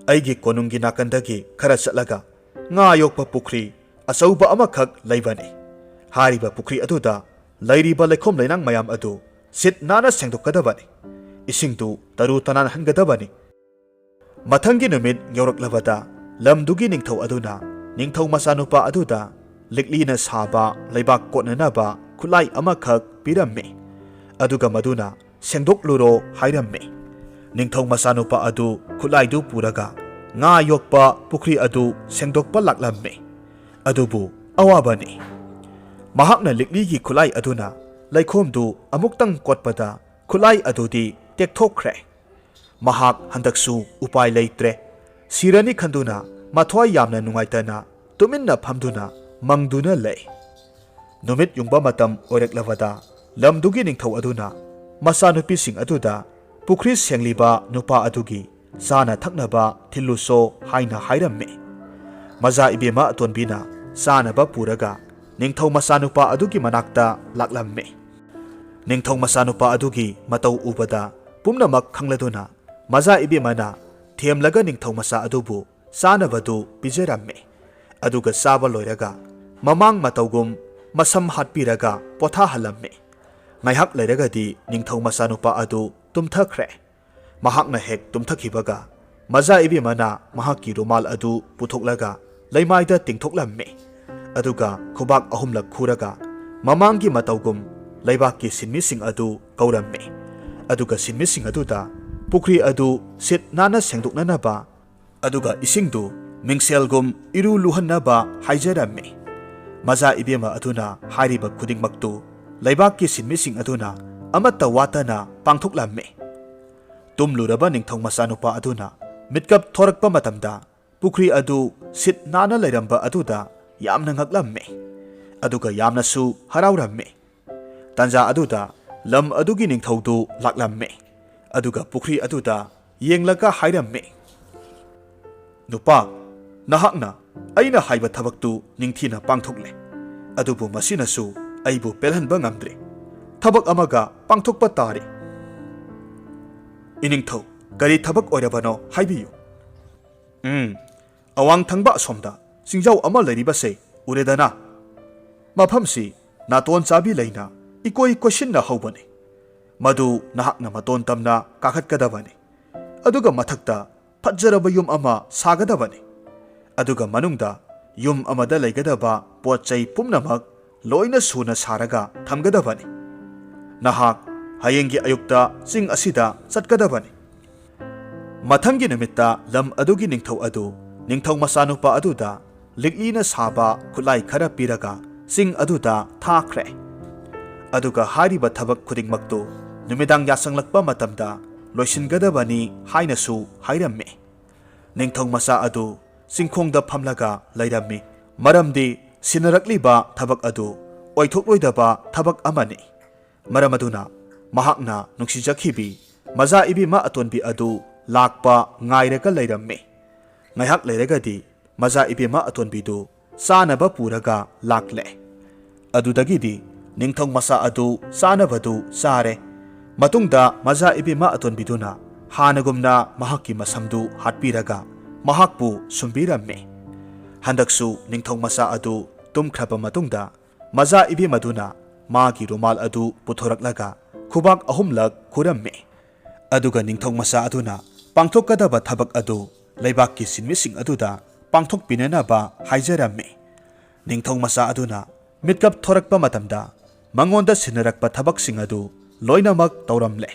ꯑꯩꯒꯤ ꯀꯣꯅꯨꯡꯒꯤ ꯅꯥꯀꯟꯗꯒꯤ ꯈꯔ ꯆꯠꯂꯒ ꯉꯥ ꯌꯣꯛꯄ ꯄꯨꯈ꯭ꯔꯤ ꯑꯆꯧꯕ ꯑꯃꯈꯛ ꯂꯩꯕꯅꯤ꯫ ꯍꯥꯏꯔꯤꯕ ꯄꯨꯈ꯭ꯔꯤ ꯑꯗꯨꯗ ꯂꯩꯔꯤꯕ ꯂꯩꯈꯣꯝ ꯂꯩꯅꯥꯡ ꯃꯌꯥꯝ ꯑꯗꯨ ꯁꯤꯠ ꯅꯥꯟꯅ ꯁꯦꯡꯗꯣꯛꯀꯗꯕꯅꯤ꯫ ꯏꯁꯤꯡꯗꯨ ꯇꯔꯨ ꯇꯅꯥꯟꯍꯟꯒꯗꯕꯅꯤ"꯫ ꯃꯊꯪꯒꯤ ꯅꯨꯃꯤꯠ ꯌꯧꯔꯛꯂꯕꯗ ꯂꯝꯗꯨꯒꯤ ꯅꯤꯡꯊꯧ ꯑꯗꯨꯅ ꯅꯤꯡꯊꯧ ꯃꯆꯥꯅꯨꯄꯥ ꯑꯗꯨꯗ ꯂꯤꯛꯂꯤꯅ ꯁꯥꯕ ꯂꯩꯕꯥꯛ ꯀꯣꯠꯅꯅꯕ ꯈꯨꯠꯂꯥꯏ ꯑꯃꯈꯛ ꯄꯤꯔꯝꯃꯤ꯫ ꯑꯗꯨꯒ ꯃꯗꯨꯅ "ꯁꯦꯡꯗꯣꯛꯂꯨꯔꯣ" ꯍꯥꯏꯔꯝꯃꯤ꯫ ꯅꯤꯡꯊꯧ ꯃꯆꯥꯅꯨꯄꯥ ꯑꯗꯨ ꯈꯨꯠꯂꯥꯏꯗꯨ ꯄꯨꯔꯒ ꯉꯥ ꯌꯣꯛꯄ ꯄꯨꯈ꯭ꯔꯤ ꯑꯗꯨ ꯁꯦꯡꯗꯣꯛꯄ ꯂꯥꯛꯂꯝꯃꯤ꯫ ꯑꯗꯨꯕꯨ ꯑꯋꯥꯕꯅꯤ꯫ ꯃꯍꯥꯛꯅ ꯂꯤꯛꯂꯤꯒꯤ ꯈꯨꯠꯂꯥꯏ ꯑꯗꯨꯅ ꯂꯩꯈꯣꯝꯗꯨ ꯑꯃꯨꯛꯇꯪ ꯀꯣꯠꯄꯗ ꯈꯨꯠꯂꯥꯏ ꯑꯗꯨꯗꯤ ꯇꯦꯛꯊꯣꯛꯈ꯭ꯔꯦ꯫ ꯃꯍꯥꯛ ꯍꯟꯗꯛꯁꯨ ꯎꯄꯥꯏ ꯂꯩꯇ꯭ꯔꯦ꯫ ꯁꯤꯔꯅꯤ ꯈꯟꯗꯨꯅ ꯃꯊ꯭ꯋꯥꯏ ꯌꯥꯝꯅ ꯅꯨꯡꯉꯥꯏꯇꯅ ꯇꯨꯃꯤꯟꯅ ꯐꯝꯗꯨꯅ ꯃꯪꯗꯨꯅ ꯂꯩ꯫ ꯅꯨꯃꯤꯠ ꯌꯨꯡꯕ ꯃꯇꯝ ꯑꯣꯏꯔꯛꯂꯕꯗ ꯂꯝꯗꯨꯒꯤ ꯅꯤꯡꯊꯧ ꯑꯗꯨꯅ ꯃꯆꯥꯅꯨꯄꯤꯁꯤꯡ ꯑꯗꯨꯗ "ꯄꯨꯈ꯭ꯔꯤ ꯁꯦꯡꯂꯤꯕ ꯅꯨꯄꯥ ꯑꯗꯨꯒꯤ ꯆꯥꯅ ꯊꯛꯅꯕ ꯊꯤꯜꯂꯨꯁꯣ" ꯍꯥꯏꯅ ꯍꯥꯏꯔꯝꯃꯤ꯫ ꯃꯆꯥ ꯏꯕꯦꯝꯃ ꯑꯇꯣꯟꯕꯤꯅ ꯆꯥꯅꯕ ꯄꯨꯔꯒ ꯅꯤꯡꯊꯧ ꯃꯆꯥꯅꯨꯄꯥ ꯑꯗꯨꯒꯤ ꯃꯅꯥꯛꯇ ꯂꯥꯛꯂꯝꯃꯤ꯫ ꯅꯤꯡꯊꯧ ꯃꯆꯥꯅꯨꯄꯥ ꯑꯗꯨꯒꯤ ꯃꯇꯧ ꯎꯕꯗ ꯄꯨꯝꯅꯃꯛ ꯈꯪꯂꯗꯨꯅ ꯃꯆꯥ ꯏꯕꯦꯝꯃꯅ ꯊꯦꯝꯂꯒ ꯅꯤꯡꯊꯧ ꯃꯆꯥ ꯑꯗꯨꯕꯨ ꯆꯥꯅꯕꯗꯨ ꯄꯤꯖꯔꯝꯃꯤ꯫ ꯑꯗꯨꯒ ꯆꯥꯕ ꯂꯣꯏꯔꯒ ꯃꯃꯥꯡ ꯃꯇꯧꯒꯨꯝ ꯃꯁꯝ ꯍꯥꯠꯄꯤꯔꯒ ꯄꯣꯊꯥꯍꯜꯂꯝꯃꯤ꯫ ꯉꯥꯏꯍꯥꯛ ꯂꯩꯔꯒꯗꯤ ꯅꯤꯡꯊꯧ ꯃꯆꯥꯅꯨꯄꯥ ꯑꯗꯨ ꯇꯨꯝꯊꯈ꯭ꯔꯦ꯫ ꯃꯍꯥꯛꯅ ꯍꯦꯛ ꯇꯨꯝꯊꯈꯤꯕꯒ ꯃꯆꯥ ꯏꯕꯦꯝꯃꯅ ꯃꯍꯥꯛꯀꯤ ꯔꯨꯃꯥꯜ ꯑꯗꯨ ꯄꯨꯊꯣꯛꯂꯒ ꯂꯩꯃꯥꯏꯗ ꯇꯤꯡꯊꯣꯛꯂꯝꯃꯤ꯫ ꯑꯗꯨꯒ ꯈꯨꯕꯥꯛ ꯑꯍꯨꯝꯂꯛ ꯈꯨꯔꯒ ꯃꯃꯥꯡꯒꯤ ꯃꯇꯧꯒꯨꯝ ꯂꯩꯕꯥꯛꯀꯤ ꯁꯤꯟꯃꯤꯁꯤꯡ ꯑꯗꯨ ꯀꯧꯔꯝꯃꯤ꯫ ꯑꯗꯨꯒ ꯁꯤꯟꯃꯤꯁꯤꯡ ꯑꯗꯨꯗ ꯄꯨꯈ꯭ꯔꯤ ꯑꯗꯨ ꯁꯤꯠ ꯅꯥꯟꯅ ꯁꯦꯡꯗꯣꯛꯅꯅꯕ, ꯑꯗꯨꯒ ꯏꯁꯤꯡꯗꯨ ꯃꯤꯡꯁꯦꯜꯒꯨꯝ ꯏꯔꯨ ꯂꯨꯍꯟꯅꯕ ꯍꯥꯏꯖꯔꯝꯃꯤ꯫ ꯃꯆꯥ ꯏꯕꯦꯝꯃ ꯑꯗꯨꯅ ꯍꯥꯏꯔꯤꯕ ꯈꯨꯗꯤꯡꯃꯛꯇꯨ ꯂꯩꯕꯥꯛꯀꯤ ꯁꯤꯟꯃꯤꯁꯤꯡ ꯑꯗꯨꯅ ꯑꯃꯠꯇ ꯋꯥꯠꯇꯅ ꯄꯥꯡꯊꯣꯛꯂꯝꯃꯤ꯫ ꯇꯨꯝꯂꯨꯔꯕ ꯅꯤꯡꯊꯧ ꯃꯆꯥꯅꯨꯄꯥ ꯑꯗꯨꯅ ꯃꯤꯠꯀꯞ ꯊꯣꯔꯛꯄ ꯃꯇꯝꯗ ꯄꯨꯈ꯭ꯔꯤ ꯑꯗꯨ ꯁꯤꯠ ꯅꯥꯟꯅ ꯂꯩꯔꯝꯕ ꯑꯗꯨꯗ ꯌꯥꯝꯅ ꯉꯛꯂꯝꯃꯤ, ꯑꯗꯨꯒ ꯌꯥꯝꯅꯁꯨ ꯍꯔꯥꯎꯔꯝꯃꯤ꯫ ꯇꯥꯟꯖꯥ ꯑꯗꯨꯗ ꯂꯝ ꯑꯗꯨꯒꯤ ꯅꯤꯡꯊꯧꯗꯨ ꯂꯥꯛꯂꯝꯃꯤ, ꯑꯗꯨꯒ ꯄꯨꯈ꯭ꯔꯤ ꯑꯗꯨꯗ ꯌꯦꯡꯂꯒ ꯍꯥꯏꯔꯝꯃꯤ, "ꯅꯨꯄꯥ, ꯅꯍꯥꯛꯅ ꯑꯩꯅ ꯍꯥꯏꯕ ꯊꯕꯛꯇꯨ ꯅꯤꯡꯊꯤꯅ ꯄꯥꯡꯊꯣꯛꯂꯦ, ꯑꯗꯨꯕꯨ ꯃꯁꯤꯅꯁꯨ ꯑꯩꯕꯨ ꯄꯦꯜꯍꯟꯕ ꯉꯝꯗ꯭ꯔꯦ꯫ ꯊꯕꯛ ꯑꯃꯒ ꯄꯥꯡꯊꯣꯛꯄ ꯇꯥꯔꯦ꯫ ꯏꯅꯤꯡꯊꯧ, ꯀꯔꯤ ꯊꯕꯛ ꯑꯣꯏꯔꯕꯅꯣ ꯍꯥꯏꯕꯤꯌꯨ꯫" "ꯎꯝ, ꯑꯋꯥꯡ ꯊꯪꯕ ꯑꯁꯣꯝꯗ ꯆꯤꯡꯖꯥꯎ ꯑꯃ ꯂꯩꯔꯤꯕꯁꯦ ꯎꯔꯦꯗꯅ? ꯃꯐꯝꯁꯤ ꯅꯥꯇꯣꯟ ꯆꯥꯕꯤ ꯂꯩꯅ ꯏꯀꯣꯏ ꯀꯣꯏꯁꯤꯟꯅ ꯍꯧꯕꯅꯤ꯫ ꯃꯗꯨ ꯅꯍꯥꯛꯅ ꯃꯇꯣꯟ ꯇꯝꯅ ꯀꯥꯈꯠꯀꯗꯕꯅꯤ꯫ ꯑꯗꯨꯒ ꯃꯊꯛꯇ ꯐꯖꯔꯕ ꯌꯨꯝ ꯑꯃ ꯁꯥꯒꯗꯕꯅꯤ꯫ ꯑꯗꯨꯒ ꯃꯅꯨꯡꯗ ꯌꯨꯝ ꯑꯃꯗ ꯂꯩꯒꯗꯕ ꯄꯣꯠ ꯆꯩ ꯄꯨꯝꯅꯃꯛ ꯂꯣꯏꯅ ꯁꯨꯅ ꯁꯥꯔꯒ ꯊꯝꯒꯗꯕꯅꯤ꯫ ꯅꯍꯥꯛ ꯍꯌꯦꯡꯒꯤ ꯑꯌꯨꯛꯇ ꯆꯤꯡ ꯑꯁꯤꯗ ꯆꯠꯀꯗꯕꯅꯤ꯫" ꯃꯊꯪꯒꯤ ꯅꯨꯃꯤꯠꯇ ꯂꯝ ꯑꯗꯨꯒꯤ ꯅꯤꯡꯊꯧ ꯑꯗꯨ ꯅꯤꯡꯊꯧ ꯃꯆꯥꯅꯨꯄꯥ ꯑꯗꯨꯗ ꯂꯤꯛꯂꯤꯅ ꯁꯥꯕ ꯈꯨꯠꯂꯥꯏ ꯈꯔ ꯄꯤꯔꯒ ꯆꯤꯡ ꯑꯗꯨꯗ ꯊꯥꯈ꯭ꯔꯦ꯫ ꯑꯗꯨꯒ ꯍꯥꯏꯔꯤꯕ ꯊꯕꯛ ꯈꯨꯗꯤꯡꯃꯛꯇꯨ ꯅꯨꯃꯤꯗꯥꯡ ꯌꯥꯆꯪꯂꯛꯄ ꯃꯇꯝꯗ ꯂꯣꯏꯁꯤꯟꯒꯗꯕꯅꯤ ꯍꯥꯏꯅꯁꯨ ꯍꯥꯏꯔꯝꯃꯤ꯫ ꯅꯤꯡꯊꯧ ꯃꯆꯥ ꯑꯗꯨ ꯆꯤꯡꯈꯣꯡꯗ ꯐꯝꯂꯒ ꯂꯩꯔꯝꯃꯤ, ꯃꯔꯝꯗꯤ ꯁꯤꯟꯅꯔꯛꯂꯤꯕ ꯊꯕꯛ ꯑꯗꯨ ꯑꯣꯏꯊꯣꯛꯂꯣꯏꯗꯕ ꯊꯕꯛ ꯑꯃꯅꯤ꯫ ꯃꯔꯝ ꯑꯗꯨꯅ ꯃꯍꯥꯛꯅ ꯅꯨꯡꯁꯤꯖꯈꯤꯕꯤ ꯃꯆꯥ ꯏꯕꯦꯝꯃ ꯑꯇꯣꯟꯕꯤ ꯑꯗꯨ ꯂꯥꯛꯄ ꯉꯥꯏꯔꯒ ꯂꯩꯔꯝꯃꯤ꯫ ꯉꯥꯏꯍꯥꯛ ꯂꯩꯔꯒꯗꯤ ꯃꯆꯥ ꯏꯕꯦꯝꯃ ꯑꯇꯣꯟꯕꯤꯗꯨ ꯆꯥꯅꯕ ꯄꯨꯔꯒ ꯂꯥꯛꯂꯦ꯫ ꯑꯗꯨꯗꯒꯤꯗꯤ ꯅꯤꯡꯊꯧ ꯃꯆꯥ ꯑꯗꯨ ꯆꯥꯅꯕꯗꯨ ꯆꯥꯔꯦ꯫ ꯃꯇꯨꯡꯗ ꯃꯆꯥ ꯏꯕꯦꯝꯃ ꯑꯇꯣꯟꯕꯤꯗꯨꯅ ꯍꯥꯟꯅꯒꯨꯝꯅ ꯃꯍꯥꯛꯀꯤ ꯃꯁꯝꯗꯨ ꯍꯥꯠꯄꯤꯔꯒ ꯃꯍꯥꯛꯄꯨ ꯁꯨꯝꯕꯤꯔꯝꯃꯤ꯫ ꯍꯟꯗꯛꯁꯨ ꯅꯤꯡꯊꯧ ꯃꯆꯥ ꯑꯗꯨ ꯇꯨꯝꯈ꯭ꯔꯕ ꯃꯇꯨꯡꯗ ꯃꯆꯥ ꯏꯕꯦꯝꯃꯗꯨꯅ ꯃꯥꯒꯤ ꯔꯨꯃꯥꯜ ꯑꯗꯨ ꯄꯨꯊꯣꯔꯛꯂꯒ ꯈꯨꯕꯥꯛ ꯑꯍꯨꯝꯂꯛ ꯈꯨꯔꯝꯃꯤ꯫ ꯑꯗꯨꯒ ꯅꯤꯡꯊꯧ ꯃꯆꯥ ꯑꯗꯨꯅ ꯄꯥꯡꯊꯣꯛꯀꯗꯕ ꯊꯕꯛ ꯑꯗꯨ ꯂꯩꯕꯥꯛꯀꯤ ꯁꯤꯟꯃꯤꯁꯤꯡ ꯑꯗꯨꯗ ꯄꯥꯡꯊꯣꯛꯄꯤꯅꯅꯕ ꯍꯥꯏꯖꯔꯝꯃꯤ꯫ ꯅꯤꯡꯊꯧ ꯃꯆꯥ ꯑꯗꯨꯅ ꯃꯤꯠꯀꯞ ꯊꯣꯔꯛꯄ ꯃꯇꯝꯗ ꯃꯉꯣꯟꯗ ꯁꯤꯟꯅꯔꯛꯄ ꯊꯕꯛꯁꯤꯡ ꯑꯗꯨ ꯂꯣꯏꯅꯃꯛ ꯇꯧꯔꯝꯂꯦ꯫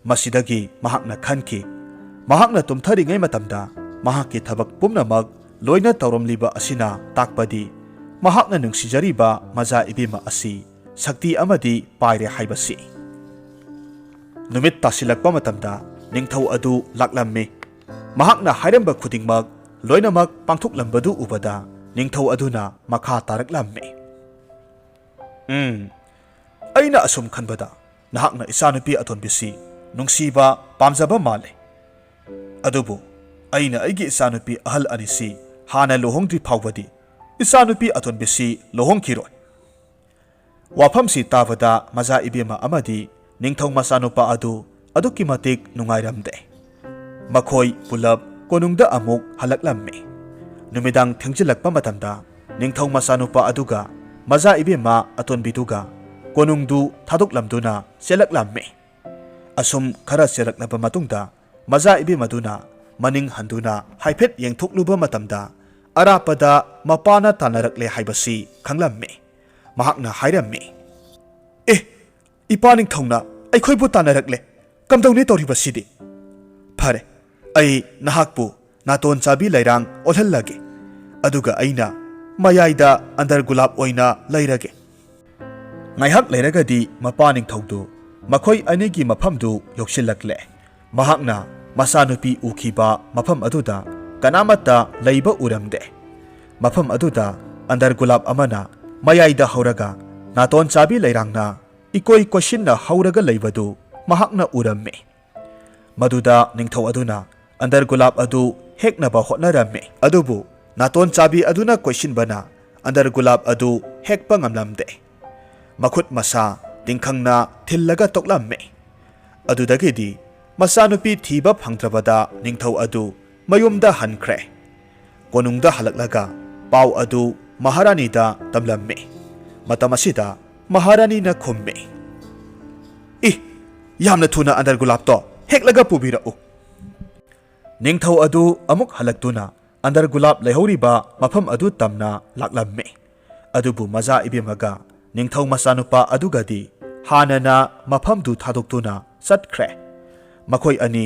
ꯃꯁꯤꯗꯒꯤ ꯃꯍꯥꯛꯅ ꯈꯟꯈꯤ, ꯃꯍꯥꯛꯅ ꯇꯨꯝꯊꯔꯤꯉꯩ ꯃꯇꯝꯗ ꯃꯍꯥꯛꯀꯤ ꯊꯕꯛ ꯄꯨꯝꯅꯃꯛ ꯂꯣꯏꯅ ꯇꯧꯔꯝꯂꯤꯕ ꯑꯁꯤꯅ ꯇꯥꯛꯄꯗꯤ ꯃꯍꯥꯛꯅ ꯅꯨꯡꯁꯤꯖꯔꯤꯕ ꯃꯖꯥ ꯏꯕꯦꯝꯃ ꯑꯁꯤ ꯁꯛꯇꯤ ꯑꯃꯗꯤ ꯄꯥꯏꯔꯦ ꯍꯥꯏꯕꯁꯤ꯫ ꯅꯨꯃꯤꯠ ꯇꯥꯁꯤꯜꯂꯛꯄ ꯃꯇꯝꯗ ꯅꯤꯡꯊꯧ ꯑꯗꯨ ꯂꯥꯛꯂꯝꯃꯤ꯫ ꯃꯍꯥꯛꯅ ꯍꯥꯏꯔꯝꯕ ꯈꯨꯗꯤꯡꯃꯛ ꯂꯣꯏꯅꯃꯛ ꯄꯥꯡꯊꯣꯛꯂꯝꯕꯗꯨ ꯎꯕꯗ ꯅꯤꯡꯊꯧ ꯑꯗꯨꯅ ꯃꯈꯥ ꯇꯥꯔꯛꯂꯝꯃꯤ꯫ "ꯎꯝ, ꯑꯩꯅ ꯑꯁꯨꯝ ꯈꯟꯕꯗ ꯅꯍꯥꯛꯅ ꯏꯆꯥꯅꯨꯄꯤ ꯑꯇꯣꯟꯕꯤꯁꯤ ꯅꯨꯡꯁꯤꯕ, ꯄꯥꯝꯖꯕ ꯃꯥꯜꯂꯦ꯫ ꯑꯗꯨꯕꯨ ꯑꯩꯅ ꯑꯩꯒꯤ ꯏꯆꯥꯅꯨꯄꯤ ꯑꯍꯜ ꯑꯅꯤꯁꯤ ꯍꯥꯟꯅ ꯂꯨꯍꯣꯡꯗ꯭ꯔꯤ ꯐꯥꯎꯕꯗꯤ ꯏꯆꯥꯅꯨꯄꯤ ꯑꯇꯣꯟꯕꯤꯁꯤ ꯂꯨꯍꯣꯡꯈꯤꯔꯣꯏ꯫" ꯋꯥꯐꯝꯁꯤ ꯇꯥꯕꯗ ꯃꯖꯥ ꯏꯕꯦꯝꯃ ꯑꯃꯗꯤ ꯅꯤꯡꯊꯧ ꯃꯆꯥꯅꯨꯄꯥ ꯑꯗꯨ ꯑꯗꯨꯛꯀꯤ ꯃꯇꯤꯛ ꯅꯨꯡꯉꯥꯏꯔꯝꯗꯦ꯫ ꯃꯈꯣꯏ ꯄꯨꯂꯞ ꯀꯣꯅꯨꯡꯗ ꯑꯃꯨꯛ ꯍꯜꯂꯛꯂꯝꯃꯤ꯫ ꯅꯨꯃꯤꯗꯥꯡ ꯊꯦꯡꯖꯤꯜꯂꯛꯄ ꯃꯇꯝꯗ ꯅꯤꯡꯊꯧ ꯃꯆꯥꯅꯨꯄꯥ ꯑꯗꯨꯒ ꯃꯖꯥ ꯏꯕꯦꯝꯃ ꯑꯇꯣꯟꯕꯤꯗꯨꯒ ꯀꯣꯅꯨꯡꯗꯨ ꯊꯥꯗꯣꯛꯂꯝꯗꯨꯅ ꯆꯦꯜꯂꯛꯂꯝꯃꯤ꯫ ꯑꯁꯨꯝ ꯈꯔ ꯆꯦꯜꯂꯛꯂꯕ ꯃꯇꯨꯡꯗ ꯃꯖꯥ ꯏꯕꯦꯝꯃꯗꯨꯅ ꯃꯅꯤꯡ ꯍꯟꯗꯨꯅ ꯍꯥꯏꯐꯦꯠ ꯌꯦꯡꯊꯣꯛꯂꯨꯕ ꯃꯇꯝꯗ ꯑꯔꯥꯞꯄꯗ ꯃꯄꯥꯅ ꯇꯥꯟꯅꯔꯛꯂꯦ ꯍꯥꯏꯕꯁꯤ ꯈꯪꯂꯝꯃꯤ꯫ ꯃꯍꯥꯛꯅ ꯍꯥꯏꯔꯝꯃꯤ, "ꯑꯦ, ꯏꯄꯥ ꯅꯤꯡꯊꯧꯅ ꯑꯩꯈꯣꯏꯕꯨ ꯇꯥꯟꯅꯔꯛꯂꯦ꯫ ꯀꯝꯗꯧꯅꯤ ꯇꯧꯔꯤꯕꯁꯤꯗꯤ? ꯐꯔꯦ, ꯑꯩ ꯅꯍꯥꯛꯄꯨ ꯅꯥꯇꯣꯟ ꯆꯥꯕꯤ ꯂꯩꯔꯥꯡ ꯑꯣꯜꯍꯜꯂꯒꯦ꯫ ꯑꯗꯨꯒ ꯑꯩꯅ ꯃꯌꯥꯏꯗ ꯑꯟꯗꯔ ꯒꯨꯂꯥꯞ ꯑꯣꯏꯅ ꯂꯩꯔꯒꯦ꯫" ꯉꯥꯏꯍꯥꯛ ꯂꯩꯔꯒꯗꯤ ꯃꯄꯥ ꯅꯤꯡꯊꯧꯗꯨ ꯃꯈꯣꯏ ꯑꯅꯤꯒꯤ ꯃꯐꯝꯗꯨ ꯌꯧꯁꯤꯜꯂꯛꯂꯦ꯫ ꯃꯍꯥꯛꯅ ꯃꯆꯥꯅꯨꯄꯤ ꯎꯈꯤꯕ ꯃꯐꯝ ꯑꯗꯨꯗ ꯀꯅꯥꯃꯠꯇ ꯂꯩꯕ ꯎꯔꯝꯗꯦ꯫ ꯃꯐꯝ ꯑꯗꯨꯗ ꯑꯟꯗꯔ ꯒꯨꯂꯥꯞ ꯑꯃꯅ ꯃꯌꯥꯏꯗ ꯍꯧꯔꯒ ꯅꯥꯇꯣꯟ ꯆꯥꯕꯤ ꯂꯩꯔꯥꯡꯅ ꯏꯀꯣꯏ ꯀꯣꯏꯁꯤꯟꯅ ꯍꯧꯔꯒ ꯂꯩꯕꯗꯨ ꯃꯍꯥꯛꯅ ꯎꯔꯝꯃꯤ꯫ ꯃꯗꯨꯗ ꯅꯤꯡꯊꯧ ꯑꯗꯨꯅ ꯑꯟꯗꯔ ꯒꯨꯂꯥꯞ ꯑꯗꯨ ꯍꯦꯛꯅꯕ ꯍꯣꯠꯅꯔꯝꯃꯤ꯫ ꯑꯗꯨꯕꯨ ꯅꯥꯇꯣꯟ ꯆꯥꯕꯤ ꯑꯗꯨꯅ ꯀꯣꯏꯁꯤꯟꯕꯅ ꯑꯟꯗꯔ ꯒꯨꯂꯥꯞ ꯑꯗꯨ ꯍꯦꯛꯄ ꯉꯝꯂꯝꯗꯦ꯫ ꯃꯈꯨꯠ ꯃꯁꯥ ꯇꯤꯡꯈꯪꯅ ꯊꯤꯜꯂꯒ ꯇꯣꯛꯂꯝꯃꯤ꯫ ꯑꯗꯨꯗꯒꯤꯗꯤ ꯃꯆꯥꯅꯨꯄꯤ ꯊꯤꯕ ꯐꯪꯗ꯭ꯔꯕꯗ ꯅꯤꯡꯊꯧ ꯑꯗꯨ ꯃꯌꯨꯝꯗ ꯍꯟꯈ꯭ꯔꯦ꯫ ꯀꯣꯅꯨꯡꯗ ꯍꯜꯂꯛꯂꯒ ꯄꯥꯎ ꯑꯗꯨ ꯃꯍꯥꯔꯥꯅꯤꯗ ꯇꯝꯂꯝꯃꯤ꯫ ꯃꯇꯝ ꯑꯁꯤꯗ ꯃꯍꯥꯔꯥꯅꯤꯅ ꯈꯨꯝꯃꯤ, "ꯏ, ꯌꯥꯝꯅ ꯊꯨꯅ ꯑꯟꯗꯔ ꯒꯨꯂꯥꯞꯇꯣ ꯍꯦꯛꯂꯒ ꯄꯨꯕꯤꯔꯛꯎ꯫" ꯅꯤꯡꯊꯧ ꯑꯗꯨ ꯑꯃꯨꯛ ꯍꯜꯂꯛꯇꯨꯅ ꯑꯟꯗꯔ ꯒꯨꯂꯥꯞ ꯂꯩꯍꯧꯔꯤꯕ ꯃꯐꯝ ꯑꯗꯨ ꯇꯝꯅ ꯂꯥꯛꯂꯝꯃꯤ꯫ ꯑꯗꯨꯕꯨ ꯃꯖꯥ ꯏꯕꯦꯝꯃꯒ ꯅꯤꯡꯊꯧ ꯃꯆꯥꯅꯨꯄꯥ ꯑꯗꯨꯒꯗꯤ ꯍꯥꯟꯅꯅ ꯃꯐꯝꯗꯨ ꯊꯥꯗꯣꯛꯇꯨꯅ ꯆꯠꯈ꯭ꯔꯦ꯫ ꯃꯈꯣꯏ ꯑꯅꯤ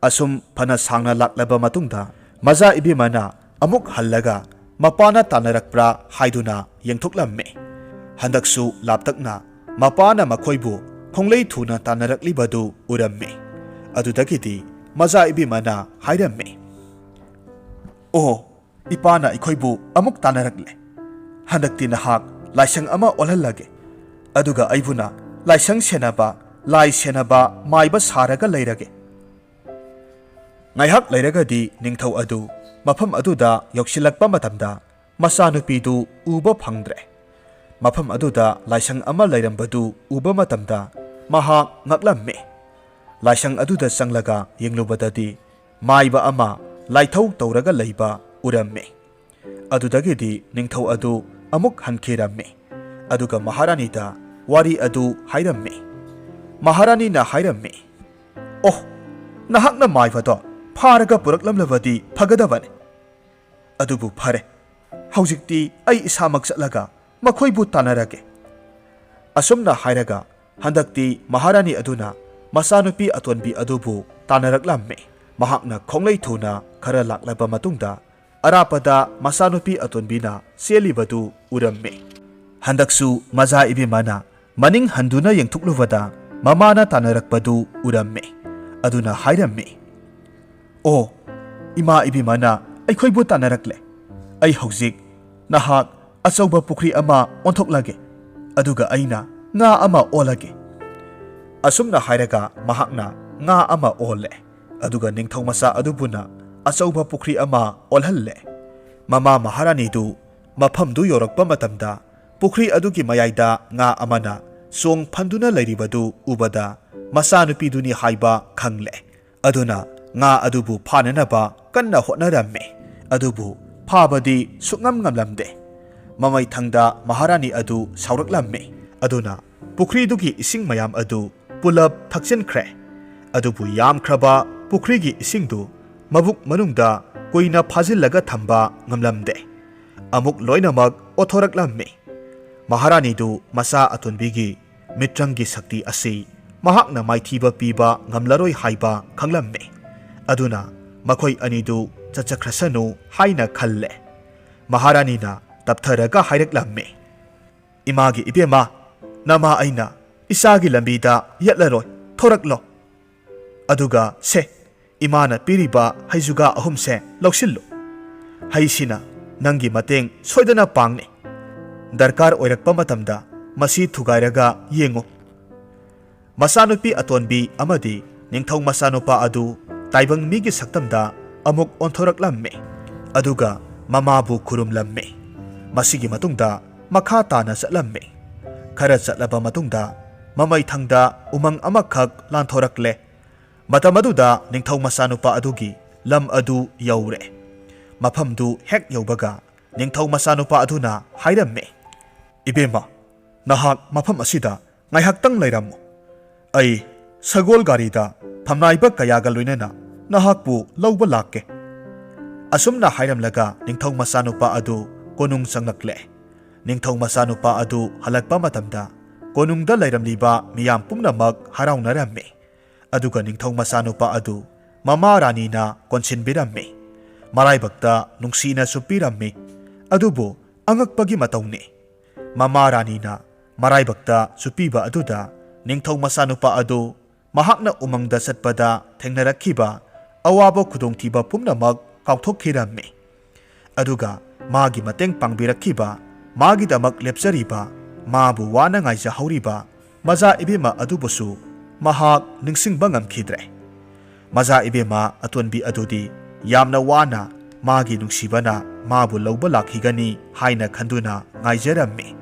ꯑꯁꯨꯝ ꯐꯅ ꯁꯥꯡꯅ ꯂꯥꯛꯂꯕ ꯃꯇꯨꯡꯗ, ꯃꯖꯥ ꯏꯕꯦꯝꯃꯅ ꯑꯃꯨꯛ ꯍꯜꯂꯒ ꯃꯄꯥꯅ ꯇꯥꯟꯅꯔꯛꯄ꯭ꯔꯥ ꯍꯥꯏꯗꯨꯅ ꯌꯦꯡꯊꯣꯛꯂꯝꯃꯤ꯫ ꯍꯟꯗꯛꯁꯨ ꯂꯥꯞꯇꯛꯅ ꯃꯄꯥꯅ ꯃꯈꯣꯏꯕꯨ ꯈꯣꯡꯂꯩ ꯊꯨꯅ ꯇꯥꯟꯅꯔꯛꯂꯤꯕꯗꯨ ꯎꯔꯝꯃꯤ꯫ ꯑꯗꯨꯗꯒꯤꯗꯤ ꯃꯖꯥ ꯏꯕꯦꯝꯃꯅ ꯍꯥꯏꯔꯝꯃꯤ, "ꯑꯣ, ꯏꯄꯥꯅ ꯑꯩꯈꯣꯏꯕꯨ ꯑꯃꯨꯛ ꯇꯥꯟꯅꯔꯛꯂꯦ꯫ ꯍꯟꯗꯛꯇꯤ ꯅꯍꯥꯛ ꯂꯥꯏꯁꯪ ꯑꯃ ꯑꯣꯜꯍꯜꯂꯒꯦ꯫ ꯑꯗꯨꯒ ꯑꯩꯕꯨꯅ ꯂꯥꯏꯁꯪ ꯁꯦꯟꯅꯕ, ꯂꯥꯏ ꯁꯦꯟꯅꯕ ꯃꯥꯏꯕ ꯁꯥꯔꯒ ꯂꯩꯔꯒꯦ꯫" ꯉꯥꯏꯍꯥꯛ ꯂꯩꯔꯒꯗꯤ ꯅꯤꯡꯊꯧ ꯑꯗꯨ ꯃꯐꯝ ꯑꯗꯨꯗ ꯌꯧꯁꯤꯜꯂꯛꯄ ꯃꯇꯝꯗ, ꯃꯆꯥꯅꯨꯄꯤꯗꯨ ꯎꯕ ꯐꯪꯗ꯭ꯔꯦ꯫ ꯃꯐꯝ ꯑꯗꯨꯗ ꯂꯥꯏꯁꯪ ꯑꯃ ꯂꯩꯔꯝꯕꯗꯨ ꯎꯕ ꯃꯇꯝꯗ ꯃꯍꯥꯛ ꯉꯛꯂꯝꯃꯤ꯫ ꯂꯥꯏꯁꯪ ꯑꯗꯨꯗ ꯆꯪꯂꯒ ꯌꯦꯡꯂꯨꯕꯗꯗꯤ, ꯃꯥꯏꯕ ꯑꯃ ꯂꯥꯏꯊꯧ ꯇꯧꯔꯒ ꯂꯩꯕ ꯎꯔꯝꯃꯤ꯫ ꯑꯗꯨꯗꯒꯤꯗꯤ ꯅꯤꯡꯊꯧ ꯑꯗꯨ ꯑꯃꯨꯛ ꯍꯟꯈꯤꯔꯝꯃꯤ꯫ ꯑꯗꯨꯒ ꯃꯍꯥꯔꯥꯅꯤꯗ ꯋꯥꯔꯤ ꯑꯗꯨ ꯍꯥꯏꯔꯝꯃꯤ꯫ ꯃꯍꯥꯔꯥꯅꯤꯅ ꯍꯥꯏꯔꯝꯃꯤ, "ꯑꯣꯍ, ꯅꯍꯥꯛꯅ ꯃꯥꯏꯕꯗꯣ ꯐꯥꯔꯒ ꯄꯨꯔꯛꯂꯝꯂꯕꯗꯤ ꯐꯒꯗꯕꯅꯤ꯫ ꯑꯗꯨꯕꯨ ꯐꯔꯦ, ꯍꯧꯖꯤꯛꯇꯤ ꯑꯩ ꯏꯁꯥꯃꯛ ꯆꯠꯂꯒ ꯃꯈꯣꯏꯕꯨ ꯇꯥꯟꯅꯔꯒꯦ꯫" ꯑꯁꯨꯝꯅ ꯍꯥꯏꯔꯒ, ꯍꯟꯗꯛꯇꯤ ꯃꯍꯥꯔꯥꯅꯤ ꯑꯗꯨꯅ ꯃꯆꯥꯅꯨꯄꯤ ꯑꯇꯣꯟꯕꯤ ꯑꯗꯨꯕꯨ ꯇꯥꯟꯅꯔꯛꯂꯝꯃꯤ꯫ ꯃꯍꯥꯛꯅ ꯈꯣꯡꯂꯩ ꯊꯨꯅ ꯈꯔ ꯂꯥꯛꯂꯕ ꯃꯇꯨꯡꯗ, ꯑꯔꯥꯞꯄꯗ ꯃꯆꯥꯅꯨꯄꯤ ꯑꯇꯣꯟꯕꯤꯅ ꯆꯦꯜꯂꯤꯕꯗꯨ ꯎꯔꯝꯃꯤ꯫ ꯍꯟꯗꯛꯁꯨ ꯃꯖꯥ ꯏꯕꯦꯝꯃꯅ ꯃꯅꯤꯡ ꯍꯟꯗꯨꯅ ꯌꯦꯡꯊꯣꯛꯂꯨꯕꯗ, ꯃꯃꯥꯅ ꯇꯥꯟꯅꯔꯛꯄꯗꯨ ꯎꯔꯝꯃꯤ꯫ ꯑꯗꯨꯅ ꯍꯥꯏꯔꯝꯃꯤ, "ꯑꯣ, ꯏꯃꯥ ꯏꯕꯦꯝꯃꯅ ꯑꯩꯈꯣꯏꯕꯨ ꯇꯥꯟꯅꯔꯛꯂꯦ꯫ ꯑꯩ ꯍꯧꯖꯤꯛ ꯅꯍꯥꯛ ꯑꯆꯧꯕ ꯄꯨꯈ꯭ꯔꯤ ꯑꯃ ꯑꯣꯟꯊꯣꯛꯂꯒꯦ, ꯑꯗꯨꯒ ꯑꯩꯅ ꯉꯥ ꯑꯃ ꯑꯣꯜꯂꯒꯦ꯫" ꯑꯁꯨꯝꯅ ꯍꯥꯏꯔꯒ ꯃꯍꯥꯛꯅ ꯉꯥ ꯑꯃ ꯑꯣꯜꯂꯦ꯫ ꯑꯗꯨꯒ ꯅꯤꯡꯊꯧ ꯃꯆꯥ ꯑꯗꯨꯕꯨꯅ ꯑꯆꯧꯕ ꯄꯨꯈ꯭ꯔꯤ ꯑꯃ ꯑꯣꯜꯍꯜꯂꯦ꯫ ꯃꯃꯥ ꯃꯍꯥꯔꯥꯅꯤꯗꯨ ꯃꯐꯝꯗꯨ ꯌꯧꯔꯛꯄ ꯃꯇꯝꯗ, ꯄꯨꯈ꯭ꯔꯤ ꯑꯗꯨꯒꯤ ꯃꯌꯥꯏꯗ ꯉꯥ ꯑꯃꯅ ꯆꯣꯡ ꯐꯟꯗꯨꯅ ꯂꯩꯔꯤꯕꯗꯨ ꯎꯕꯗ, ꯃꯆꯥꯅꯨꯄꯤꯗꯨꯅꯤ ꯍꯥꯏꯕ ꯈꯪꯂꯦ꯫ ꯑꯗꯨꯅ ꯉꯥ ꯑꯗꯨꯕꯨ ꯐꯥꯅꯅꯕ ꯀꯟꯅ ꯍꯣꯠꯅꯔꯝꯃꯤ꯫ ꯑꯗꯨꯕꯨ ꯐꯥꯕꯗꯤ ꯁꯨꯛꯉꯝ ꯉꯝꯂꯝꯗꯦ꯫ ꯃꯃꯩꯊꯪꯗ ꯃꯍꯥꯔꯥꯅꯤ ꯑꯗꯨ ꯁꯥꯎꯔꯛꯂꯝꯃꯤ꯫ ꯑꯗꯨꯅ ꯄꯨꯈ꯭ꯔꯤꯗꯨꯒꯤ ꯏꯁꯤꯡ ꯃꯌꯥꯝ ꯑꯗꯨ ꯄꯨꯂꯞ ꯊꯛꯆꯤꯟꯈ꯭ꯔꯦ꯫ ꯑꯗꯨꯕꯨ ꯌꯥꯝꯈ꯭ꯔꯕ ꯄꯨꯈ꯭ꯔꯤꯒꯤ ꯏꯁꯤꯡꯗꯨ ꯃꯕꯨꯛ ꯃꯅꯨꯡꯗ ꯀꯨꯏꯅ ꯐꯥꯖꯤꯜꯂꯒ ꯊꯝꯕ ꯉꯝꯂꯝꯗꯦ꯫ ꯑꯃꯨꯛ ꯂꯣꯏꯅꯃꯛ ꯑꯣꯊꯣꯔꯛꯂꯝꯃꯤ꯫ ꯃꯍꯥꯔꯥꯅꯤꯗꯨ ꯃꯆꯥ ꯑꯇꯣꯟꯕꯤꯒꯤ ꯃꯤꯇ꯭ꯔꯪꯒꯤ ꯁꯛꯇꯤ ꯑꯁꯤ ꯃꯍꯥꯛꯅ ꯃꯥꯏꯊꯤꯕ ꯄꯤꯕ ꯉꯝꯂꯔꯣꯏ ꯍꯥꯏꯕ ꯈꯪꯂꯝꯃꯤ꯫ ꯑꯗꯨꯅ ꯃꯈꯣꯏ ꯑꯅꯤꯗꯨ ꯆꯠꯆꯈ꯭ꯔꯁꯅꯨ ꯍꯥꯏꯅ ꯈꯜꯂꯦ꯫ ꯃꯍꯥꯔꯥꯅꯤꯅ ꯇꯞꯊꯔꯒ ꯍꯥꯏꯔꯛꯂꯝꯃꯤ, "ꯏꯃꯥꯒꯤ ꯏꯕꯦꯝꯃ, ꯅꯃꯥ ꯑꯩꯅ ꯏꯆꯥꯒꯤ ꯂꯝꯕꯤꯗ ꯌꯦꯠꯂꯔꯣꯏ, ꯊꯣꯔꯛꯂꯣ꯫ ꯑꯗꯨꯒ ꯁꯦ, ꯏꯃꯥꯅ ꯄꯤꯔꯤꯕ ꯍꯩꯖꯨꯒꯥ ꯑꯍꯨꯝꯁꯦ ꯂꯧꯁꯤꯜꯂꯨ꯫ ꯍꯩꯁꯤꯅ ꯅꯪꯒꯤ ꯃꯇꯦꯡ ꯁꯣꯏꯗꯅ ꯄꯥꯡꯅꯤ꯫ ꯗꯔꯀꯥꯔ ꯑꯣꯏꯔꯛꯄ ꯃꯇꯝꯗ ꯃꯁꯤ ꯊꯨꯒꯥꯏꯔꯒ ꯌꯦꯡꯉꯨ꯫" ꯃꯆꯥꯅꯨꯄꯤ ꯑꯇꯣꯟꯕꯤ ꯑꯃꯗꯤ ꯅꯤꯡꯊꯧ ꯃꯆꯥꯅꯨꯄꯥ ꯑꯗꯨ ꯇꯥꯏꯕꯪ ꯃꯤꯒꯤ ꯁꯛꯇꯝꯗ ꯑꯃꯨꯛ ꯑꯣꯟꯊꯣꯔꯛꯂꯝꯃꯤ꯫ ꯑꯗꯨꯒ ꯃꯃꯥꯕꯨ ꯈꯨꯔꯨꯝꯂꯝꯃꯤ꯫ ꯃꯁꯤꯒꯤ ꯃꯇꯨꯡꯗ ꯃꯈꯥ ꯇꯥꯅ ꯆꯠꯂꯝꯃꯤ꯫ ꯈꯔ ꯆꯠꯂꯕ ꯃꯇꯨꯡꯗ ꯃꯃꯩꯊꯪꯗ ꯎꯃꯪ ꯑꯃꯈꯛ ꯂꯥꯟꯊꯣꯔꯛꯂꯦ꯫ ꯃꯇꯝ ꯑꯗꯨꯗ ꯅꯤꯡꯊꯧ ꯃꯆꯥꯅꯨꯄꯥ ꯑꯗꯨꯒꯤ ꯂꯝ ꯑꯗꯨ ꯌꯧꯔꯦ꯫ ꯃꯐꯝꯗꯨ ꯍꯦꯛ ꯌꯧꯕꯒ ꯅꯤꯡꯊꯧ ꯃꯆꯥꯅꯨꯄꯥ ꯑꯗꯨꯅ ꯍꯥꯏꯔꯝꯃꯤ, "ꯏꯕꯦꯝꯃ, ꯅꯍꯥꯛ ꯃꯐꯝ ꯑꯁꯤꯗ ꯉꯥꯏꯍꯥꯛꯇꯪ ꯂꯩꯔꯝꯃꯨ꯫ ꯑꯩ ꯁꯒꯣꯜ ꯒꯥꯔꯤꯗ ꯐꯝꯅꯥꯏꯕ ꯀꯌꯥꯒ ꯂꯣꯏꯅꯅ ꯅꯍꯥꯛꯄꯨ ꯂꯧꯕ ꯂꯥꯛꯀꯦ꯫" ꯑꯁꯨꯝꯅ ꯍꯥꯏꯔꯝꯂꯒ ꯅꯤꯡꯊꯧ ꯃꯆꯥꯅꯨꯄꯥ ꯑꯗꯨ ꯀꯣꯅꯨꯡ ꯆꯪꯂꯛꯂꯦ꯫ ꯅꯤꯡꯊꯧ ꯃꯆꯥꯅꯨꯄꯥ ꯑꯗꯨ ꯍꯜꯂꯛꯄ ꯃꯇꯝꯗ ꯀꯣꯅꯨꯡꯗ ꯂꯩꯔꯝꯂꯤꯕ ꯃꯤꯌꯥꯝ ꯄꯨꯝꯅꯃꯛ ꯍꯔꯥꯎꯅꯔꯝꯃꯤ꯫ ꯑꯗꯨꯒ ꯅꯤꯡꯊꯧ ꯃꯆꯥꯅꯨꯄꯥ ꯑꯗꯨ ꯃꯃꯥ ꯔꯥꯅꯤꯅ ꯀꯣꯟꯁꯤꯟꯕꯤꯔꯝꯃꯤ꯫ ꯃꯔꯥꯏꯕꯛꯇ ꯅꯨꯡꯁꯤꯅꯁꯨ ꯄꯤꯔꯝꯃꯤ꯫ ꯑꯗꯨꯕꯨ ꯑꯉꯛꯄꯒꯤ ꯃꯇꯧꯅꯤ꯫ ꯃꯃꯥ ꯔꯥꯅꯤꯅ ꯃꯔꯥꯏꯕꯛꯇ ꯆꯨꯞꯄꯤꯕ ꯑꯗꯨꯗ ꯅꯤꯡꯊꯧ ꯃꯆꯥꯅꯨꯄꯥ ꯑꯗꯨ ꯃꯍꯥꯛꯅ ꯎꯃꯪꯗ ꯆꯠꯄꯗ ꯊꯦꯡꯅꯔꯛꯈꯤꯕ ꯑꯋꯥꯕ ꯈꯨꯗꯣꯡꯊꯤꯕ ꯄꯨꯝꯅꯃꯛ ꯀꯥꯎꯊꯣꯛꯈꯤꯔꯝꯃꯤ꯫ ꯑꯗꯨꯒ ꯃꯥꯒꯤ ꯃꯇꯦꯡ ꯄꯥꯡꯕꯤꯔꯛꯈꯤꯕ, ꯃꯥꯒꯤꯗꯃꯛ ꯂꯦꯞꯆꯔꯤꯕ, ꯃꯥꯕꯨ ꯋꯥꯅ ꯉꯥꯏꯖꯍꯧꯔꯤꯕ ꯃꯆꯥ ꯏꯕꯦꯝꯃ ꯑꯗꯨꯕꯨꯁꯨ ꯃꯍꯥꯛ ꯅꯤꯡꯁꯤꯡꯕ ꯉꯝꯈꯤꯗ꯭ꯔꯦ꯫ ꯃꯆꯥ ꯏꯕꯦꯝꯃ ꯑꯇꯣꯟꯕꯤ ꯑꯗꯨꯗꯤ ꯌꯥꯝꯅ ꯋꯥꯅ ꯃꯥꯒꯤ ꯅꯨꯡꯁꯤꯕꯅ ꯃꯥꯕꯨ ꯂꯧꯕ ꯂꯥꯛꯈꯤꯒꯅꯤ ꯍꯥꯏꯅ ꯈꯟꯗꯨꯅ ꯉꯥꯏꯖꯔꯝꯃꯤ꯫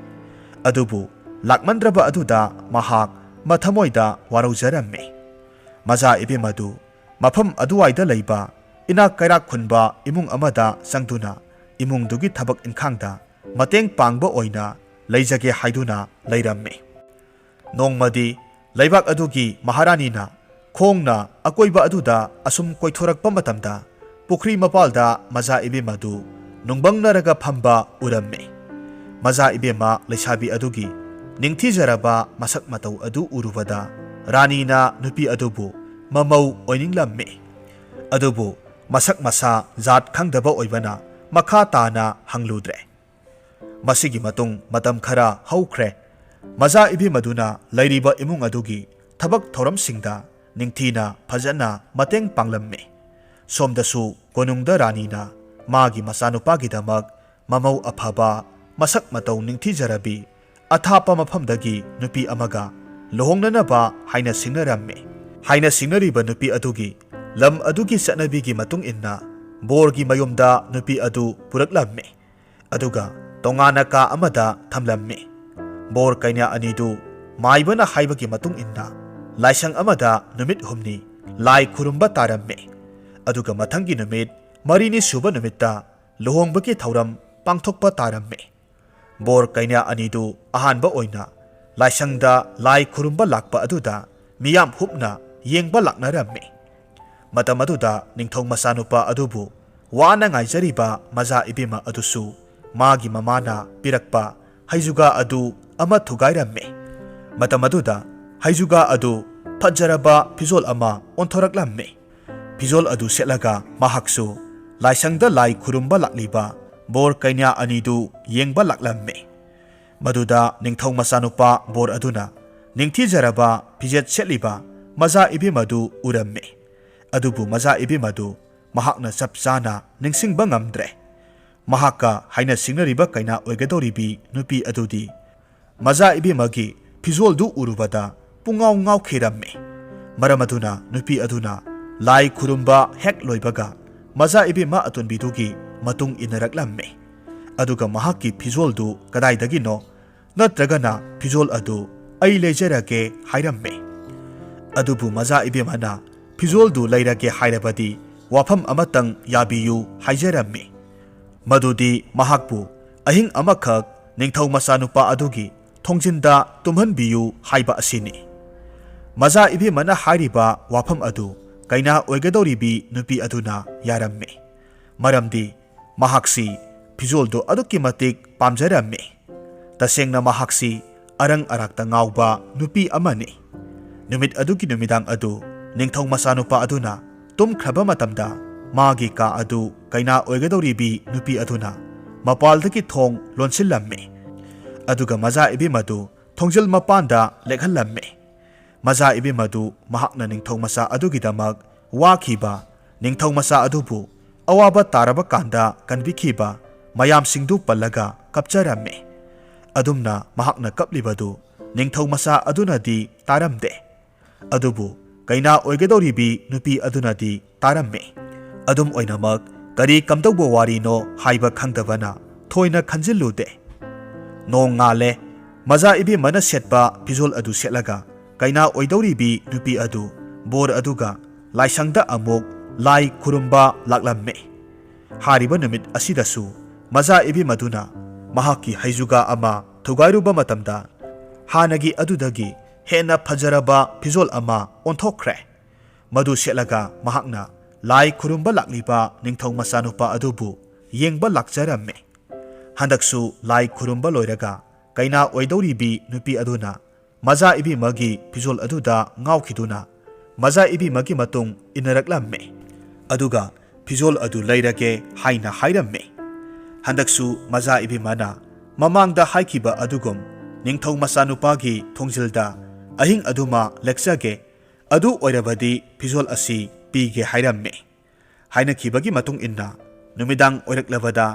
ꯑꯗꯨꯕꯨ ꯂꯥꯛꯃꯟꯗ꯭ꯔꯕ ꯑꯗꯨꯗ ꯃꯍꯥꯛ ꯃꯊꯃꯣꯏꯗ ꯋꯥꯔꯧꯖꯔꯝꯃꯤ꯫ ꯃꯆꯥ ꯏꯕꯦꯝꯃꯗꯨ ꯃꯐꯝ ꯑꯗꯨꯋꯥꯏꯗ ꯂꯩꯕ ꯏꯅꯥꯛ ꯀꯩꯔꯥꯛ ꯈꯨꯟꯕ ꯏꯃꯨꯡ ꯑꯃꯗ ꯆꯪꯗꯨꯅ ꯏꯃꯨꯡꯗꯨꯒꯤ ꯊꯕꯛ ꯏꯪꯈꯥꯡꯗ ꯃꯇꯦꯡ ꯄꯥꯡꯕ ꯑꯣꯏꯅ ꯂꯩꯖꯒꯦ ꯍꯥꯏꯗꯨꯅ ꯂꯩꯔꯝꯃꯤ꯫ ꯅꯣꯡꯃꯗꯤ ꯂꯩꯕꯥꯛ ꯑꯗꯨꯒꯤ ꯃꯍꯥꯔꯥꯅꯤꯅ ꯈꯣꯡꯅ ꯑꯀꯣꯏꯕ ꯑꯗꯨꯗ ꯑꯁꯨꯝ ꯀꯣꯏꯊꯣꯔꯛꯄ ꯃꯇꯝꯗ ꯄꯨꯈ꯭ꯔꯤ ꯃꯄꯥꯜꯗ ꯃꯆꯥ ꯏꯕꯦꯝꯃꯗꯨ ꯅꯨꯡꯕꯪꯅꯔꯒ ꯐꯝꯕ ꯎꯔꯝꯃꯤ꯫ ꯃꯆꯥ ꯏꯕꯦꯝꯃ ꯂꯩꯁꯥꯕꯤ ꯑꯗꯨꯒꯤ ꯅꯤꯡꯊꯤꯖꯔꯕ ꯃꯁꯛ ꯃꯇꯧ ꯑꯗꯨ ꯎꯔꯨꯕꯗ ꯔꯥꯅꯤꯅ ꯅꯨꯄꯤ ꯑꯗꯨꯕꯨ ꯃꯃꯧ ꯑꯣꯏꯅꯤꯡꯂꯝꯃꯤ꯫ ꯑꯗꯨꯕꯨ ꯃꯁꯛ ꯃꯁꯥ ꯖꯥꯠ ꯈꯪꯗꯕ ꯑꯣꯏꯕꯅ ꯃꯈꯥ ꯇꯥꯅ ꯍꯪꯂꯨꯗ꯭ꯔꯦ꯫ ꯃꯁꯤꯒꯤ ꯃꯇꯨꯡ ꯃꯇꯝ ꯈꯔ ꯍꯧꯈ꯭ꯔꯦ꯫ ꯃꯆꯥ ꯏꯕꯦꯝꯃꯗꯨꯅ ꯂꯩꯔꯤꯕ ꯏꯃꯨꯡ ꯑꯗꯨꯒꯤ ꯊꯕꯛ ꯊꯧꯔꯝꯁꯤꯡꯗ ꯅꯤꯡꯊꯤꯅ ꯐꯖꯅ ꯃꯇꯦꯡ ꯄꯥꯡꯂꯝꯃꯤ꯫ ꯁꯣꯝꯗꯁꯨ ꯀꯣꯅꯨꯡꯗ ꯔꯥꯅꯤꯅ ꯃꯥꯒꯤ ꯃꯆꯥꯅꯨꯄꯥꯒꯤꯗꯃꯛ ꯃꯃꯧ ꯑꯐꯕ, ꯃꯁꯛ ꯃꯇꯧ ꯅꯤꯡꯊꯤꯖꯔꯕꯤ, ꯑꯊꯥꯞꯄ ꯃꯐꯝꯗꯒꯤ ꯅꯨꯄꯤ ꯑꯃꯒ ꯂꯨꯍꯣꯡꯅꯅꯕ ꯍꯥꯏꯅ ꯁꯤꯡꯅꯔꯝꯃꯤ꯫ ꯍꯥꯏꯅ ꯁꯤꯡꯅꯔꯤꯕ ꯅꯨꯄꯤ ꯑꯗꯨꯒꯤ ꯂꯝ ꯑꯗꯨꯒꯤ ꯆꯠꯅꯕꯤꯒꯤ ꯃꯇꯨꯡ ꯏꯟꯅ ꯕꯣꯔꯒꯤ ꯃꯌꯨꯝꯗ ꯅꯨꯄꯤ ꯑꯗꯨ ꯄꯨꯔꯛꯂꯝꯃꯤ꯫ ꯑꯗꯨꯒ ꯇꯣꯉꯥꯟꯅ ꯀꯥ ꯑꯃꯗ ꯊꯝꯂꯝꯃꯤ꯫ ꯕꯣꯔ ꯀꯩꯅꯥ ꯑꯅꯤꯗꯨ ꯃꯥꯏꯕꯅ ꯍꯥꯏꯕꯒꯤ ꯃꯇꯨꯡ ꯏꯟꯅ ꯂꯥꯏꯁꯪ ꯑꯃꯗ ꯅꯨꯃꯤꯠ ꯍꯨꯝꯅꯤ ꯂꯥꯏ ꯈꯨꯔꯨꯝꯕ ꯇꯥꯔꯝꯃꯤ꯫ ꯑꯗꯨꯒ ꯃꯊꯪꯒꯤ ꯅꯨꯃꯤꯠ, ꯃꯔꯤꯅꯤ ꯁꯨꯕ ꯅꯨꯃꯤꯠꯇ ꯂꯨꯍꯣꯡꯕꯒꯤ ꯊꯧꯔꯝ ꯄꯥꯡꯊꯣꯛꯄ ꯇꯥꯔꯝꯃꯤ꯫ ꯕꯣꯔ ꯀꯩꯅꯥ ꯑꯅꯤꯗꯨ ꯑꯍꯥꯟꯕ ꯑꯣꯏꯅ ꯂꯥꯏꯁꯪꯗ ꯂꯥꯏ ꯈꯨꯔꯨꯝꯕ ꯂꯥꯛꯄ ꯑꯗꯨꯗ ꯃꯤꯌꯥꯝ ꯍꯨꯞꯅ ꯌꯦꯡꯕ ꯂꯥꯛꯅꯔꯝꯃꯤ꯫ ꯃꯇꯝ ꯑꯗꯨꯗ ꯅꯤꯡꯊꯧ ꯃꯆꯥꯅꯨꯄꯥ ꯑꯗꯨꯕꯨ ꯋꯥꯅ ꯉꯥꯏꯖꯔꯤꯕ ꯃꯆꯥ ꯏꯕꯦꯝꯃ ꯑꯗꯨꯁꯨ ꯃꯥꯒꯤ ꯃꯃꯥꯅ ꯄꯤꯔꯛꯄ ꯍꯩꯖꯨꯒꯥ ꯑꯗꯨ ꯑꯃ ꯊꯨꯒꯥꯏꯔꯝꯃꯤ꯫ ꯃꯇꯝ ꯑꯗꯨꯗ ꯍꯩꯖꯨꯒꯥ ꯑꯗꯨ ꯐꯖꯔꯕ ꯐꯤꯖꯣꯜ ꯑꯃ ꯑꯣꯟꯊꯣꯔꯛꯂꯝꯃꯤ꯫ ꯐꯤꯖꯣꯜ ꯑꯗꯨ ꯁꯦꯠꯂꯒ ꯃꯍꯥꯛꯁꯨ ꯂꯥꯏꯁꯪꯗ ꯂꯥꯏ ꯈꯨꯔꯨꯝꯕ ꯂꯥꯛꯂꯤꯕ ꯕꯣꯔ ꯀꯩꯅꯥ ꯑꯅꯤꯗꯨ ꯌꯦꯡꯕ ꯂꯥꯛꯂꯝꯃꯤ꯫ ꯃꯗꯨꯗ ꯅꯤꯡꯊꯧ ꯃꯆꯥꯅꯨꯄꯥ ꯕꯣꯔ ꯑꯗꯨꯅ ꯅꯤꯡꯊꯤꯖꯔꯕ ꯐꯤꯖꯦꯠ ꯁꯦꯠꯂꯤꯕ ꯃꯆꯥ ꯏꯕꯦꯝꯃꯗꯨ ꯎꯔꯝꯃꯤ꯫ ꯑꯗꯨꯕꯨ ꯃꯆꯥ ꯏꯕꯦꯝꯃꯗꯨ ꯃꯍꯥꯛꯅ ꯆꯞ ꯆꯥꯅ ꯅꯤꯡꯁꯤꯡꯕ ꯉꯝꯗ꯭ꯔꯦ꯫ ꯃꯍꯥꯛꯀ ꯍꯥꯏꯅ ꯁꯤꯡꯅꯔꯤꯕ ꯀꯩꯅꯥ ꯑꯣꯏꯒꯗꯧꯔꯤꯕꯤ ꯅꯨꯄꯤ ꯑꯗꯨꯗꯤ ꯃꯆꯥ ꯏꯕꯦꯝꯃꯒꯤ ꯐꯤꯖꯣꯜꯗꯨ ꯎꯔꯨꯕꯗ ꯄꯨꯡꯉꯥꯎ ꯉꯥꯎꯈꯤꯔꯝꯃꯤ꯫ ꯃꯔꯝ ꯑꯗꯨꯅ ꯅꯨꯄꯤ ꯑꯗꯨꯅ ꯂꯥꯏ ꯈꯨꯔꯨꯝꯕ ꯍꯦꯛ ꯂꯣꯏꯕꯒ ꯃꯆꯥ ꯏꯕꯦꯝꯃ ꯑꯇꯣꯟꯕꯤꯗꯨꯒꯤ ꯃꯇꯨꯡ ꯏꯟꯅꯔꯛꯂꯝꯃꯤ꯫ ꯑꯗꯨꯒ ꯃꯍꯥꯛꯀꯤ ꯐꯤꯖꯣꯜꯗꯨ ꯀꯗꯥꯏꯗꯒꯤꯅꯣ, ꯅꯠꯇ꯭ꯔꯒꯅ ꯐꯤꯖꯣꯜ ꯑꯗꯨ ꯑꯩ ꯂꯩꯖꯔꯒꯦ ꯍꯥꯏꯔꯝꯃꯤ꯫ ꯑꯗꯨꯕꯨ ꯃꯆꯥ ꯏꯕꯦꯝꯃꯅ ꯐꯤꯖꯣꯜꯗꯨ ꯂꯩꯔꯒꯦ ꯍꯥꯏꯔꯕꯗꯤ ꯋꯥꯐꯝ ꯑꯃꯇꯪ ꯌꯥꯕꯤꯌꯨ ꯍꯥꯏꯖꯔꯝꯃꯤ꯫ ꯃꯗꯨꯗꯤ ꯃꯍꯥꯛꯄꯨ ꯑꯍꯤꯡ ꯑꯃꯈꯛ ꯅꯤꯡꯊꯧ ꯃꯆꯥꯅꯨꯄꯥ ꯑꯗꯨꯒꯤ ꯊꯣꯡꯖꯤꯟꯗ ꯇꯨꯝꯍꯟꯕꯤꯌꯨ ꯍꯥꯏꯕ ꯑꯁꯤꯅꯤ꯫ ꯃꯆꯥ ꯏꯕꯦꯝꯃꯅ ꯍꯥꯏꯔꯤꯕ ꯋꯥꯐꯝ ꯑꯗꯨ ꯀꯩꯅꯥ ꯑꯣꯏꯒꯗꯧꯔꯤꯕꯤ ꯅꯨꯄꯤ ꯑꯗꯨꯅ ꯌꯥꯔꯝꯃꯤ꯫ ꯃꯔꯝꯗꯤ ꯃꯍꯥꯛꯁꯤ ꯐꯤꯖꯣꯜꯗꯨ ꯑꯗꯨꯛꯀꯤ ꯃꯇꯤꯛ ꯄꯥꯝꯖꯔꯝꯃꯤ꯫ ꯇꯁꯦꯡꯅ ꯃꯍꯥꯛꯁꯤ ꯑꯔꯪ ꯑꯔꯥꯛꯇ ꯉꯥꯎꯕ ꯅꯨꯄꯤ ꯑꯃꯅꯤ꯫ ꯅꯨꯃꯤꯠ ꯑꯗꯨꯒꯤ ꯅꯨꯃꯤꯗꯥꯡ ꯑꯗꯨ ꯅꯤꯡꯊꯧ ꯃꯆꯥꯅꯨꯄꯥ ꯑꯗꯨꯅ ꯇꯨꯝꯈ꯭ꯔꯕ ꯃꯇꯝꯗ, ꯃꯥꯒꯤ ꯀꯥ ꯑꯗꯨ ꯀꯩꯅꯥ ꯑꯣꯏꯒꯗꯧꯔꯤꯕꯤ ꯅꯨꯄꯤ ꯑꯗꯨꯅ ꯃꯄꯥꯜꯗꯒꯤ ꯊꯣꯡ ꯂꯣꯟꯁꯤꯜꯂꯝꯃꯤ꯫ ꯑꯗꯨꯒ ꯃꯖꯥ ꯏꯕꯦꯝ ꯑꯗꯨ ꯊꯣꯡꯖꯤꯜ ꯃꯄꯥꯟꯗ ꯂꯦꯛꯍꯜꯂꯝꯃꯤ꯫ ꯃꯖꯥ ꯏꯕꯦꯝ ꯑꯗꯨ ꯃꯍꯥꯛꯅ ꯅꯤꯡꯊꯧ ꯃꯆꯥ ꯑꯗꯨꯒꯤꯗꯃꯛ ꯋꯥꯈꯤꯕ, ꯅꯤꯡꯊꯧ ꯃꯆꯥ ꯑꯗꯨꯕꯨ ꯑꯋꯥꯕ ꯇꯥꯔꯕ ꯀꯥꯟꯗ ꯀꯟꯕꯤꯈꯤꯕ ꯃꯌꯥꯝꯁꯤꯡꯗꯨ ꯄꯜꯂꯒ ꯀꯞꯆꯔꯝꯃꯤ꯫ ꯑꯗꯨꯝꯅ ꯃꯍꯥꯛꯅ ꯀꯞꯂꯤꯕꯗꯨ ꯅꯤꯡꯊꯧ ꯃꯆꯥ ꯑꯗꯨꯅꯗꯤ ꯇꯥꯔꯝꯗꯦ꯫ ꯑꯗꯨꯕꯨ ꯀꯩꯅꯥ ꯑꯣꯏꯒꯗꯧꯔꯤꯕꯤ ꯅꯨꯄꯤ ꯑꯗꯨꯅꯗꯤ ꯇꯥꯔꯝꯃꯤ꯫ ꯑꯗꯨꯝ ꯑꯣꯏꯅꯃꯛ, ꯀꯔꯤ ꯀꯝꯗꯧꯕ ꯋꯥꯔꯤꯅꯣ ꯍꯥꯏꯕ ꯈꯪꯗꯕꯅ ꯊꯣꯏꯅ ꯈꯟꯖꯤꯜꯂꯨꯗꯦ꯫ ꯅꯣꯡ ꯉꯥꯜꯂꯦ꯫ ꯃꯖꯥ ꯏꯕꯦꯝꯃꯅ ꯁꯦꯠꯄ ꯐꯤꯖꯣꯜ ꯑꯗꯨ ꯁꯦꯠꯂꯒ ꯀꯩꯅꯥ ꯑꯣꯏꯗꯧꯔꯤꯕꯤ ꯅꯨꯄꯤ ꯑꯗꯨ ꯕꯣꯔ ꯑꯗꯨꯒ ꯂꯥꯏꯁꯪꯗ ꯑꯃꯨꯛ ꯂꯥꯏ ꯈꯨꯔꯨꯝꯕ ꯂꯥꯛꯂꯝꯃꯤ꯫ ꯍꯥꯏꯔꯤꯕ ꯅꯨꯃꯤꯠ ꯑꯁꯤꯗꯁꯨ ꯃꯖꯥ ꯏꯕꯦꯝ ꯑꯗꯨꯅ ꯃꯍꯥꯛꯀꯤ ꯍꯩꯖꯨꯒꯥ ꯑꯃ ꯊꯨꯒꯥꯏꯔꯨꯕ ꯃꯇꯝꯗ, ꯍꯥꯟꯅꯒꯤ ꯑꯗꯨꯗꯒꯤ ꯍꯦꯟꯅ ꯐꯖꯔꯕ ꯐꯤꯖꯣꯜ ꯑꯃ ꯑꯣꯟꯊꯣꯛꯈ꯭ꯔꯦ꯫ ꯃꯗꯨ ꯁꯦꯠꯂꯒ ꯃꯍꯥꯛꯅ ꯂꯥꯏ ꯈꯨꯔꯨꯝꯕ ꯂꯥꯛꯂꯤꯕ ꯅꯤꯡꯊꯧ ꯃꯆꯥꯅꯨꯄꯥ ꯑꯗꯨꯕꯨ ꯌꯦꯡꯕ ꯂꯥꯛꯆꯔꯝꯃꯤ꯫ ꯍꯟꯗꯛꯁꯨ ꯂꯥꯏ ꯈꯨꯔꯨꯝꯕ ꯂꯣꯏꯔꯒ ꯀꯩꯅꯥ ꯑꯣꯏꯗꯧꯔꯤꯕꯤ ꯅꯨꯄꯤ ꯑꯗꯨꯅ ꯃꯖꯥ ꯏꯕꯦꯝꯃꯒꯤ ꯐꯤꯖꯣꯜ ꯑꯗꯨꯗ ꯉꯥꯎꯈꯤꯗꯨꯅ ꯃꯖꯥ ꯏꯕꯦꯝꯃꯒꯤ ꯃꯇꯨꯡ ꯏꯟꯅꯔꯛꯂꯝꯃꯤ꯫ ꯑꯗꯨꯒ ꯐꯤꯖꯣꯜ ꯑꯗꯨ ꯂꯩꯔꯒꯦ ꯍꯥꯏꯅ ꯍꯥꯏꯔꯝꯃꯤ꯫ ꯍꯟꯗꯛꯁꯨ ꯃꯖꯥ ꯏꯕꯦꯝꯃꯅ ꯃꯃꯥꯡꯗ ꯍꯥꯏꯈꯤꯕ ꯑꯗꯨꯒꯨꯝ ꯅꯤꯡꯊꯧ ꯃꯆꯥꯅꯨꯄꯥꯒꯤ ꯊꯣꯡꯖꯤꯜꯗ ꯑꯍꯤꯡ ꯑꯗꯨꯃ ꯂꯦꯛꯆꯒꯦ, ꯑꯗꯨ ꯑꯣꯏꯔꯕꯗꯤ ꯐꯤꯖꯣꯜ ꯑꯁꯤ ꯄꯤꯒꯦ ꯍꯥꯏꯔꯝꯃꯤ꯫ ꯍꯥꯏꯅꯈꯤꯕꯒꯤ ꯃꯇꯨꯡ ꯏꯟꯅ ꯅꯨꯃꯤꯗꯥꯡ ꯑꯣꯏꯔꯛꯂꯕꯗ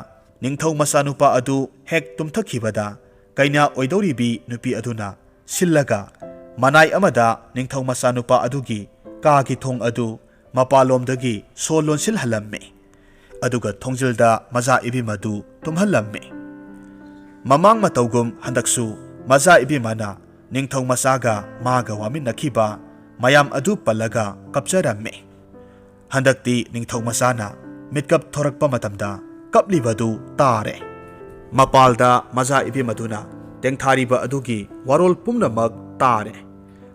ꯅꯤꯡꯊꯧ ꯃꯆꯥꯅꯨꯄꯥ ꯑꯗꯨ ꯍꯦꯛ ꯇꯨꯝꯊꯈꯤꯕꯗ ꯀꯩꯅꯥ ꯑꯣꯏꯗꯧꯔꯤꯕꯤ ꯅꯨꯄꯤ ꯑꯗꯨꯅ ꯁꯤꯜꯂꯒ ꯃꯅꯥꯏ ꯑꯃꯗ ꯅꯤꯡꯊꯧ ꯃꯆꯥꯅꯨꯄꯥ ꯑꯗꯨꯒꯤ ꯀꯥꯒꯤ ꯊꯣꯡ ꯑꯗꯨ ꯃꯄꯥꯟꯂꯣꯝꯗꯒꯤ ꯁꯣ ꯂꯣꯟꯁꯤꯜꯍꯜꯂꯝꯃꯤ꯫ ꯑꯗꯨꯒ ꯊꯣꯡꯖꯤꯜꯗ ꯃꯖꯥ ꯏꯕꯦꯝ ꯑꯗꯨ ꯇꯨꯝꯍꯜꯂꯝꯃꯤ꯫ ꯃꯃꯥꯡ ꯃꯇꯧꯒꯨꯝ ꯍꯟꯗꯛꯁꯨ ꯃꯖꯥ ꯏꯕꯦꯝꯃꯅ ꯅꯤꯡꯊꯧ ꯃꯆꯥꯒ ꯃꯥꯒ ꯋꯥꯃꯤꯟꯅꯈꯤꯕ ꯃꯌꯥꯝ ꯑꯗꯨ ꯄꯜꯂꯒ ꯀꯞꯆꯔꯝꯃꯤ꯫ ꯍꯟꯗꯛꯇꯤ ꯅꯤꯡꯊꯧ ꯃꯆꯥꯅ ꯃꯤꯠꯀꯞ ꯊꯣꯔꯛꯄ ꯃꯇꯝꯗ ꯀꯞꯂꯤꯕꯗꯨ ꯇꯥꯔꯦ꯫ ꯃꯄꯥꯜꯗ ꯃꯖꯥ ꯏꯕꯦꯝ ꯑꯗꯨꯅ ꯇꯦꯡꯊꯥꯔꯤꯕ ꯑꯗꯨꯒꯤ ꯋꯥꯔꯣꯜ ꯄꯨꯝꯅꯃꯛ ꯇꯥꯔꯦ꯫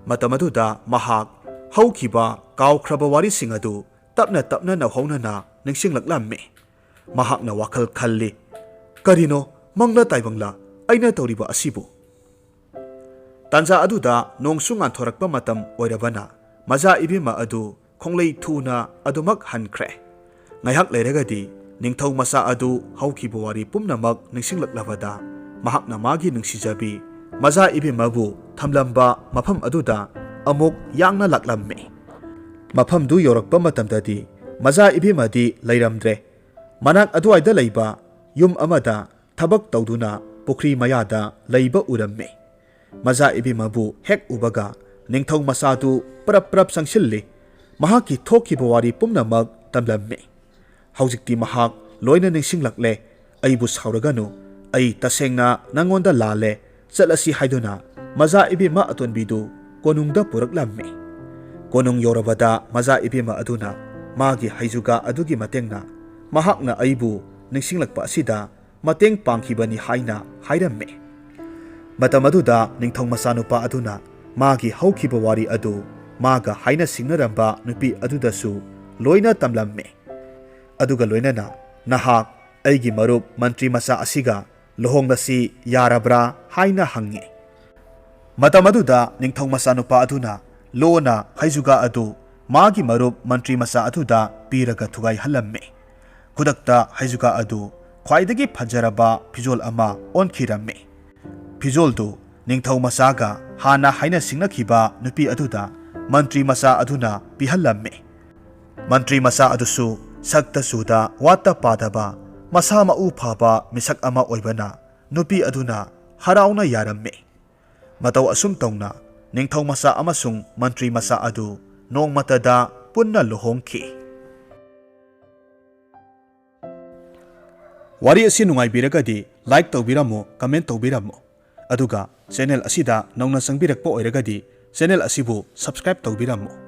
ꯃꯇꯝ ꯑꯗꯨꯗ ꯃꯍꯥꯛ ꯍꯧꯈꯤꯕ ꯀꯥꯎꯈ꯭ꯔꯕ ꯋꯥꯔꯤꯁꯤꯡ ꯑꯗꯨ ꯇꯞꯅ ꯇꯞꯅ ꯅꯧꯍꯧꯅꯅ ꯅꯤꯡꯁꯤꯡꯂꯛꯂꯝꯃꯤ꯫ ꯃꯍꯥꯛꯅ ꯋꯥꯈꯜ ꯈꯜꯂꯤ, "ꯀꯔꯤꯅꯣ? ꯃꯪꯂꯥ ꯇꯥꯏꯕꯪꯂꯥ ꯑꯩꯅ ꯇꯧꯔꯤꯕ ꯑꯁꯤꯕꯨ? ꯇꯥꯟꯖꯥ ꯑꯗꯨꯗ ꯅꯣꯡꯁꯨ ꯉꯥꯟꯊꯣꯔꯛꯄ ꯃꯇꯝ ꯑꯣꯏꯔꯕꯅ, ꯃꯖꯥ ꯏꯕꯦꯝꯃ ꯑꯗꯨ ꯈꯣꯡꯂꯩ ꯊꯨꯅ ꯑꯗꯨꯃꯛ ꯍꯟꯈ꯭ꯔꯦ꯫ ꯉꯥꯏꯍꯥꯛ ꯂꯩꯔꯒꯗꯤ ꯅꯤꯡꯊꯧ ꯃꯆꯥ ꯑꯗꯨ ꯍꯧꯈꯤꯕ ꯋꯥꯔꯤ ꯄꯨꯝꯅꯃꯛ ꯅꯤꯡꯁꯤꯡꯂꯛꯂꯕꯗ, ꯃꯍꯥꯛꯅ ꯃꯥꯒꯤ ꯅꯨꯡꯁꯤꯖꯕꯤ ꯃꯖꯥ ꯏꯕꯦꯝꯃꯕꯨ ꯊꯝꯂꯝꯕ ꯃꯐꯝ ꯑꯗꯨꯗ ꯑꯃꯨꯛ ꯌꯥꯡꯅ ꯂꯥꯛꯂꯝꯃꯤ꯫ ꯃꯐꯝꯗꯨ ꯌꯧꯔꯛꯄ ꯃꯇꯝꯗꯗꯤ ꯃꯖꯥ ꯏꯕꯦꯝꯃꯗꯤ ꯂꯩꯔꯝꯗ꯭ꯔꯦ꯫ ꯃꯅꯥꯛ ꯑꯗꯨꯋꯥꯏꯗ ꯂꯩꯕ ꯌꯨꯝ ꯑꯃꯗ ꯊꯕꯛ ꯇꯧꯗꯨꯅ ꯄꯨꯈ꯭ꯔꯤ ꯃꯌꯥꯗ ꯂꯩꯕ ꯎꯔꯝꯃꯤ꯫ ꯃꯖꯥ ꯏꯕꯦꯝꯃꯕꯨ ꯍꯦꯛ ꯎꯕꯒ ꯅꯤꯡꯊꯧ ꯃꯆꯥꯗꯨ ꯄ꯭ꯔꯞ ꯄ꯭ꯔꯞ ꯆꯪꯁꯤꯜꯂꯤ꯫ ꯃꯍꯥꯛꯀꯤ ꯊꯣꯛꯈꯤꯕ ꯋꯥꯔꯤ ꯄꯨꯝꯅꯃꯛ ꯇꯝꯂꯝꯃꯤ꯫ ꯍꯧꯖꯤꯛꯇꯤ ꯃꯍꯥꯛ ꯂꯣꯏꯅ ꯅꯤꯡꯁꯤꯡꯂꯛꯂꯦ꯫ "ꯑꯩꯕꯨ ꯁꯥꯎꯔꯒꯅꯨ, ꯑꯩ ꯇꯁꯦꯡꯅ ꯅꯪꯉꯣꯟꯗ ꯂꯥꯜꯂꯦ, ꯆꯠꯂꯁꯤ" ꯍꯥꯏꯗꯨꯅ ꯃꯖꯥ ꯏꯕꯦꯝꯃ ꯑꯇꯣꯟꯕꯤꯗꯨ ꯀꯣꯅꯨꯡꯗ ꯄꯨꯔꯛꯂꯝꯃꯤ꯫ ꯀꯣꯅꯨꯡ ꯌꯧꯔꯕꯗ ꯃꯖꯥ ꯏꯕꯦꯝꯃ ꯑꯗꯨꯅ ꯃꯥꯒꯤ ꯍꯩꯖꯨꯒꯥ ꯑꯗꯨꯒꯤ ꯃꯇꯦꯡꯅ ꯃꯍꯥꯛꯅ ꯑꯩꯕꯨ ꯅꯤꯡꯁꯤꯡꯂꯛꯄ ꯑꯁꯤꯗ ꯃꯇꯦꯡ ꯄꯥꯡꯈꯤꯕꯅꯤ ꯍꯥꯏꯅ ꯍꯥꯏꯔꯝꯃꯤ꯫ ꯃꯇꯝ ꯑꯗꯨꯗ ꯅꯤꯡꯊꯧ ꯃꯆꯥꯅꯨꯄꯥ ꯑꯗꯨꯅ ꯃꯥꯒꯤ ꯍꯧꯈꯤꯕ ꯋꯥꯔꯤ ꯑꯗꯨ ꯃꯥꯒ ꯍꯥꯏꯅ ꯁꯤꯡꯅꯔꯝꯕ ꯅꯨꯄꯤ ꯑꯗꯨꯗꯁꯨ ꯂꯣꯏꯅ ꯇꯝꯂꯝꯃꯤ꯫ ꯑꯗꯨꯒ ꯂꯣꯏꯅꯅ, "ꯅꯍꯥꯛ ꯑꯩꯒꯤ ꯃꯔꯨꯞ ꯃꯟꯇ꯭ꯔꯤ ꯃꯆꯥ ꯑꯁꯤꯒ ꯂꯨꯍꯣꯡꯂꯁꯤ ꯌꯥꯔꯕ꯭ꯔꯥ?" ꯍꯥꯏꯅ ꯍꯪꯉꯤ꯫ ꯃꯇꯝ ꯑꯗꯨꯗ ꯅꯤꯡꯊꯧ ꯃꯆꯥꯅꯨꯄꯥ ꯑꯗꯨꯅ ꯂꯣꯟꯅ ꯍꯩꯖꯨꯒꯥ ꯑꯗꯨ ꯃꯥꯒꯤ ꯃꯔꯨꯞ ꯃꯟꯇ꯭ꯔꯤ ꯃꯆꯥ ꯑꯗꯨꯗ ꯄꯤꯔꯒ ꯊꯨꯒꯥꯏꯍꯜꯂꯝꯃꯤ꯫ ꯈꯨꯗꯛꯇ ꯍꯩꯖꯨꯒꯥ ꯑꯗꯨ ꯈ꯭ꯋꯥꯏꯗꯒꯤ ꯐꯖꯔꯕ ꯐꯤꯖꯣꯜ ꯑꯃ ꯑꯣꯟꯈꯤꯔꯝꯃꯤ꯫ ꯐꯤꯖꯣꯜꯗꯨ ꯅꯤꯡꯊꯧ ꯃꯆꯥꯒ ꯍꯥꯟꯅ ꯍꯥꯏꯅ ꯁꯤꯡꯅꯈꯤꯕ ꯅꯨꯄꯤ ꯑꯗꯨꯗ ꯃꯟꯇ꯭ꯔꯤ ꯃꯆꯥ ꯑꯗꯨꯅ ꯄꯤꯍꯜꯂꯝꯃꯤ꯫ ꯃꯟꯇ꯭ꯔꯤ ꯃꯆꯥ ꯑꯗꯨꯁꯨ ꯁꯛꯇ ꯆꯨꯗ ꯋꯥꯠꯇ ꯄꯥꯗꯕ, ꯃꯁꯥ ꯃꯎ ꯐꯕ ꯃꯤꯁꯛ ꯑꯃ ꯑꯣꯏꯕꯅ ꯅꯨꯄꯤ ꯑꯗꯨꯅ ꯍꯔꯥꯎꯅ ꯌꯥꯔꯝꯃꯤ꯫ ꯃꯇꯧ ꯑꯁꯨꯝ ꯇꯧꯅ ꯅꯤꯡꯊꯧ ꯃꯆꯥ ꯑꯃꯁꯨꯡ ꯃꯟꯇ꯭ꯔꯤ ꯃꯆꯥ ꯑꯗꯨ ꯅꯣꯡꯃꯇꯗ ꯄꯨꯟꯅ ꯂꯨꯍꯣꯡꯈꯤ꯫ ꯋꯥꯔꯤ ꯑꯁꯤ ꯅꯨꯡꯉꯥꯏꯕꯤꯔꯒꯗꯤ like ꯇꯧꯕꯤꯔꯝꯃꯨ, comment ꯇꯧꯕꯤꯔꯝꯃꯨ, ꯑꯗꯨꯒ channel ꯑꯁꯤꯗ ꯅꯧꯅ ꯆꯪꯕꯤꯔꯛꯄ ꯑꯣꯏꯔꯒꯗꯤ channel ꯑꯁꯤꯕꯨ subscribe ꯇꯧꯕꯤꯔꯝꯃꯨ꯫